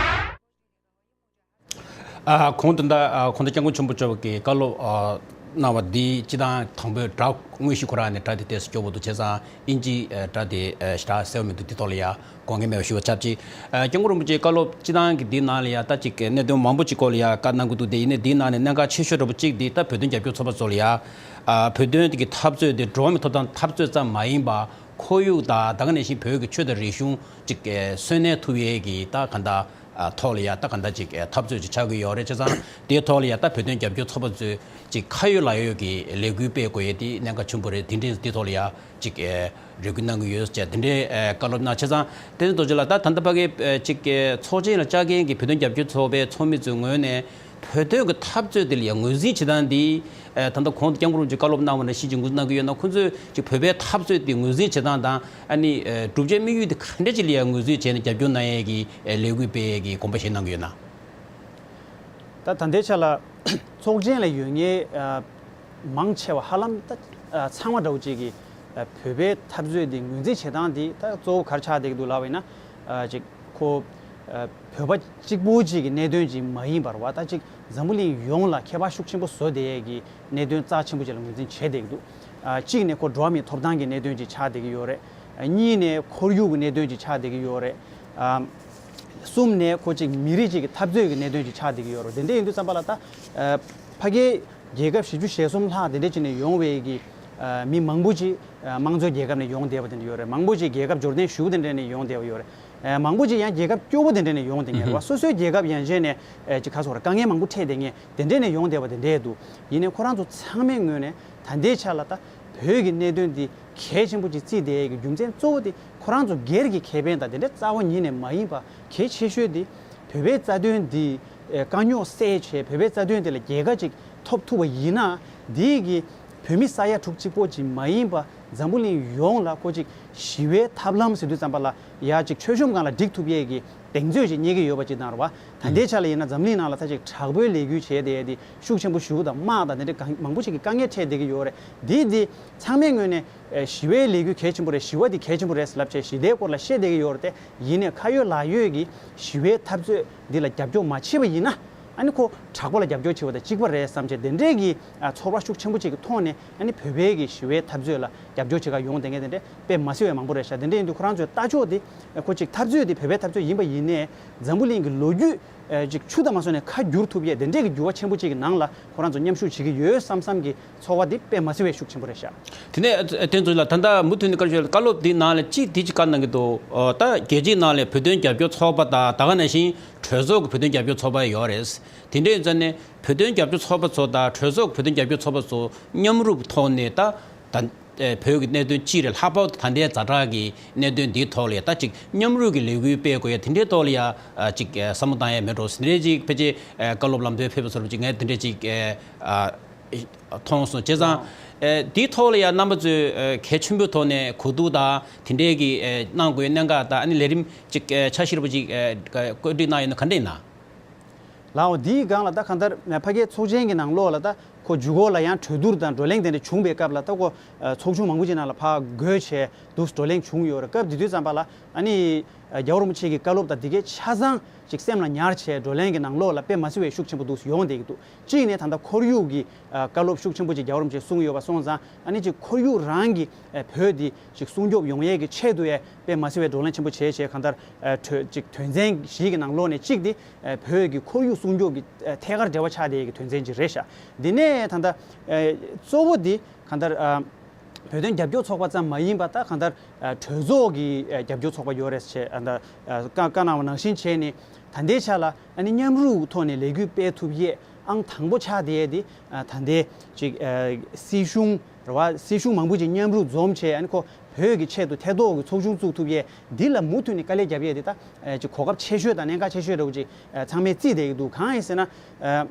ཨ། གོང་དུ་ད་ཨ། གོང་དུ་སྐྱབས་མགོན་ཆེན་པོ་མཆོག་གིས་བཀའ་སློབ་ཨ། གནང་བ་འདི་སྤྱི་བཏང་དང་པོའི་སྒྲ་དངོས་གཞི་ཁོ་རང་ནས་སྒྲ་དེ་ཏོག་ཙམ་སྐྱོ་པོ་འདུག་བྱས་ཙང་ཨིན་ཇིའི་ཨ། སྒྲ་དེ་ཨ། ཞེ་དྲག་གསལ་པོ་མི་འདུག་དེ་ཐོག་ལ་ཡ་དགོངས་འགལ་མེད་པ་ཞུ་བ་ཆབས་ཅིག་ཨ། སྐྱབས་མགོན་རིན་པོ་ཆེའི་བཀའ་སློབ་སྤྱི་བཏང་གི་འདིའི་ནང་ལ་ཡ་ད་ཅིག་གནད་དོན་མང་པོ་ཅིག་སྐོར་ལ་ཡ་བཀའ་གནང་གི་འདུག་དེ་ཡིན་ནའི་འདིའི་ནང་ནས་གནད་འགག་ཆེ་ཤོས་འདྲ་པོ་གཅིག་འདི་ད་བོད་དོན་རྒྱབ་སྐྱོར་ཚོགས་པ་ཚོ་ལ་ཡ། ཨ། བོད་དོན་གྱི་འཐབ་རྩོད་དེ་འགྲོ་བ་མིའི་ཐོབ་ཐང་འཐབ་རྩོད་ཙམ་མ་ཡིན་པ་ཁོར་ཡུག་དང་ད་ག་ནང་བཞིན་བོད་ཀྱི་ཆོས་དང་རིག་གཞུང་ཅིག་གསོན་གནས་ཐུབ་ཡས་ཀྱི་ད་ག་འདྲ། ཨ། ཐོག་ལ་ཡ་ད་ག་འདྲ་ཅིག་ཨ། འཐབ་རྩོད་ཅིག་ཆགས་ཀྱི་ཡོད་རེད། བྱས་ཙང་དེའི་ཐོག་ལ་ཡ་ད་བོད་དོན་རྒྱབ་སྐྱོར་ཚོགས་པ་ཚོས་ཅིག་ཁ་ཡོད་ལག་ཡོད་ཀྱི་ལས་འགུལ་སྤེལ་དགོས་ཡས་དེ་གནད་འགག་ཆེན་པོ་རེད། དེ་འདྲའི་དེའི་ཐོག་ལ་ཡ་ཅིག་ཨ། རེ་སྐུལ་གནང་གི་ཡོད་ཅེས་དེ་འདྲའི་ཨ། བཀའ་སློབ་གནང་། བྱས་ཙང་བསྟན་འཛིན་རྡོ་རྗེ་ལགས་ད་ད་ལྟ་ཕ་གིའི་ཨ། ཅིག་ཨ། ཚོགས་ཆེན་ལ་བཅར་མཁན་གྱི་བོད་དོན་རྒྱབ་སྐྱོར་ཚོགས་པའི་ཚོགས་མི་ཚོའི་ངོས་ནས་བོད་དོན་གྱི་འཐབ་རྩོད་དེ་ལ་ཡ་ངོས་འཛིན་བྱེད་སྟངས་འདི་ཨ། ད་ལྟ་གོང་དུ་སྐྱབས་མགོན་རིན་པོ་ཆེས་བཀའ་སློབ་གནང་བ་ནང་བཞིན་ཅིག་ངོས་འཛིན་གནང་གི་ཡོད་ན། ཁོང་ཚོས་ཅིག་བོད་པའི་འཐབ་རྩོད་དེ་ངོས་འཛིན་བྱེད་སྟངས་དང་། ཨ་ནི་ཨ། བསྒྲུབ་བྱའི་དམིགས་ཡུལ་དེ་ག་འདྲ་ཅིག་ལ་ཡང་ངོས་འཛིན་བྱས་ནས་རྒྱབ་སྐྱོར་གནང་ཡས་ཀྱི་ཨ། ལས་འགུལ་སྤེལ་ཡས་ཀྱི་དགོངས་པ་བཞེས་གནང་གི་ཡོད་ན། ད་ད་ལྟའི་ཆ་ལ་ཚོགས་ཆེན་ལ་ཡོད་མཁན་ཨ། མང་ཆེ་བ་ཧ་ལམ་ད་ཨ། ཚང་མ་འདྲ་བོ་ཅིག་གིས་ཨ། བོད་པའི་འཐབ་རྩོད་འདི་ངོས་འཛིན་བྱེད་སྟངས་འདི་ད་གཙོ་བོ་ག་རེ་ཆགས་བསྡད་ཀྱི་འདུག་ལབ་པ་ཡིན་ན། ཨ། ཅིག་ཁོ་ཨ། བོད་པ་གཅིག་པོ་གཅིག་གི་གནད་དོན་ཅིག་མ་ཡིན་པར་བ། ད་ཅིག་འཛམ་བུ་གླིང་ཡོངས་ལ་ཁྱད་པར་ཤུགས་ཆེན་པོ་བཟོ་བསྡད་ཡས་ཀྱི་གནད་དོན་རྩ་ཆེན་པོ་ཅིག་ལ་ངོས་འཛིན་བྱས་བསྡད་ཀྱི་འདུག་ཨ། གཅིག་ནས་ཁོ་འགྲོ་བ་མིའི་ཐོབ་ཐང་གི་གནད་དོན་ཅིག་ཆགས་བསྡད་ཀྱི་ཡོད་རེད། ཨ། གཉིས་ནས་ཁོར་ཡུག་གི་གནད་དོན་ཅིག་ཆགས་བསྡད་ཀྱི་ཡོད་རེད། ཨ། གསུམ་ནས་ཁོ་ཅིག་མི་རིགས་ཅིག་གི་འཐབ་རྩོད་ཀྱི་གནད་དོན་ཅིག་ཆགས་བསྡད་ཀྱི་ཡོད་རེད། དེ་འདྲ་ཡིན་དུས་ཙམ་པ་ལ་ད་ཨ། ཕ་གིའི་རྒྱལ་ཁབ་བཞི་བཅུ་ཞེ་གསུམ་ལྷག་དེ་འདྲ་ཅིག་ནས་ཡོང་བའི་གི་ཨ། མི་མང་པོ་ཅིག་ཨ། དམངས་གཙོའི་རྒྱལ་ཁབ་ནས་ཡོང་བསྡད་པ་དེ་འདྲ་ཡོད་རེད། མང་པོ་ཅིག་རྒྱལ་ཁབ་འབྱོར་ལྡན་ཞེ་པོ་དེ་འདྲ་ནས་ཡོང་བསྡད་པ་ཡོད་རེད། ཨ། མང་པོ་ཅིག་ཡང་རྒྱལ་ཁབ་སྐྱོ་པོ་དེ་འདྲ་ནས་ཡོང་བསྡད་མཁན་རེད་བ། སོ་སོའི་རྒྱལ་ཁབ་ཡན་ཆད་ནས་ཨ། ཅིག་ག་རེ་ཟེར་དགོས་རེད། དཀའ་ངལ་མང་པོ་འཕྲད་བསྡད་མཁན་དེ་འདྲ་ནས་ཡོང་བསྡད་པ་དེ་འདྲ་འདུག་ཡིན་ནའི་ཁོ་རང་ཚོ་ཚང་མའི་ངོས་ནས་ད་ལྟའི་ཆ་ལ་ད་བོད་ཀྱི་གནད་དོན་འདི་གལ་ཆེན་པོ་ཅིག་བརྩིས་བསྡད་ཡས་ཀྱི་རྒྱུ་མཚན་གཙོ་བོ་དེ་ཁོ་རང་ཚོ་སྒེར་གྱི་ཁེ་ཕན་དང་དེ་འདྲ་རྩ་བ་ཉིད་ནས་མ་ཡིན་པ། གལ་ཆེ་ཤོས་དེ་བོད་པའི་རྩ་དོན་འདི་ཨེ། དཀའ་རྙོག་སེལ་བྱས། བོད་པའི་རྩ་དོན་དེ་ལ་རྒྱལ་ཁ་ཅིག་ཐོབ་ཐུབ་པ་ཡིན་ན། འདི་གི་བོད་མི་ས་ཡ་དྲུག་གཅིག་པོ་ཅིག་མ་ཡིན་པ་འཛམ་བུ་གླིང་ཡོངས་ལ་ཁོ་ཅིག་ཞི་བའི་ཐབས་ལམ་ཟེར་དུས་ཙམ་པ་ལ་ཡ་ཅིག་མཆོད་གཤོམ་སྒང་ལ་འགྲིག་ཐུབ་ཡས་ཀྱི་གདེང་ཚོད་ཅིག་རྙེད་ཀྱི་ཡོད་པ་ཅིག་དང་རེད་བ། ད་ལྟའི་ཆ་ལ་ཡིན་ན་འཛམ་གླིང་ནང་ལ་ད་ཅིག་དྲག་པོའི་ལས་འགུལ་བྱས་བསྡད་ཡས་དེ་ཤུགས་ཆེན་པོ་ཞེ་པོ་དང་དམག་དང་དེ་འདྲ་གང་མང་པོ་ཞིག་གི་དཀའ་ངལ་འཕྲད་བསྡད་ཀྱི་ཡོད་རེད། འདི་འདི་ཚང་མའི་ངོས་ནས་ཨེ། ཞི་བའི་ལས་འགུལ་གལ་ཆེན་པོ་རེད། ཞི་བ་འདི་གལ་ཆེན་པོ་རེད་ལབ་བྱས་ཞི་བདེའི་སྐོར་ལ་བཤད་བསྡད་ཀྱི་ཡོད་རེད་དེ། ཡིན་ནའི་ཁ་ཡོད་ལག་ཡོད་ཀྱི་ཞི་བའི་འཐབ་རྩོད་འདི་ལ་རྒྱབ་སྐྱོར་མ་བྱས་པ་ཡིན་ན། ཨ་ནི་ཁོ་དྲག་པོ་ལ་རྒྱབ་སྐྱོར་བྱེད་པ་དང་གཅིག་པ་རེད་བསམ་བྱས་དེ་འདྲའི་གི་ཨ། ཚོར་བ་ཤུགས་ཆེན་པོ་ཅིག་གི་ཐོག་ནས་ཨ་ནི་བོད་པའི་གི་ཞི་བའི་འཐབ་རྩོད་ལ་རྒྱབ་སྐྱོར་བྱེད་ག་ཡོང་བསྡད་མཁན་དེ་འདྲ་དཔེ་མ་སྲིད་པའི་མང་པོ་རེད་ཤག་དེ་འདྲ་ཡིན་དུས་ཁོ་རང་ཚོའི་ལྟ་ཕྱོགས་དེ་ཁོ་ཅིག་འཐབ་རྩོད་དེ་བོད་པའི་འཐབ་རྩོད་ཡིན་པ་ཡིན་ནའི་འཛམ་བུ་གླིང་གི་ལོ་རྒྱུས་ཨ། ཅིག་ཆུ་དང་མ་སོང་ནས་ཁ་བསྒྱུར་ཐུབ་ཡས་དེ་འདྲའི་གི་འགྱུར་བ་ཆེན་པོ་ཅིག་གི་ནང་ལ་ཁོ་རང་ཚོ་མཉམ་ཞུགས་བྱེད་ཀྱི་ཡོད་བསམ་བསམ་གི་ཚོར་བ་དེ་དཔེ་མ་སྲིད་པའི་ཤུགས་ཆེན་པོ་རེད་ཤག་དེ་ནས་བསྟན་འཛིན་ལགས་ད་ལྟ་མུ་མཐུད་ནས་བཀའ་ཤོད་བཀའ་སློབ་འདི་ནང་ལ་གཅིག་འདི་གཅིག་བཀའ་གནང་གི་འདུག་ཨོ། ད་རྒྱལ་སྤྱིའི་ནང་ལ་བོད་དོན་རྒྱབ་སྐྱོར་ཚོགས་པ་དང་ད་ག་ནང་བཞིན་གྲོས་ཚོགས་ཀྱི་བོད་དོན་རྒྱབ་སྐྱོར་ཚོགས་པ་ཡོད་རེད། དེ་འདྲ་ཡིན་ཙང་ནས་བོད་དོན་རྒྱབ་སྐྱོར་ཚོགས་པ་ཚོ་དང་གྲོས་ཚོགས་ཀྱི་བོད་དོན་རྒྱབ་སྐྱོར་ཚོགས་པ་ཚོ་མཉམ་རུབ་ཐོག་ནས་ད་ད་བོད་ཀྱི་གནད་དོན་སྤྱི་རེད། ལྷག་པར་དུ་ད་ལྟའི་ཛ་དྲག་གི་གནད་དོན་འདིའི་ཐོག་ལ་ད་ཅིག་མཉམ་རུབ་ཀྱི་ལས་འགུལ་སྤེལ་དགོས་ཡ་དེ་འདྲའི་ཐོག་ལ་ཡ་ཅིག་བསམ་བློ་བཏང་ཡ་མེད་འགྲོ། དེ་འདྲའི་ཅིག་ཕལ་ཆེར་བཀའ་སློབ་ལམ་སྟོན་ཕེབས་པ་ཚོར་ཅིག་ངས་དེ་འདྲའི་ཅིག་མཐོང་སོང་། བྱས་ཙང་། ཨེ། འདིའི་ཐོག་ལ་ཡང་རྣམ་པ་ཚོས་ཨེ། གལ་ཆེན་པོའི་ཐོག་ནས་གོ་བསྡུར་དང་དེ་འདྲའི་གི་ཨེ། གནང་དགོས་གནད་འགག་དང་ཨ་ནི་ལས་རིམ་ཅིག་ཨེ། འཆར་གཞི་འདྲ་པོ་ཅིག་ཨེ། བཀོད་སྒྲིག་གནང་ཡོད་ན་ག་འདྲ་ཡིན་ན། ལའོ། འདིའི་སྒང་ལ་ད་གང་ལྟར་ཕ་གིའི་ཚོགས་ཆེན་གྱི་ནང་ལོགས་ལ་ད་ཁོ་མཇུག་འོག་ལ་ཡང་གྲོས་བསྡུར་དང་བགྲོ་གླེང་དེ་འདྲ་བྱུང་བའི་སྐབས་ལ་ད་ཁོ་ཚོགས་ཆུང་མང་པོ་ཅིག་ནང་ལ་ཕར་འགོད་བྱས་འདུག་བགྲོ་གླེང་བྱུང་ཡོད་རེད། སྐབས་དེ་དུས་ཙམ་པ་ལ་ཨ་ནི་རྒྱལ་བ་རིན་པོ་ཆེ་གི་བཀའ་སློབ་དང་དེ་གའི་ཆ་ཚང་ཅིག་སེམས་ལ་ཉར་བྱས་བགྲོ་གླེང་གི་ནང་ལོགས་ལ་དཔེ་མ་སྲིད་པའི་ཤུགས་ཆེན་པོ་འདུག་ཡོང་བསྡད་ཀྱི་འདུག་གཅིག་ནས་ད་ལྟ་ཁོར་ཡུག་གི་ཨ། བཀའ་སློབ་ཤུགས་ཆེན་པོ་ཅིག་རྒྱལ་བ་རིན་པོ་ཆེས་གསུངས་ཡོད་པ་སོང་ཙང་ཨ་ནི་ཅིག་ཁོར་ཡུག་རང་གི་ཨ། བོད་འདི་ཅིག་སྲུང་སྐྱོབ་ཡོང་ཡས་ཀྱི་ཆེད་དུ་ཡ་དཔེ་མ་སྲིད་པའི་བགྲོ་གླེང་ཆེན་པོ་བྱས་བྱས་གང་ལྟར་ཨ། གྲོས་ཅིག་དོན་ཚན་བཞི་གི་ནང་ལོགས་ནས་གཅིག་འདི་ཨ། བོད་ཀྱི་ཁོར་ཡུག་སྲུང་སྐྱོབ་ཀྱི་ཨ། ཐད་ཀར་འབྲེལ་བ་ཆགས་བསྡད་ཡས་ཀྱི་དོན་ཚན་ཅིག་རེད་ཤག་འདི་ནས་ད་ལྟ་ཨ། གཙོ་བོ་འདི་གང་ལྟར་ཨ། བོད་དོན་རྒྱབ་སྐྱོར་ཚོགས་པ་ཙམ་མ་ཡིན་པ་ད་གང་ལྟར་ཨ། གྲོས་ཚོགས་ཀྱི་ཨ། རྒྱབ་སྐྱོར་ཚོགས་པ་ཡོད་རེད་ཅེས་ཨ། ད་ཨ། བཀའ་བཀའ་གནང་བ་ནང་བཞིན་བྱས་ནས་ད་ལྟའི་ཆ་ལ་ཨ་ནི་མཉམ་རུབ་ཐོག་ནས་ལས་འགུལ་སྤེལ་ཐུབ་ཡས་ཨང་དང་པོ་ཆགས་བསྡད་ཡས་དེ་ཨ། ད་ལྟའི་ཅིག་ཨ། སྲིད་གཞུང་ རེད་བ། སྲིད་གཞུང་མང་པོ་ཅིག་མཉམ་རུབ་འཛོམས་བྱས། ཨ་ནི་ཁོ་བོད་ཀྱི་ཆེད་དུ་ཐེ་གཏོགས་ཀྱི་ཚོགས་ཆུང་བཙུགས་ཐུབ་ཡས་འདི་ལ་མུ་མཐུད་ནས་དཀའ་ལས་རྒྱབ་ཡས་འདི་ད་ཨ་ཅིག་གོ་སྐབས་ཆེ་ཤོས་དང་གནད་འགག་ཆེ་ཤོས་འདྲ་བོ་ཅིག་ཨ་ཚང་མས་བརྩིས་བསྡད་ཀྱི་འདུག་གང་ཡིན་ཟེར་ན། ཨ་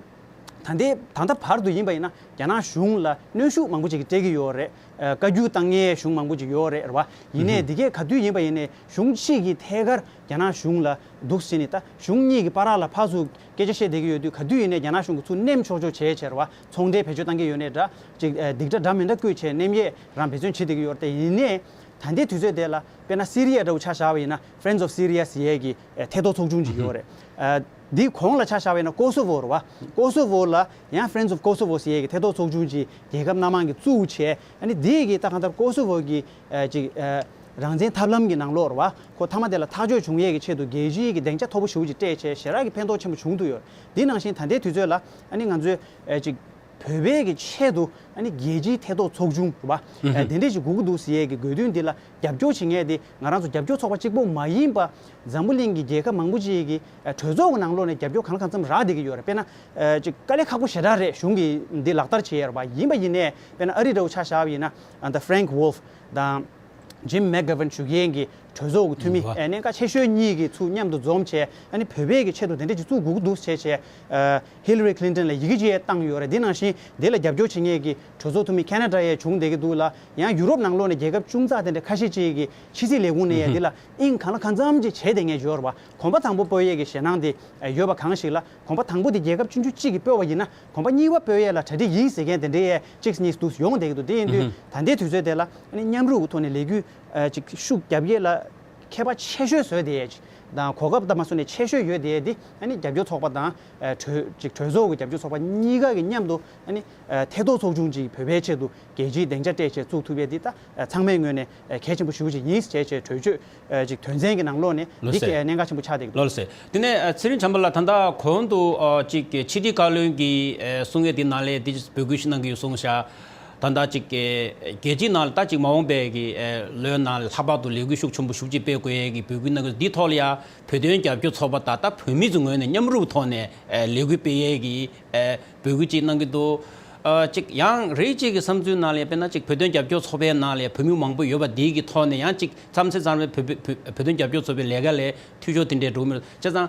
ད་ལྟའི་ད་ལྟ་བར་དུ་ཡིན་པ་ཡིན་ན་རྒྱ་ནག་གཞུང་ལ་གནོན་ཤུགས་མང་པོ་ཅིག་སྤྲད་ཀྱི་ཡོད་རེད། ཨ་བཀའ་བཀྱོན་བཏང་མཁན་གཞུང་མང་པོ་ཅིག་ཡོད་རེད། རེད་བ། ཡིན་ནའི་འདི་གས་ག་དུས་ཡིན་པ་ཡིན་ནའི་གཞུང་གཅིག་གིས་ཐད་ཀར་རྒྱ་ནག་གཞུང་ལ་འདུག་ཟེར་ནས། ད་གཞུང་གཉིས་ཀྱི་བར་ལ་ཕར་ཚུར་སྐད་ཆ་བཤད་བསྡད་ཀྱི་ཡོད་དུས། ག་དུས་ཡིན་ནའི་རྒྱ་ནག་གཞུང་གིས་ཚུར་ནེམ་ཆོག་ཆོག་བྱས་བྱས། རེད་བ། ཚོང་འབྲེལ་བེད་སྤྱོད་བཏང་གི་ཡོད་ནའི་འདྲ། ཅིག་ཨ་སྡིག་སྒྲ་འདྲ་མི་འདྲ་བཀོད་བྱས་ནེམ་ཡས་རང་འབད་བརྩོན་བྱེད་བསྡད་ཀྱི་ཡོད་རེད། དེ་ཡིན་ནའི་ད་ལྟའི་དུས་ཚོད་དེ་ལ་དཔེར་ན་སི་རི་ཡ་འདྲ་བོ་ཆ་བཞག་པ་ཡིན་ན། Friends of Syria ཟེར་ཡས་ཀྱི་ཨ་ཐེ་གཏོགས་ཚོགས་ཆུང་ཅིག་ཡོད་རེད། ཨ་འདིའི་གོང་ལ་ཆ་བཞག་པ་ཡིན་ན་ཀོ་སོ་ཝོ་རེད་བ། ཀོ་སོ་ཝོ་ལ་ཡང་Friends of Kosovo ཟེར་ཡས་ཀྱི་ཐེ་གཏོགས་ཚོགས་ཆུང་ཅིག་རྒྱལ་ཁབ་སྣ་མང་གིས་བཙུགས་བྱས། ཨ་ནི་འདི་གི་ད་གང་ལྟར་ཀོ་སོ་ཝོ་གི་ཨ་ཅིག་ཨ་རང་བཙན་ཐབས་ལམ་གྱི་ནང་ལོགས་རེད་བ། ཁོ་མཐའ་མ་དེ་ལ་ཐག་གཅོད་བྱུང་ཡས་ཀྱི་ཆེད་དུ་རྒྱལ་སྤྱིའི་གི་སྡིངས་ཆ་མཐོ་པོ་ཞེ་པོ་ཅིག་སྤྲད་བྱས་ཞེ་དྲག་གི་ཕན་ཐོགས་ཆེན་པོ་བྱུང་འདུག་ཡོད། འདི་ནང་བཞིན་ད་ལྟའི་དུས་ཚོད་ལ་ཨ་ནི་ང་ཚོས་ཨ་ཅིག་བོད་པའི་གི་ཆེད་དུ་ཨ་ནི་རྒྱལ་སྤྱིའི་ཐེ་གཏོགས་ཚོགས་ཆུང་རེད་བ། ཨ་དེ་འདྲས་ཞིག་དགོས་ཀྱི་འདུག་ཟེར་ཡས་ཀྱི་དགོས་འདུན་འདི་ལ་རྒྱབ་སྐྱོར་བྱེད་མཁན་དེ་ང་རང་ཚོ་རྒྱབ་སྐྱོར་ཚོགས་པ་གཅིག་པོ་མ་ཡིན་པ། འཛམ་བུ་གླིང་གི་རྒྱལ་ཁབ་མང་པོ་ཅིག་གི་ཨ་གྲོས་ཚོགས་ཀྱི་ནང་ལོགས་ནས་རྒྱབ་སྐྱོར་གང་ལ་གང་འཚམ་རག་བསྡད་ཀྱི་ཡོད་རེད། དཔེར་ན་ཨ་ཅིག་དཀའ་ལས་ཁག་པོ་ཞེ་དྲག་རེད། གཞུང་གིས་འདི་ལག་བསྟར་བྱེད་ཡས་རེད་བ། ཡིན་པ་ཡིན་ནའི་དཔེར་ན་ཨ་རི་འདྲ་བོ་ཆ་བཞག་པ་ཡིན་ན། ཨ་ད་Frank Wolf དང་Jim McGovern བཞུགས་མཁན་གྱི་གྲོས་ཚོགས་ཀྱི་འཐུས་མི་ཨ་གནད་འགག་ཆེ་ཤོས་གཉིས་ཀྱིས་ཚུར་མཉམ་དུ་འཛོམས་བྱས། ཨ་ནི་བོད་པའི་གི་ཆེད་དུ་དེ་འདྲ་ཅིག་བཙུགས་དགོས་ཀྱི་འདུག་ཟེར་བྱས། ཨ་Hillary Clinton ལ་ཡི་གེ་ཅིག་བཏང་ཡོད་རེད། དེ་ནང་བཞིན་དེ་ལ་རྒྱབ་སྐྱོར་བྱེད་མཁན་གྱི་གྲོས་ཚོགས་འཐུས་མི་Canada ཡས་བྱུང་བསྡད་ཀྱི་འདུག་ལ། ཡང་ཡུ་རོབ་ནང་ལོགས་ནས་རྒྱལ་ཁབ་ཆུང་ཙག་དེ་འདྲ་ཁ་ཤས་ཅིག་གིས་ཕྱི་སྲིད་ལས་ཁུངས་ནས་ཡང་དེ་ལ་དབྱིངས་གང་ལ་གང་འཚམ་ཅིག་བྱས་བསྡད་མཁན་ཡོད་རེད་བ། གོམ་པ་དང་པོ་སྤོ་ཡས་ཀྱི་ཞེད་སྣང་དེ་ཡོད་པ་གང་ཞིག་ལ། གོམ་པ་དང་པོ་དེ་རྒྱལ་ཁབ་ཆུང་ཆུང་གཅིག་གིས་སྤོས་པ་ཡིན་ན། གོམ་པ་གཉིས་པ་སྤོ་ཡས་ལ་གྲ་སྒྲིག་ཡིན་ཟེར་མཁན་དེ་འདྲའི་ཡས་གཅིག་གཉིས་འདུག་ཡོང་བསྡད་ཀྱི་འདུག་དེ་ཡིན་དུས་ད་ལྟའི་དུས་ཚོད་དེ་ལ་ཨ་ནི་མཉམ་རུབ་ཀྱི་ཐོག་ནས་ལས་འགུལ་ཨ་ཅིག་ཤུགས་རྒྱབ་ཡས་ལ་མཁས་པ་ཆེ་ཤོས་བཟོས་བསྡད་ཡས་ཅིག་དང་། གོ་སྐབས་ལྟ་མ་སོང་ནས་ཆེ་ཤོས་ཡོད་བསྡད་ཡས་དེ་ཨ་ནི་རྒྱབ་སྐྱོར་ཚོགས་པ་དང་། ཨ་གྲོས་ཅིག་གྲོས་ཚོགས་ཀྱི་རྒྱབ་སྐྱོར་ཚོགས་པ་གཉིས་ཀ་གི་མཉམ་དུ་ཨ་ནི་ཨ་ཐེ་གཏོགས་ཚོགས་ཆུང་ཅིག་བོད་པའི་ཆེད་དུ་རྒྱལ་སྤྱིའི་སྡིངས་ཆ་སྤྲད་བྱས་བཙུགས་ཐུབ་ཡས་འདི་ད་ཨ་ཚང་མའི་ངོས་ནས་ཨ་གལ་ཆེན་པོ་ཞེ་པོ་ཅིག་ཡིན་ཟེར་བྱས་གྲོས་ཆོད་ཨ་ཅིག་དོན་ཚན་གྱི་ནང་ལོགས་ནས་ལགས་འདི་སེ། གལ་གནད་འགག་ཆེན་པོ་ཆགས་བསྡད་ཀྱི་འདུག་ལགས་སེ། དེ་ནས་ཨ་ཚེ་རིང་བྱམས་པ་ལགས། ད་ལྟ་གོང་དུ་ཨ་ཅིག་ཕྱི་དྲིལ་བཀའ་བློན་གྱིས་ཨ་གསུང་ཡས་འདི་ནང་ལས་འདི་འབོད་སྐུལ་ཞིག་གནང་གི་ཡོད་གསུངས་ཤག་ད་ལྟ་ཅིག་གི་རྒྱལ་སྤྱིའི་ནང་ལ་ད་ཅིག་མ་འོངས་པའི་གི་ཨེ་ལོའི་ནང་ལ་ལྷག་པར་དུ་ལས་འགུལ་ཤུགས་ཆེན་པོ་ཞེ་པོ་ཅིག་སྤེལ་དགོས་ཡས་ཀྱི་འབོད་སྐུལ་གནང་གི་འདི་ཐོག་ལ་ཡ་བོད་དོན་རྒྱབ་སྐྱོར་ཚོགས་པ་དང་ད་བོད་མི་ཚོའི་ངོས་ནས་མཉམ་རུབ་ཐོག་ནས་ཨེ་ལས་འགུལ་སྤེལ་ཡས་ཀྱི་ཨེ་འབོད་སྐུལ་ཅིག་གནང་གི་འདུག་ཨ་ཅིག་ཡང་རེད་ཅིག་གི་བསམ་ཚུལ་ནང་ལ་དཔེར་ན་ཅིག་བོད་དོན་རྒྱབ་སྐྱོར་ཚོགས་པའི་ནང་ལ་བོད་མི་མང་པོ་ཡོད་པ་འདི་གི་ཐོག་ནས་ཡང་ཅིག་མཚམས་མཚམས་ལ་བོད་བོད་བོད་དོན་རྒྱབ་སྐྱོར་ཚོགས་པའི་ལས་ཀ་ལ་འཐུས་ཤོར་དེ་འདྲའི་འགྲོ་གི་མེད། བྱས་ཙང་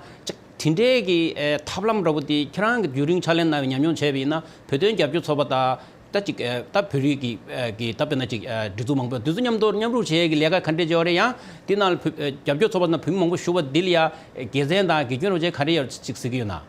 ཅིག་དེ་འདྲའི་གི་ཨེ་ཐབས་ལམ་འདྲ་པོ་དེ་ཁྱེད་རང་གི་རྒྱུན་རིང་ཕྱག་ལས་གནང་བའི་ཉམས་མྱོང་བྱས་པ་ཡིན་ན། བོད་དོན་རྒྱབ་སྐྱོར་ཚོགས་པ་དང་ད་ཅིག་ཨེ་ད་བོད་རིགས་ཀྱི་ཨེ་གི་ད་དཔེར་ན་ཅིག་ཨེ་སྒྲིག་འཛུགས་མང་པོ་དེ་ཚོ་མཉམ་དུ་མཉམ་རུབ་བྱེད་ཡས་ཀྱི་ལས་ཀ་ག་འདྲས་བྱས་པ་རེད། ཡང་དེ་ནང་ལ་བོད་ཨེ་རྒྱབ་སྐྱོར་ཚོགས་པ་དང་བོད་མི་མང་པོ་ཞུགས་པ་འདི་ལ་ཡ་ཨེ་དགེ་མཚན་དང་དགེ་སྐྱོན་རོགས་བྱས་ག་འདྲས་ཡོད་ཅིག་གཟིགས་ཀྱི་ཡོད་ན།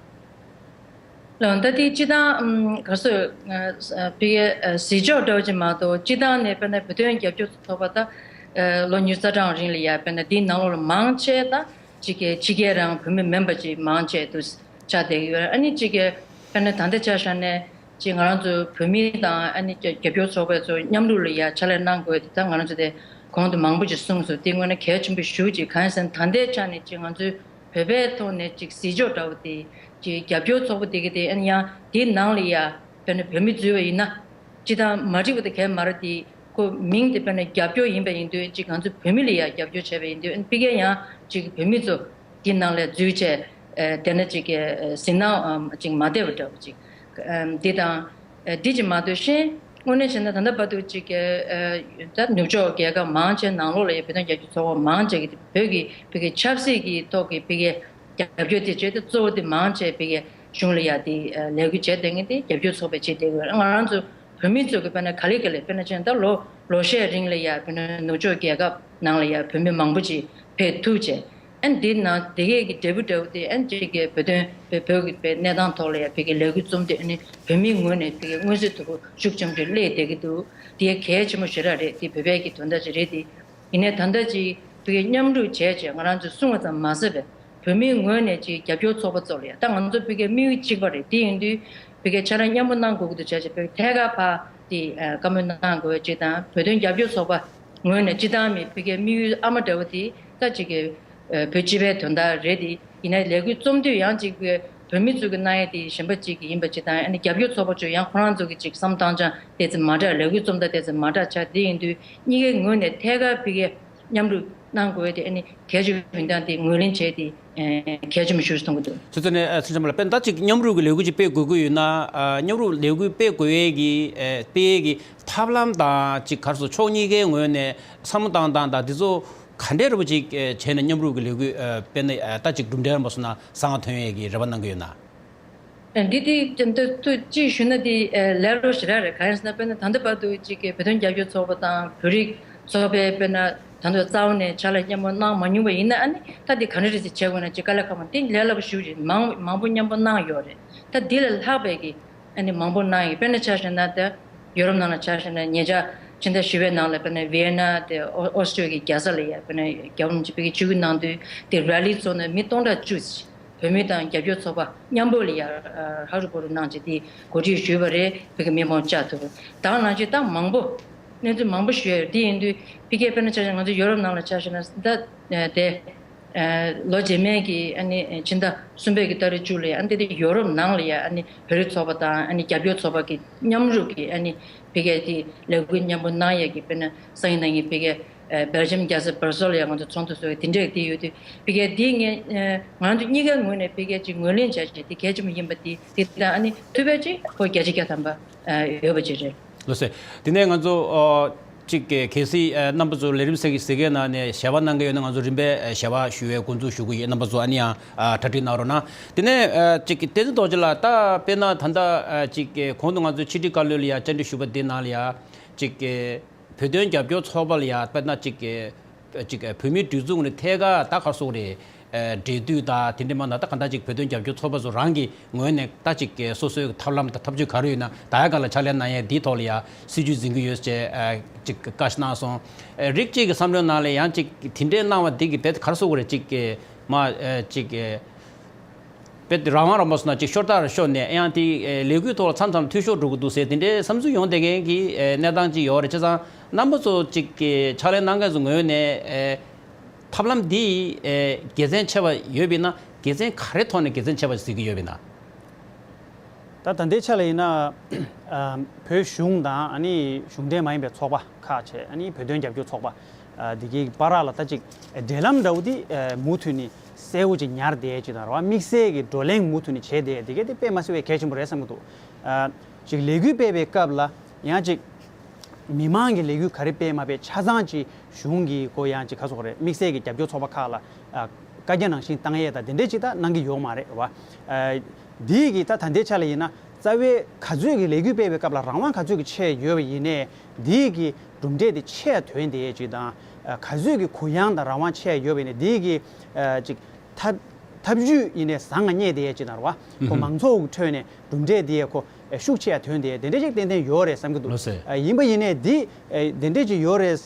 ལགས། ད་དེ་སྤྱི་བཏང་ཨམ་ག་སོ་ཨ་ཨ་ཕ་གི་ཨ་གཟིགས་ཕྱོགས་འདྲ་པོ་ཅིག་མ་གཏོགས། སྤྱི་བཏང་ནས་དཔེར་ན་བོད་དོན་རྒྱབ་སྐྱོར་ཚོགས་པ་ད་ཨ་ལོ་ཉི་ཤུ་རྩ་གྲངས་རིང་ལ་ཡ་དཔེར་ན་འདིའི་ནང་ལོགས་ལ་མང་ཆེ་ད་ཅིག་གི་ཕྱི་རྒྱལ་རང་བོད་མི་མིན་པ་ཅིག་མང་ཆེ་འདུག་ཆགས་བསྡད་ཀྱི་ཡོད་རེད། ཨ་ནི་ཅིག་གི་དཔེར་ན་ད་ལྟ་ཆ་བཞག་ནས་ཅིག་ང་རང་ཚོ་བོད་མི་དང་ཨ་ནི་རྒྱབ་སྐྱོར་ཚོགས་པ་ཚོ་མཉམ་རུབ་ལ་ཡ་ཕྱག་ལས་གནང་དགོས་དེ་ད་ང་རང་ཚོ་དེ་གོང་དུ་མང་པོ་ཅིག་གསུངས་སོང་། དེ་དངོས་གནས་གལ་ཆེན་པོ་ཞེ་པོ་ཅིག་གང་ཡིན་ཟེར་ན། ད་ལྟའི་ཆ་ནས་ཅིག་ང་ཚོའི་བོད་པའི་ཐོག་ནས་ཅིག་གཟིགས་ཕྱོགས་འདྲ་པོ་དེ་ཅིག་རྒྱབ་སྐྱོར་ཚོགས་པ་དེ་གི་དེ་ཨ་ནི་ཡང་དེའི་ནང་ལ་ཡ་དཔེར་ན་བོད་མི་འཛུལ་བ་ཡིན་ན། སྤྱི་བཏང་མ་འགྲིག་པ་དེ་གས་མ་རེད་དེ། ཁོ་མིང་དེ་དཔེར་ན་རྒྱབ་སྐྱོར་ཡིན་པ་ཡིན་དུས་ཅིག་ང་ཚོ་བོད་མི་ལ་ཡ་རྒྱབ་སྐྱོར་བྱས་པ་ཡིན་དུས། ཨ་ནི་ཕ་གིར་ཡང་ཅིག་བོད་མི་ཚོ་དེའི་ནང་ལ་འཛུལ་བྱས་ཨ་དེ་ན་ཅིག་གི་ཨ་ཟིང་ནག་ཨམ་ཅིག་མ་བསྡད་པ་འདྲ་པོ་ཅིག་ཨམ་འདི་དང་། ཨ་འདི་ཅིག་མ་གཏོགས་གཞན་དངོས་གནས་བྱས་ན་ད་ལྟ་བར་དུ་ཅིག་གི་ཨ་ད་ནུབ་ཕྱོགས་རྒྱལ་ཁབ་མང་ཆེ་ནང་ལོགས་ལ་ཡ་བོད་དོན་རྒྱབ་སྐྱོར་ཚོགས་པ་མང་ཆེ་གི་བོད་ཀྱི་ཕ་གི་ཆབ་སྲིད་ཀྱི་ཐོག་གི་ཕ་གི་རྒྱབ་སྐྱོར་དེ་བྱས་ཏེ་གཙོ་བོ་དེ་མང་ཆེ་ཕ་གི་གཞུང་ལ་ཡ་དེ་ཨ་ལས་འགུལ་བྱས་བསྡད་མཁན་དེ་རྒྱབ་སྐྱོར་ཚོགས་པ་བྱས་བསྡད་ཡོད། ང་རང་ཚོ་བོད་མི་ཚོ་གི་དཔེར་ན་ག་ལེ་ག་ལེ་དཔེར་ན་བྱས་ན་ད་ལོ་ལོ་ཤས་རིང་ལ་ཡ་དཔེར་ན་ནུབ་ཕྱོགས་རྒྱལ་ཁབ་ནང་ལ་ཡ་བོད་མི་མང་པོ་ཅིག་ཕེབས་ཐུབ་བྱས། ཨ་ནི་འདི་ནང་དེ་གས་ཀྱི་འབྲས་བུ་འདྲ་པོ་དེ་ཨ་ནི་ཅིག་གི་བོད་དོན་བོད་བོད་ཀྱི་བོད་གནས་སྟངས་ཐོག་ལ་ཡ་ཕ་གི་ལས་འགུལ་རྩོམ་དུས་ཨ་ནི་བོད་མིའི་ངོས་ནས་ཕ་གི་མངོན་གསལ་དོད་པོ་ཤུགས་ཆེན་པོ་སླེབས་བསྡད་ཀྱི་འདུག་དེ་གལ་ཆེན་པོ་ཞེ་དྲག་རེད། དེ་བོད་པའི་གི་དོན་དག་ཅིག་རེད་དེ། ཡིན་ནའི་ད་ལྟ་ཅིག་ཕ་གི་མཉམ་རུབ་བྱས་བྱས་ང་རང་ཚོས་གསུངས་པ་ཙམ་མ་ཟད་པའི་བོད་མིའི་ངོས་ནས་ཅིག་རྒྱབ་སྐྱོར་ཚོགས་པ་ཚོ་ལ་ཡ་ད་ང་ཚོ་ཕ་གི་དམིགས་ཡུལ་གཅིག་པ་རེད། དེ་ཡིན་དུས་ཕ་གི་ཕྱག་ལས་མཉམ་པོ་གནང་དགོས་ཀྱི་འདུག་བྱས་བྱས་ཕ་གི་ཐད་ཀར་ཕར་དེ་ཨ་བཀའ་མོལ་གནང་དགོས་ཅིག་དང་། བོད་དོན་རྒྱབ་སྐྱོར་ཚོགས་པ་ངོས་ནས་སྤྱི་བཏང་མི་ཕ་གིའི་དམིགས་ཡུལ་ཨ་མ་འདྲ་བོ་དེ་ད་ཅིག་གི་ཨ་བོད་སྤྱི་པའི་དོན་དག་རེད་དེ། ཡིན་ནའི་ལས་འགུལ་རྩོམ་དུས་ཡང་ཅིག་བོད་མི་ཚོ་གི་གནང་ཡས་དེ་གཞན་པ་ཅིག་གི་ཡིན་པ་ཅིག་དང་། ཨ་ནི་རྒྱབ་སྐྱོར་ཚོགས་པ་ཚོ་ཡང་ཁོ་རང་ཚོ་གི་ཅིག་བསམ་བློ་བཏང་སྟངས་དེ་ཚོ་མ་འདྲ། ལས་འགུལ་རྩོམ་སྟངས་དེ་ཚོ་མ་འདྲ་ཆགས། དེ་ཡིན་དུས་གཉིས་ཀའི་ངོས་ནས་ཐད་ཀར་ཕ་གིའི་མཉམ་རུབ་གནང་དགོས་དེ་ཨ་ནི་གལ་ཆེ་ཡིན་སྟངས་དེ་ངོས་ལེན་བྱས་ཏེ་ཨ་གལ་ཆེན་པོ་ཞིག་མཐོང་གི་འདུག་དེ་ཚོ་ནས་ཨ་ཚུལ་ཁྲིམས་ལགས་དཔེར་ན་ད་ཅིག་མཉམ་རུབ་ཀྱི་ལས་འགུལ་ཅིག་སྤེལ་དགོས་ཀྱི་ཡོད་ན། ཨ་མཉམ་རུབ་ལས་འགུལ་སྤེལ་དགོས་ཡས་ཀྱི་ཨ་སྤེལ་ཡས་ཀྱི་ ཐབས་ལམ་དང་ཅིག་ག་རེ་ཟེར། ཕྱོགས་གཉིས་ཀའི་ངོས་ནས་བསམ་བློ་བཏང་སྟངས་དང་འདི་ཚོ་ག་འདྲའི་རེ་བ་ཅིག་བྱས་ནས་མཉམ་རུབ་ཀྱི་ལས་འགུལ་སྤེལ་ན་ད་ཅིག་གྲུབ་འབྲས་མ་སོང་ན་བཟང་བ་ཐོན་ཡས་ཀྱི་རེ་བ་གནང་གི་ཡོད་ན། འདི་དེ་འདི་ཚོ་གཅིག་ཞུས་ན་དེ་ལས་སླ་པོ་ཞེ་དྲག་རེད། གང་ཡིན་ཟེར་ན་དཔེར་ན་ད་ལྟ་བར་དུ་གཅིག་གི་བོད་དོན་རྒྱབ་སྐྱོར་ཚོགས་པ་དང་བོད་རིགས་ཚོགས་པས་དཔེར་ན་ད་ལྟ་རྩ་བ་ནས་ཕྱག་ལས་མཉམ་པོ་གནང་མ་མྱོང་བ་ཡིན་ན་ཨ་ནི་ད་དེ་ག་འདྲ་རེད་ཟེར་བྱེད་དགོས་ན་ཅིག་དཀའ་ལས་ཁག་པོ་དེ་ལས་སླ་པོ་ཞུ་རེད། མང་མང་པོ་མཉམ་པོ་གནང་ཡོད་རེད། ད་དེ་ལས་ལྷག་པའི་གི་ཨ་ནི་མང་པོ་གནང་ཡོད། དཔེར་ན་ཆ་བཞག་ན་ད་ཡོ་རོབ་ནང་ལ་ཆ་བཞག་ན་ཉེ་ཆར་ཕྱི་ཟླ་བཞི་པའི་ནང་ལ་དཔེར་ན་ཝི་ཡེ་ན་དེ་ཨོ་ཨོ་སི་ཊི་ཡ་གི་རྒྱལ་ས་ལ་ཡ་དཔེར་ན་རྒྱལ་བ་རིན་པོ་ཆེ་ཕ་གིར་ཆིབས་བསྒྱུར་གནང་དུས་དེ་ར་ལི་ཚོགས་ནས་མི་སྟོང་ཕྲག་བཅུ་ཙམ་བོད་མི་དང་རྒྱབ་སྐྱོར་ཚོགས་པ་མཉམ་པོ་ལ་ཡ་ཧ་རུ་བུ་རུ་གནང་བྱས་དེ་གོ་སྒྲིག་ཞུས་པ་རེད། ཕ་གིར་མི་མང་བཅར་ཐུབ་པ་དང་ནང་བཞིན་ད་མང་པོ་གནས་ཚུལ་མང་པོ་ཞུ་ཡ་ཡོད། དེ་ཡིན་དུས་ཕ་གིར་དཔེར་ན་ཆ་བཞག་ང་ཚོ་ཡོ་རོབ་ནང་ལ་ཆ་བཞག་ན་ད་དེ། ལོ་རྗེས་མའི་གི་ཨ་ནི་ཕྱི་ཟླ་གསུམ་པའི་གི་ཏ་རིག་བཅུ་ལ་ཡ་ཨ་ནི་དེ་ཡོ་རོབ་ནང་ལ་ཡ་ཨ་ནི་བོད་རིགས་ཚོགས་པ་དང་ཨ་ནི་རྒྱབ་སྐྱོར་ཚོགས་པ་གི་མཉམ་རུབ་ཀྱི་ཨ་ནི་ཕ་གིའི་དེ་ལས་འགུལ་མཉམ་པོ་གནང་ཡས་ཀྱི་དཔེར་ན་སང་ཉིན་གནངས་ཉིན་ཕ་གིའི་སྦེལ་ཇམ་རྒྱལ་ས་སྦར་སེལ་ལ་ཡ་ང་ཚོ་ཚོགས་འདུ་ཚོགས་ཡས་དེ་འདྲས་དེ་ཡོད་དུས་ཕ་གིའི་དེ་ངས་ང་ཚོ་གཉིས་ཀའི་ངོས་ནས་ཕ་གིའི་ཅིག་ངོས་ལེན་བྱ་བྱེད་དེ་གལ་ཆེན་པོ་ཡིན་པ་དེ་དེ་དང་ཨ་ནི་ཐུབ་པའི་ཅིག་ཁོ་བརྒྱ་ཆ་བརྒྱ་ཐམ་པ་ཡོད་པ་ཅིག་རེད། ལགས་སོ། དེ་ནས་ང་ཚོ་ཨ་ཅིག་གལ་སྲིད་ཨ་རྣམ་པ་ཚོ་ལས་རིམ་གཟིགས་མཁན་ནང་ནས་ཞལ་པར་གནང་མཁན་ཡོད་ན་ང་ཚོ་རིམ་པས་ཨ་ཞལ་པར་ཞུ་བའི་འགོ་འཛུགས་ཞུ་གི་ཡོད། རྣམ་པ་ཚོ་ཨ་ནི་ཡང་ཨ་གྲ་སྒྲིག་གནང་རོགས་གནང་། དེ་ནས་ཨ་ཅིག་བསྟན་འཛིན་རྡོ་རྗེ་ལགས། ད་དཔེར་ན་ད་ལྟ་ཨ་ཅིག་གོང་དུ་ང་ཚོས་ཕྱི་དྲིལ་བཀའ་བློན་ལ་ཡང་བཅར་འདྲི་ཞུས་པ་དེ་ནང་ལ་ཡང་ཅིག་བོད་དོན་རྒྱབ་སྐྱོར་ཚོགས་པ་ལ་ཡང་དཔེར་ན་ཅིག་ཅིག་བོད་མིའི་སྒྲིག་འཛུགས་ནས་ཐད་ཀར་ད་ག་རེ་ཟེར་དགོས་རེད། འབྲེལ་མཐུད་དང་དེ་འདྲ་མིན་ན་ད་ག་འདྲ་ཅིག་བོད་དོན་རྒྱབ་སྐྱོར་ཚོགས་པ་ཚོ་རང་གི་ངོས་ནས་ད་ཅིག་སོ་སོའི་ཐབས་ལམ་དང་ཐབས་ཇུས་ག་རེ་ཡོད་ན་ད་ཡ་ག་ལ་ཕྱག་ལས་གནང་ཡས་འདིའི་ཐོག་ལ་ཡ་སྲིད་ཇུས་འཛིན་གྱི་ཡོད་ཅེས་ཅིག་བཀའ་ཞིག་གནང་སོང་། རིགས་གཅིག་གི་བསམ་བློའི་ནང་ལ་ཡང་ཅིག་དེ་འདྲའི་གནང་བ་འདི་གི་རྦད་ག་རེ་ཟེར་དགོས་རེད། ཅིག་མ་ཅིག་རྦད་རང་དབང་རང་དབང་སོང་ན་ཅིག་ཤོར་ཐལ་ཤོར་ནས་ཡང་དེ་ལས་འགུལ་ཐོག་ལ་མཚམས་མཚམས་འཐུས་ཤོར་འགྲོ་གི་འདུག་ཟེར་དེ་འདྲའི་བསམ་ཚུལ་ཡོང་བསྡད་མཁན་གྱི་གནས་སྟངས་ཅིག་ཡོད་རེད། བྱས་ཙང་རྣམ་པ་ཚོ་ཅིག་ཕྱག་ལས་གནང་མཁན་ཚོ་ངོས་ནས། ཐབས་ལམ་འདི་ཨེ་དགེ་མཚན་ཆེ་བ་ཡོད་པས་ན། དགེ་མཚན་ག་རེ་ཐོག་ནས་དགེ་མཚན་ཆེ་བ་ཟེར་གྱི་ཡོད་པས་ན། ད་ད་ལྟའི་ཆ་ལ་ཡིན་ན་ཨ་བོད་གཞུང་དང་ཨ་ནི་གཞུང་འབྲེལ་མ་ཡིན་པའི་ཚོགས་པ་ཁག་བྱས་ཨ་ནི་བོད་དོན་རྒྱབ་སྐྱོར་ཚོགས་པ་ཨ་འདི་གའི་བར་ལ་ད་ཅིག་འབྲེལ་ལམ་འདྲ་བོ་འདི་ཨ་མུ་མཐུད་ནས་གསལ་བོ་ཅིག་ཉར་བསྡད་ཅིག་དང་རེད་བ། དམིགས་བསལ་གྱི་བགྲོ་གླེང་མུ་མཐུད་ནས་བྱས་བསྡད་འདི་གའི་དེ་དཔེ་མ་སྲིད་པའི་གལ་ཆེན་པོ་རེད་བསམ་གྱི་འདུག་ཨ་ཅིག་ལས་འགུལ་སྤེལ་བའི་སྐབས་ལ་ཡང་ཅིག་མི་མང་གི་ལས་འགུལ་ག་རེ་སྤེལ་མ་སྤེལ་ཆ་ཚང་ཅིག་གཞུང་གི་གོ་ཡང་ཅིག་ག་ཟེར་དགོས་རེད། དམིགས་བསལ་གྱི་རྒྱབ་སྐྱོར་ཚོགས་པ་ཁག་ལ་ཨ་བཀའ་རྒྱ་ནང་བཞིན་བཏང་ཡས་དང་དེ་འདྲས་ཅིག་ད་གནང་གི་ཡོད་མ་རེད་བ། ཨ་འདི་གི་ད་ད་ལྟའི་ཆ་ལ་ཡིན་ན་རྩ་བའི་ག་ཚོད་ཀྱི་ལས་འགུལ་སྤེལ་བའི་སྐབས་ལ་རང་དབང་ག་ཚོད་ཀྱི་ཆེ་ཡོད་པ་ཡིན་ནའི་འདི་གི་གྲུབ་འབྲས་དེ་ཆེ་ཐོན་བསྡད་ཅིག་དང་ཨ་ག་ཚོད་ཀྱི་གུ་ཡངས་དང་རང་དབང་ཆེ་ཡོད་པ་ཡིན་ནའི་འདི་གི་ཨ་ཅིག་ཐབས་ཐབས་ཇུས་ཡིན་ནའི་བཟང་ང་རྙེད་བསྡད་ཡས་ཅིག་དང་རེད་བ། ཁོ་མང་ཚོགས་ཀྱི་ཁྲོད་ནས་གྲུབ་འབྲས་འདི་ཡས་ཁོ་ཤུགས་ཆེ་ཡ་ཐོན་བསྡད་དེ་འདྲ་ཅིག་ཏན་ཏན་ཡོད་རེད་བསམ་གྱི་འདུག་ལགས་སོ། ཡིན་པ་ཡིན་ནའི་འདི་དེ་འདྲ་ཅིག་ཡོད་རེད་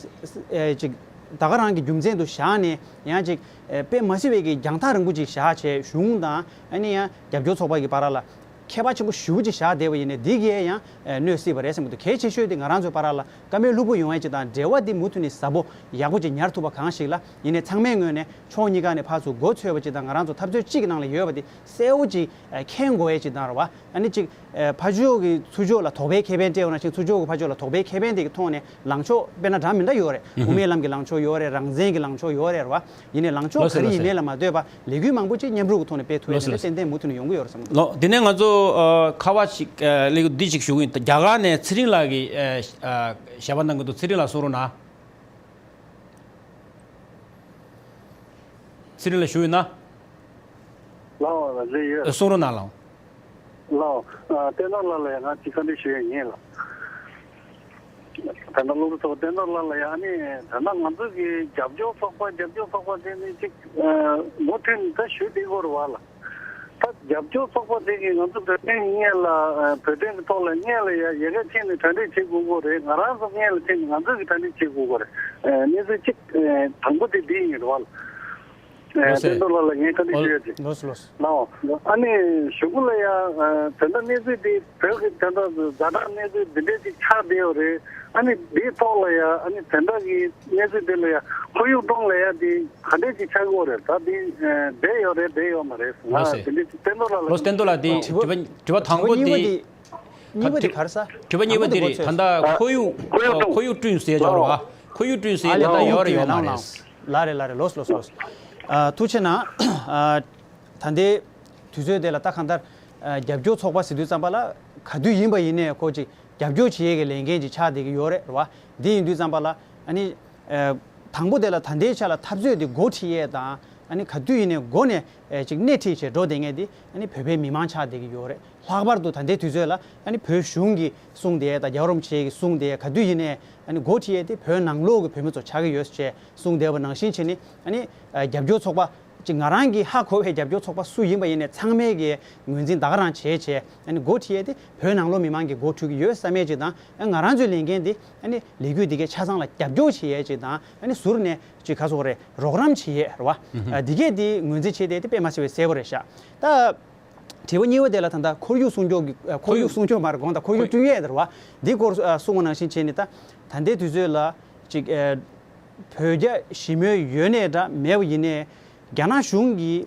ཅིག་ད་ག་རང་གི་རྒྱུ་མཚན་དུ་བཞག་ནས་ཡང་ཅིག་དཔེ་མ་སྲིད་པའི་གི་རྒྱང་ཐག་རིང་པོ་ཅིག་བཞག་བྱས་གཞུང་དང་ཨ་ནི་ཡང་རྒྱབ་སྐྱོར་ཚོགས་པ་གི་བར་ལ་ཁྱད་པར་ཆེན་པོ་ཞེ་པོ་ཅིག་བཞག་བསྡད་པ་ཡིན་ནའི་འདི་གས་ཡང་གནོད་སྲིད་པ་རེད་བསམ་གྱི་འདུག་གལ་ཆེ་ཤོས་དེ་ང་རང་ཚོའི་བར་ལ་བཀའ་མོལ་ལྷུག་པོ་ཡོང་ཡས་ཅིག་དང་འབྲེལ་བ་འདི་མུ་མཐུད་ནས་ཟབ་པོ་ཡག་པོ་ཅིག་ཉར་ཐུབ་པ་གང་ཞིག་ལ་ཡིན་ནའི་ཚང་མའི་ངོས་ནས་ཕྱོགས་གཉིས་ཀ་ནས་ཕར་ཚུར་མགོ་ཚོས་པ་ཅིག་དང་ང་རང་ཚོ་འཐབ་རྩོད་གཅིག་གི་ནང་ལ་ཡོད་པ་དེ་གསལ་བོ་ཅིག་མཁྱེན་དགོས་ཡས་ཅིག་དང་རེད་བ། ཨ་ནི་ཅིག་ཕར་ཕྱོགས་ཀྱི་ཚུར་ཕྱོགས་ལ་དོགས་པའི་ཁེ་ཕན་སྤྲད་འོང་ན་ཅིག་ཚུར་ཕྱོགས་ཀྱི་ཕར་ཕྱོགས་ལ་དོགས་པའི་ཁེ་ཕན་དེ་གི་ཐོག་ནས་ལངས་ཕྱོགས་དཔེར་ན་འདྲ་མི་འདྲ་ཡོད་རེད། དབུ་མའི་ལམ་གྱི་ལངས་ཕྱོགས་ཡོད་རེད། རང་བཙན་གྱི་ལངས་ཕྱོགས་ཡོད་རེད་བ། ཡིན་ནའི་ལངས་ཕྱོགས་ག་རེ་ཡིན་མིན་ལ་མ་ལྟོས་པ་ལས་འགུལ་མང་པོ་ཅིག་མཉམ་རུབ་ཀྱི་ཐོག་ནས་སྤེལ་ཐུབ་ཡས་དེ་ནི་ཏན་ཏན་མུ་མཐུད་ནས་ཡོང་གི་ཡོད་རེད་བསམ་གྱི་འདུག་ལགས་དེ་ནས་ང་ཚོ་ཁ་པར་ཞིག་ལས་འགུལ་འདི་ཞིག་ཞུ་གི་ཡིན། རྒྱ་གར་ནས་ཚེ་རིང་ལགས་ཀྱིས་ཞལ་པར་གནང་གི་འདུག་ཚེ་རིང་ལགས་གསུང་རོགས་གནང་། ཚེ་རིང་ལགས་ཞུ་ཡོད་ན། ལགས་ལགས་ལགས་ཡོད། གསུང་རོགས་གནང་ལགས། ལགས། བསྟན་རྣམ་ལགས་ལ་ཡང་ང་ཅིག་བཀའ་འདྲི་ཞུ་ཡས་ཡིན་ལགས། ད་ལྟ་སློབ་ཕྲུག་ཚོགས་པ་བསྟན་རྣམ་ལགས་ལ་ཡང་ནི་ད་ལྟ་ང་ཚོ་གི་རྒྱབ་སྐྱོར་ཚོགས་པ་རྒྱབ་སྐྱོར་ཚོགས་པ་དེ་ནི་ཅིག་མུ་མཐུད་ནས་ད་ཞུ་བསྡད་དགོས་རེད་བ་ལགས། ད་རྒྱབ་སྐྱོར་ཚོགས་པ་དེ་གིས་ང་ཚོ་བོད་དོན་སྔོན་ལ་བོད་དོན་གྱི་ཐོག་ལ་སྔོན་ལ་ཡ་ཡ་ག་ཕྱིན་ནས་གྲ་སྒྲིག་བྱེད་དགོས་ཀྱི་རེད། ང་རང་ཚོ་སྔོན་ལ་ཕྱིན་ནས་ང་ཚོས་ཀྱི་གྲ་སྒྲིག་བྱེད་དགོས་ཀྱི་རེད། གནས་ཚུལ་གཅིག་དང་པོ་དེ་འདི་ཡིན་རེད་བ་ལགས། ལགས་སེ། བསྟན་རྡོར་ལགས་ལ་ངས་བཀའ་འདྲི་ཞུ་ཡ་དེ། ལགས་སོ་ལགས་སོ། ལགས། ཨ་ནི་གཞུག་གུ་ལ་ཡ་དེ་འདྲ་གནས་ཚུལ་དེ་བོད་ཀྱི་དེ་འདྲ་ཛ་དྲག་གནས་ཚུལ་འདི་འདྲས་ཅིག་ཆགས་བསྡད་ཡོད་རེད། ཨ་ནི་འདིའི་ཐོག་ལ་ཡ་ཨ་ནི་དེ་འདྲ་གི་གནས་ཚུལ་འདི་ལ་ཡ་ཁོར་ཡུག་སྟོང་ལ་ཡ་དེ་ག་འདྲས་ཅིག་ཆགས་ཀྱི་ཡོད་རེད། ད་དེ་བསྡད་ཡོད་རེད་བསྡད་ཡོད་མ་རེད། ང་ལགས་སེ། དེ་འདྲས་ཅིག་བསྟན་རྡོར་ལགས་ལ་ལགས་སོ། བསྟན་རྡོར་ལགས་དེ་དྲི་བ་དྲི་བ་དྲི་བ་དང་པོ་དྲི་བ་གཉིས་པ་དེ། དེ། གཉིས་པ་དེ་ག་རེ་ཟེར། དྲི་བ་གཉིས་པ་དེ་རེད། ད་ལྟ་ཁོར་ཡུག་ཁོར་ཡུག་ཁོར་ཡུག་བསྐྲུན་ཟེར་ཡ་ཅིག་ཡོད་རེད་བ། ཁོར་ཡུག་བསྐྲུན་ཟེར་ཡ་དེ་ད་ཡོད་རེད་ཡོད་མ་རེད། ལགས་རེད་ལགས་རེད། ལགས་སོ་ལགས་སོ། ཨ་ཐུགས་རྗེ་གནང་། ཨ་ད་ལྟའི་དུས་ཚོད་དེ་ལ་ད་གང་ལྟར་ཨ་རྒྱབ་སྐྱོར་ཚོགས་པ་ཟེར་དུས་ཙམ་པ་ལ་ག་དུས་ཡིན་པ་ཡིན་ནའི་ཁོ་ཅིག་ རྒྱབ་སྐྱོར་བྱེད་ཡས་ཀྱི་ལས་འགན་ཅིག་ཆགས་བསྡད་ཀྱི་ཡོད་རེད། རེད་བ། འདི་ཡིན་དུས་ཙམ་པ་ལ་ཨ་ནི། ཨ། དང་པོ་དེ་ལ་ད་ལྟའི་ཆ་ལ་འཐབ་རྩོད་དེ་འགོ་ཁྲིད་ཡས་དང་། ཨ་ནི་ག་དུས་ཡིན་ནའི་འགོ་ནས་ཨ་ཅིག་སྣེ་ཁྲིད་བྱས་འགྲོ་བསྡད་མཁན་དེ་ཨ་ནི་བོད་པའི་མི་མང་ཆགས་བསྡད་ཀྱི་ཡོད་རེད། ལྷག་པར་དུ་ད་ལྟའི་དུས་ཚོད་ལ་ཨ་ནི་བོད་གཞུང་གི་གསུང་དེ་དང་རྒྱལ་བ་རིན་པོ་ཆེ་གི་གསུང་དེ་ག་དུས་ཡིན་ནའི་ཨ་ནི་འགོ་ཁྲིད་ཡས་དེ་བོད་ནང་ལོགས་ཀྱི་བོད་མི་ཚོ་ཆགས་ཀྱི་ཡོད་ཅེས་གསུང་བསྡད་པ་ནང་བཞིན་བྱས་ནས། ཨ་ནི་ཨ་རྒྱབ་སྐྱོར་ཚོགས་པ་ཅིག་ང་རང་གི་ཧ་གོ་བའི་རྒྱབ་སྐྱོར་ཚོགས་པ་སུ་ཡིན་པ་ཡིན་ནའི་ཚང་མའི་གི་ངོས་འཛིན་ད་ག་རང་བྱས་བྱས། ཨ་ནི་འགོ་ཁྲིད་ཡས་དེ་བོད་ནང་ལོགས་མི་མང་གི་འགོ་ཁྲིད་ཀྱི་ཡོད་བསམ་ཡས་ཅིག་དང་། ཨ་ང་རང་ཚོའི་ལས་འགན་དེ་ཨ་ནི་ལས་འགུལ་འདི་གའི་ཆ་ཚང་ལ་རྒྱབ་སྐྱོར་བྱེད་ཡས་ཅིག་དང་། ཨ་ནི་ཟུར་ནས་ཅིག་ག་སོགས་རེད། རོགས་རམ་བྱེད་ཡས་རེད་བ། ཨ་འདི་གས་དེ་ངོས་འཛིན་བྱེད་དེ་དེ་དཔེ་མ་སྲིད་པའི་གསལ་པོ་རེད་ཤག་ད་དྲི་བ་གཉིས་པ་དེ་ལ་ད་ལྟ་ཁོར་ཡུག་སྲུང་སྐྱོབ་ཀྱི། ཨ་ཁོར་ཡུག་སྲུང་སྐྱོབ་མ་རེད། དགོངས་དག་ཁོར་ཡུག་བསྐྲུན་ཡས་དེ་རེད་བ། འདི་སྐོར་ཨ་གསུངས་པ་ནང་བཞིན་བྱས་ནས། ད་ད་ལྟའི་དུས་ཚོད་ལ་ཅིག་ཨ་བོད་རྒྱ་ཞི་མོལ་ཡོད་ནའི་འདྲ་མེད་པ་ཡིན་ནའི། རྒྱ་ནག་གཞུང་གིས་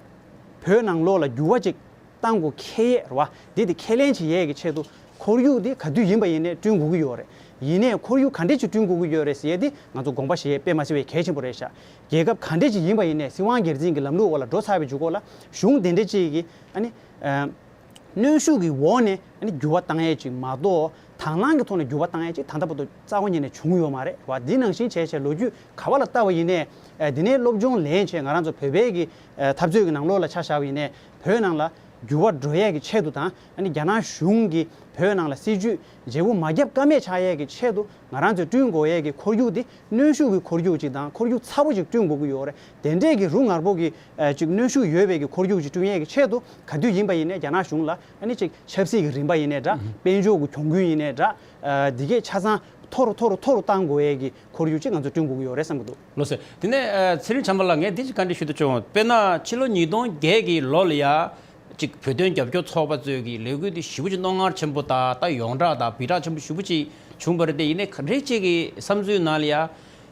བོད་ནང་ལོགས་ལ་འགྱུར་བ་ཅིག་གཏང་དགོས་ཁེལ་ཡས་རེད་བ། འདི་དེ་ཁས་ལེན་བྱེད་ཡས་ཀྱི་ཆེད་དུ་ཁོར་ཡུག་འདི་ག་དུས་ཡིན་པ་ཡིན་ནའི་བསྐྲུན་དགོས་ཀྱི་ཡོད་རེད། ཡིན་ནའི་ཁོར་ཡུག་ག་འདྲས་ཅིག་བསྐྲུན་དགོས་ཀྱི་ཡོད་རེད་ཟེར་ཡས་འདི་ང་ཚོ་དགོངས་པ་བཞེས་ཡས་དཔེ་མ་སྲིད་པའི་གལ་ཆེན་པོ་རེད་ཤག་རྒྱལ་ཁབ་ག་འདྲས་ཅིག་ཡིན་པ་ཡིན་ནའི་སྲིད་དབང་སྒེར་འཛིན་གྱི་ལམ་ལུགས་འོག་ལ་འགྲོ་ཚར་བའི་མཇུག་སྐོར་ལ་གཞུང་དེ་འདྲས་ཅིག་གིས་ཨ་ནི་ཨ་གནོན་ཤུགས་ཀྱི་འོག་ནས་ཨ་ནི་འགྱུར་བ་གཏང་ཡས་ཅིག་མ་གཏོགས། དང་བླངས་ཀྱི་ཐོག་ནས་འགྱུར་བ་གཏང་ཡས་ཅིག་ད་ལྟ་བར་དུ་རྩ་བ་ཉིད་ནས་བྱུང་ཡོད་མ་རེད་བ། འདི་ནང་བཞིན་བྱས་བྱས་ལོ་རྒྱུས་ག་བ་ལ་ལྟ་བ་ཡིན་ནའི། ཨ་འདི་ནས་སློབ་སྦྱོང་ལེན་བྱས་ང་རང་ཚོ་བོད་པའི་གི་ཨ་འཐབ་རྩོད་ཀྱི་ནང་ལོགས་ལ་ཆ་བཞག་པ་ཡིན་ནའི། བོད་ནང་ལ་འགྱུར་བ་འགྲོ་ཡས་ཀྱི་ཆེད་དུ་དང་། ཨ་ནི་རྒྱ་ནག་གཞུང་གིས་བོད་ནང་ལ་སྲིད་ཇུས་བརྗེ་པོ་མ་བརྒྱབ་ཀ་མེད་ཆགས་ཡས་ཀྱི་ཆེད་དུ་ང་རང་ཚོས་བསྐྲུན་དགོས་ཡས་ཀྱི་ཁོར་ཡུག་འདི་གནོན་ཤུགས་ཀྱི་ཁོར་ཡུག་ཅིག་དང་། ཁོར་ཡུག་ཚ་པོ་ཅིག་བསྐྲུན་དགོས་ཀྱི་ཡོད་རེད། དེ་འདྲས་ཀྱི་རུ་ངར་པོ་གི་ཨ་ཅིག་གནོན་ཤུགས་ཡོད་པའི་གི་ཁོར་ཡུག་ཅིག་བསྐྲུན་ཡས་ཀྱི་ཆེད་དུ་ག་དུས་ཡིན་པ་ཡིན་ནའི་རྒྱ་ནག་གཞུང་ལ་ཨ་ནི་ཅིག་ཆབ་སྲིད་ཀྱི་རིམ་པ་ཡིན་ནའི་འདྲ། ཨུ་ཧུ། དཔལ་འབྱོར་གྱི་གྱོང་གུན་ཡིན་ནའི་འདྲ། ཨ་འདི་གས་ཆ་ཚང་མཐོ་རུ་མཐོ་རུ་མཐོ་རུ་གཏང་དགོས་ཡས་ཀྱི་ཁོར་ཡུག་ཅིག་ང་ཚོས་བསྐྲུན་དགོས་ཀྱི་ཡོད་རེད་བསམ་གྱི་འདུག་ལགས་སོ། དེ་ནས་ཨ་ཚེ་རིང་བྱམས་པ་ལགས། ངས་འདི་ཅིག་བཀའ་འདྲི་ཞུ་འདོད་བྱུང་། དཔེར་ན་ཕྱི་ལོ་ཉིས་སྟོང་བརྒྱད་ཀྱི་ལོ་ལ་ཡ། གཅིག་བོད་དོན་རྒྱབ་སྐྱོར་ཚོགས་པ་ཚོས་ཀྱི་ལས་འགུལ་འདི་ཞེ་པོ་ཅིག་རྣོ་ངར་ཆེན་པོ་དང་། ད་ཡོངས་གྲགས་དང་སྦི་གྲགས་ཆེན་པོ་ཞེ་པོ་ཅིག་བྱུང་བ་རེད་དེ། ཡིན་ནའི་ག་འདྲས་ཅིག་གི་བསམ་ཚུལ་ནང་ལ་ཡ།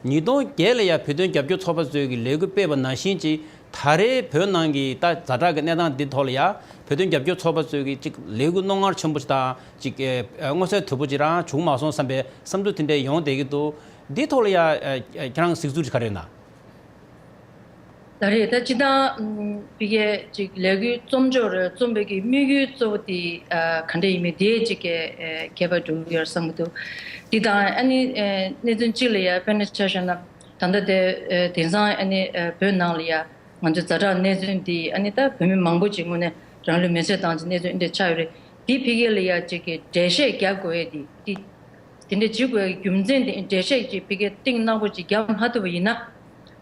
ཉིས་སྟོང་བརྒྱད་ལ་ཡ་བོད་དོན་རྒྱབ་སྐྱོར་ཚོགས་པ་ཚོས་ཀྱི་ལས་འགུལ་སྤེལ་བ་ནང་བཞིན་ཅིག་ད་རེས་བོད་ནང་གི་ད་ཛ་དྲག་གི་གནས་སྟངས་འདི་ཐོག་ལ་ཡ། བོད་དོན་རྒྱབ་སྐྱོར་ཚོགས་པ་ཚོས་ཀྱི་ཅིག་ལས་འགུལ་རྣོ་ངར་ཆེན་པོ་ཅིག་དང་། ཅིག་ཨ་མངོན་གསལ་དོད་པོ་ཅིག་རང་བྱུང་མ་སོང་བསམ་པའི་བསམ་ཚུལ་དེ་འདྲ་ཡོང་བསྡད་ཀྱི་འདུག་འདི་ཐོག་ལ་ཡ་ཨ་ཁྱེད་རང་གཟིགས་ཚུལ་ཅིག་ག་རེ་ཡོད་ན། ད་རེས་ད་སྤྱིར་བཏང་ཨམ་བི་གའི་ཅིག་ལས་འགུལ་རྩོམ་ཕྱོགས་རེད། རྩོམ་པའི་གི་དམིགས་ཡུལ་གཙོ་བོ་དེ་ཨ་ག་འདྲ་ཡིན་མིན་དེ་ཅིག་གི་ཨ་ཁྱད་པར་འགྲོ་གི་ཡོད་བསམ་གི་འདུག་འདི་དང་ཨ་ནི་ཨ་གནད་དོན་གཅིག་ལ་ཡ་དཔེར་ན་ཆ་བཞག་ན། ད་ལྟ་དེ་ཨ་དེང་སང་ཨ་ནི་ཨ་བོད་ནང་ལ་ཡ་ང་ཚོའི་ཛ་དྲག་གནས་ཚུལ་འདི་ཨ་ནི་ད་བོད་མི་མང་པོ་ཅིག་དངོས་གནས་རང་ལུས་མེར་སྲེག་བཏང་ཅིག་གནས་ཚུལ་འདི་འདྲ་ཆགས་ཡོད་རེད། འདི་ཕ་གི་ལ་ཡ་ཅིག་གི་འགྲེལ་བཤད་རྒྱག་དགོས་ཡས་འདི་འདི། དེ་འདྲ་བྱེད་དགོས་ཡ་རྒྱུ་མཚན་དེ་འགྲེལ་བཤད་ཅིག་ཕ་གིར་གཏིང་ནག་པོ་ཅིག་རྒྱག་མ་ཐུབ་པ་ཡིན་ན།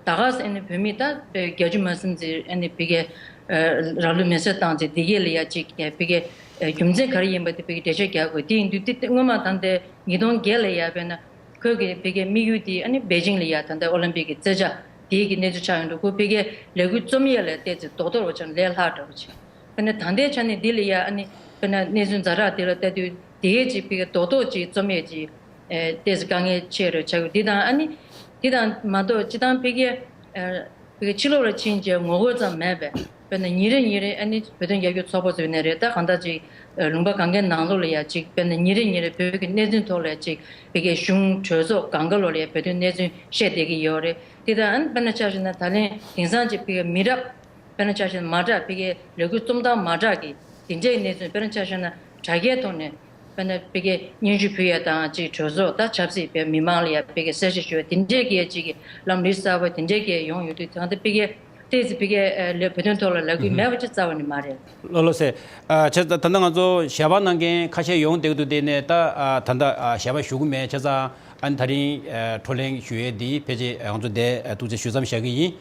ད་ག་ས་ཨ་ནི་བོད་མི་ད་བརྒྱད་ཅུ་མ་ཟིན་ཙམ་ཨ་ནི་ཕ་གིར་རང་ལུས་མེར་སྲེག་བཏང་ཙམ་འདི་གས་ལ་ཡ་ཅིག་ཕ་གིར་རྒྱུ་མཚན་ག་རེ་ཡིན་པ་དེ་ཕ་གིར་འགྲེལ་བཤད་རྒྱག་དགོས། དེ་ཡིན་དུས་དེ་སྔོན་མ་ད་ལྟའི་ཉིས་སྟོང་བརྒྱད་ལ་ཡ་དཔེར་ན་ཁོས་ཀྱི་ཕ་གིའི་དམིགས་ཡུལ་དེ་ཨ་ནི་པེ་ཅིང་ལ་ཡ་ད་ལྟའི་ཨོ་ལིམ་པིག་གི་རྩེད་འཇགས་དེའི་གི་གནས་ཚུལ་ཆགས་ཡོང་དུས་ཁོ་ཕ་གིའི་ལས་འགུལ་རྩོམ་ཡས་ལ་བལྟས་ཚེ་རྡོག་རྡོག་བྱས་ནས་ལས་སླ་དྲགས་པ་བྱས། དཔེར་ན་ད་ལྟའི་ཆ་ནས་འདི་ལ་ཡ་ཨ་ནི་དཔེར་ན་གནས་ཚུལ་ཛ་དྲག་དེ་ལ་ལྟ་དུས་དེ་གས་ཅིག་ཕ་གིར་རྡོག་རྡོག་ཅིག་རྩོམ་ཡས་ཅིག་ཨེ་ཏོག་ཙམ་དཀའ་ངལ་ཆེ་རུ་ཆགས་ཡོད། འདི་དང་ཨ་ནི་འདི་དང་མ་གཏོགས་སྤྱིར་བཏང་ཕ་གིའི་ཨེ་ཕ་གིའི་ཕྱི་ལོགས་ལ་ཕྱིན་རྗེས་ངོ་རྒོལ་ཙམ་མེད་པས། དཔེར་ན་ཉིན་རེ་ཉིན་རེ་ཨ་ནི་བོད་དོན་རྒྱབ་སྐྱོར་ཚོགས་པ་ཚོ་ཡིན་ནའི་རེད། ད་གང་ལྟར་ཅིག་ཨེ་ལུང་པ་གང་གའི་ནང་ལོགས་ལ་ཡ་ཅིག་དཔེར་ན་ཉིན་རེ་ཉིན་རེ་བོད་ཀྱི་གནད་དོན་ཐོག་ལ་ཡ་ཅིག་ཕ་གིའི་གཞུང་གྲོས་ཚོགས་གང་ག་ལོགས་ལ་ཡ་བོད་དོན་གནད་དོན་བཤད་བསྡད་ཀྱི་ཡོད་རེད། དེ་དང་ཨ་ནི་དཔེར་ན་ཆ་བཞག་ན་ད་ལན་དེང་སང་ཅིག་ཕ་གིའི་མི་རབས། དཔེར་ན་ཆ་བཞག་ན་མ་དྲག་ཕ་གིའི་ལས་འགུལ་རྩོམ་སྟངས་མ་དྲག་གི་དེ་འདྲའི་གནས་ཚུལ། དཔེར་ན་ཆ་བཞག་ན་དྲ་རྒྱའི་ཐོག་ནས་དཔེར་ན་ཕ་གིའི་སྙན་ཞུ་ཕུལ་ཡ་དང་ཅིག་གྲོས་ཚོགས་ད་ཆབ་སྲིད་པའི་མི་མང་ལ་ཡ་ཕ་གིའི་གསལ་བཤད་ཞུ་བ་དེ་འདྲའི་གི་ཅིག་གི་ལམ་ལུགས་གསར་པ་དེ་འདྲའི་གི་ཡོང་ཡོང་དུས་ད་ལྟ་ཕ་གིའི་ཏོག་ཙམ་ཕ་གིའི་ཨ་ལས་བོད་དོན་ཐོག་ལ་ལས་འགུལ་མེད་པ་ཅིག་རྩ་བ་ནས་མ་རེད། ལགས་ལགས་སེ། ཨ་བྱས་ཙང་ད་ལྟ་ང་ཚོ་ཞལ་པར་གནང་མཁན་ཁ་ཤས་ཡོང་བསྡད་ཀྱི་འདུག་དེ་ནས་ད་ཨ་ད་ལྟ་ཨ་ཞལ་པར་ཞུ་གི་མེད། བྱས་ཙང་ཨ་ནི་ད་རིང་ཨ་བགྲོ་གླེང་ཞུ་ཡས་འདི་ཕལ་ཆེར་ང་ཚོ་འདི་ཨ་ཐུགས་རྗེ་ཆེ་ཞུ་མཚམས་བཞག་གི་ཡིན།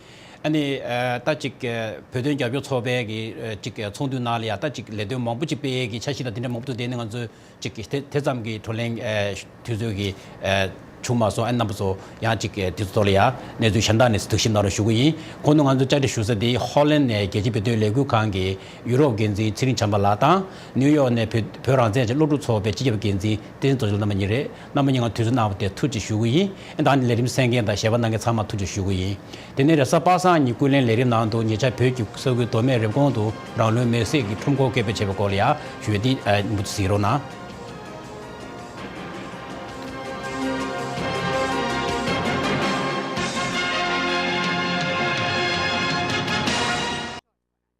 ཨ་ནི་ཨ་ད་ཅིག་ཨ་བོད་དོན་རྒྱབ་སྐྱོར་ཚོགས་པའི་གི་ཨ་ཅིག་ཨ་ཚོགས་འདུའི་ནང་ལ་ཡ་ད་ཅིག་ལས་དོན་མང་པོ་ཅིག་སྤེལ་ཡས་ཀྱི་འཆར་གཞི་དང་དེ་འདྲ་མང་པོ་འདུག་དེ་ནི་ང་ཚོ་ཅིག་གི་དེ་དེ་ཙམ་གྱི་བགྲོ་གླེང་ཨ་དུས་ཚོད་ཀྱི་ཨ་བྱུང་མ་སོང་། ཨ་ནི་རྣམ་པ་ཚོ་ཡང་ཅིག་ཨ་དུས་ཚོད་ཐོག་ལ་ཡ་གནས་ཚུལ་གཞན་དག་ནས་བསྡུ་ཞིབ་གནང་རོགས་ཞུ་གི་ཡིན། གོང་དུ་ང་ཚོ་བཅར་འདྲི་ཞུ་ས་དེ་ཧོ་ལན་ནས་རྒྱལ་སྤྱིའི་བོད་དོན་ལས་འགུལ་ཁང་གི་ཡུ་རོབ་འགན་འཛིན་ཚེ་རིང་བྱམས་པ་ལགས་དང་། ནིའུ་ཡོག་ནས་བོད་བོད་རང་བཙན་ཅན་སློབ་ཕྲུག་ཚོགས་པའི་སྤྱི་ཁྱབ་འགན་འཛིན་བསྟན་འཛིན་རྡོ་རྗེ་རྣམ་པ་གཉིས་རེད། རྣམ་པ་གཉིས་ང་དུས་ཚོད་གནང་བ་དེ་ཐུགས་རྗེ་ཆེ་ཞུ་གི་ཡིན། ཨ་ནི་ད་ནི་ལས་རིམ་གསན་མཁན་དང་ཞལ་པར་གནང་མཁན་ཚང་མ་ཐུགས་རྗེ་ཆེ་ཞུ་གི་ཡིན། དེ་ནས་རེས་གཟའ་པ་སངས་ཉིན་ཀུན་གླེང་ལས་རིམ་ནང་དུ་ཉེ་ཆར་བོད་ཀྱི་ས་ཁུལ་མདོ་སྨད་རེབ་གོང་དུ་རང་ལུས་མེར་སྲེག་གི་ཁྲོམ་སྐོར་བཀོད་སྤེལ་བྱས་པའི་སྐོར་ལ་ཡ་ཞུ་ཡས་འདི་ཨ་མུ་མཐུད་གཟིགས་རོགས་གནང་།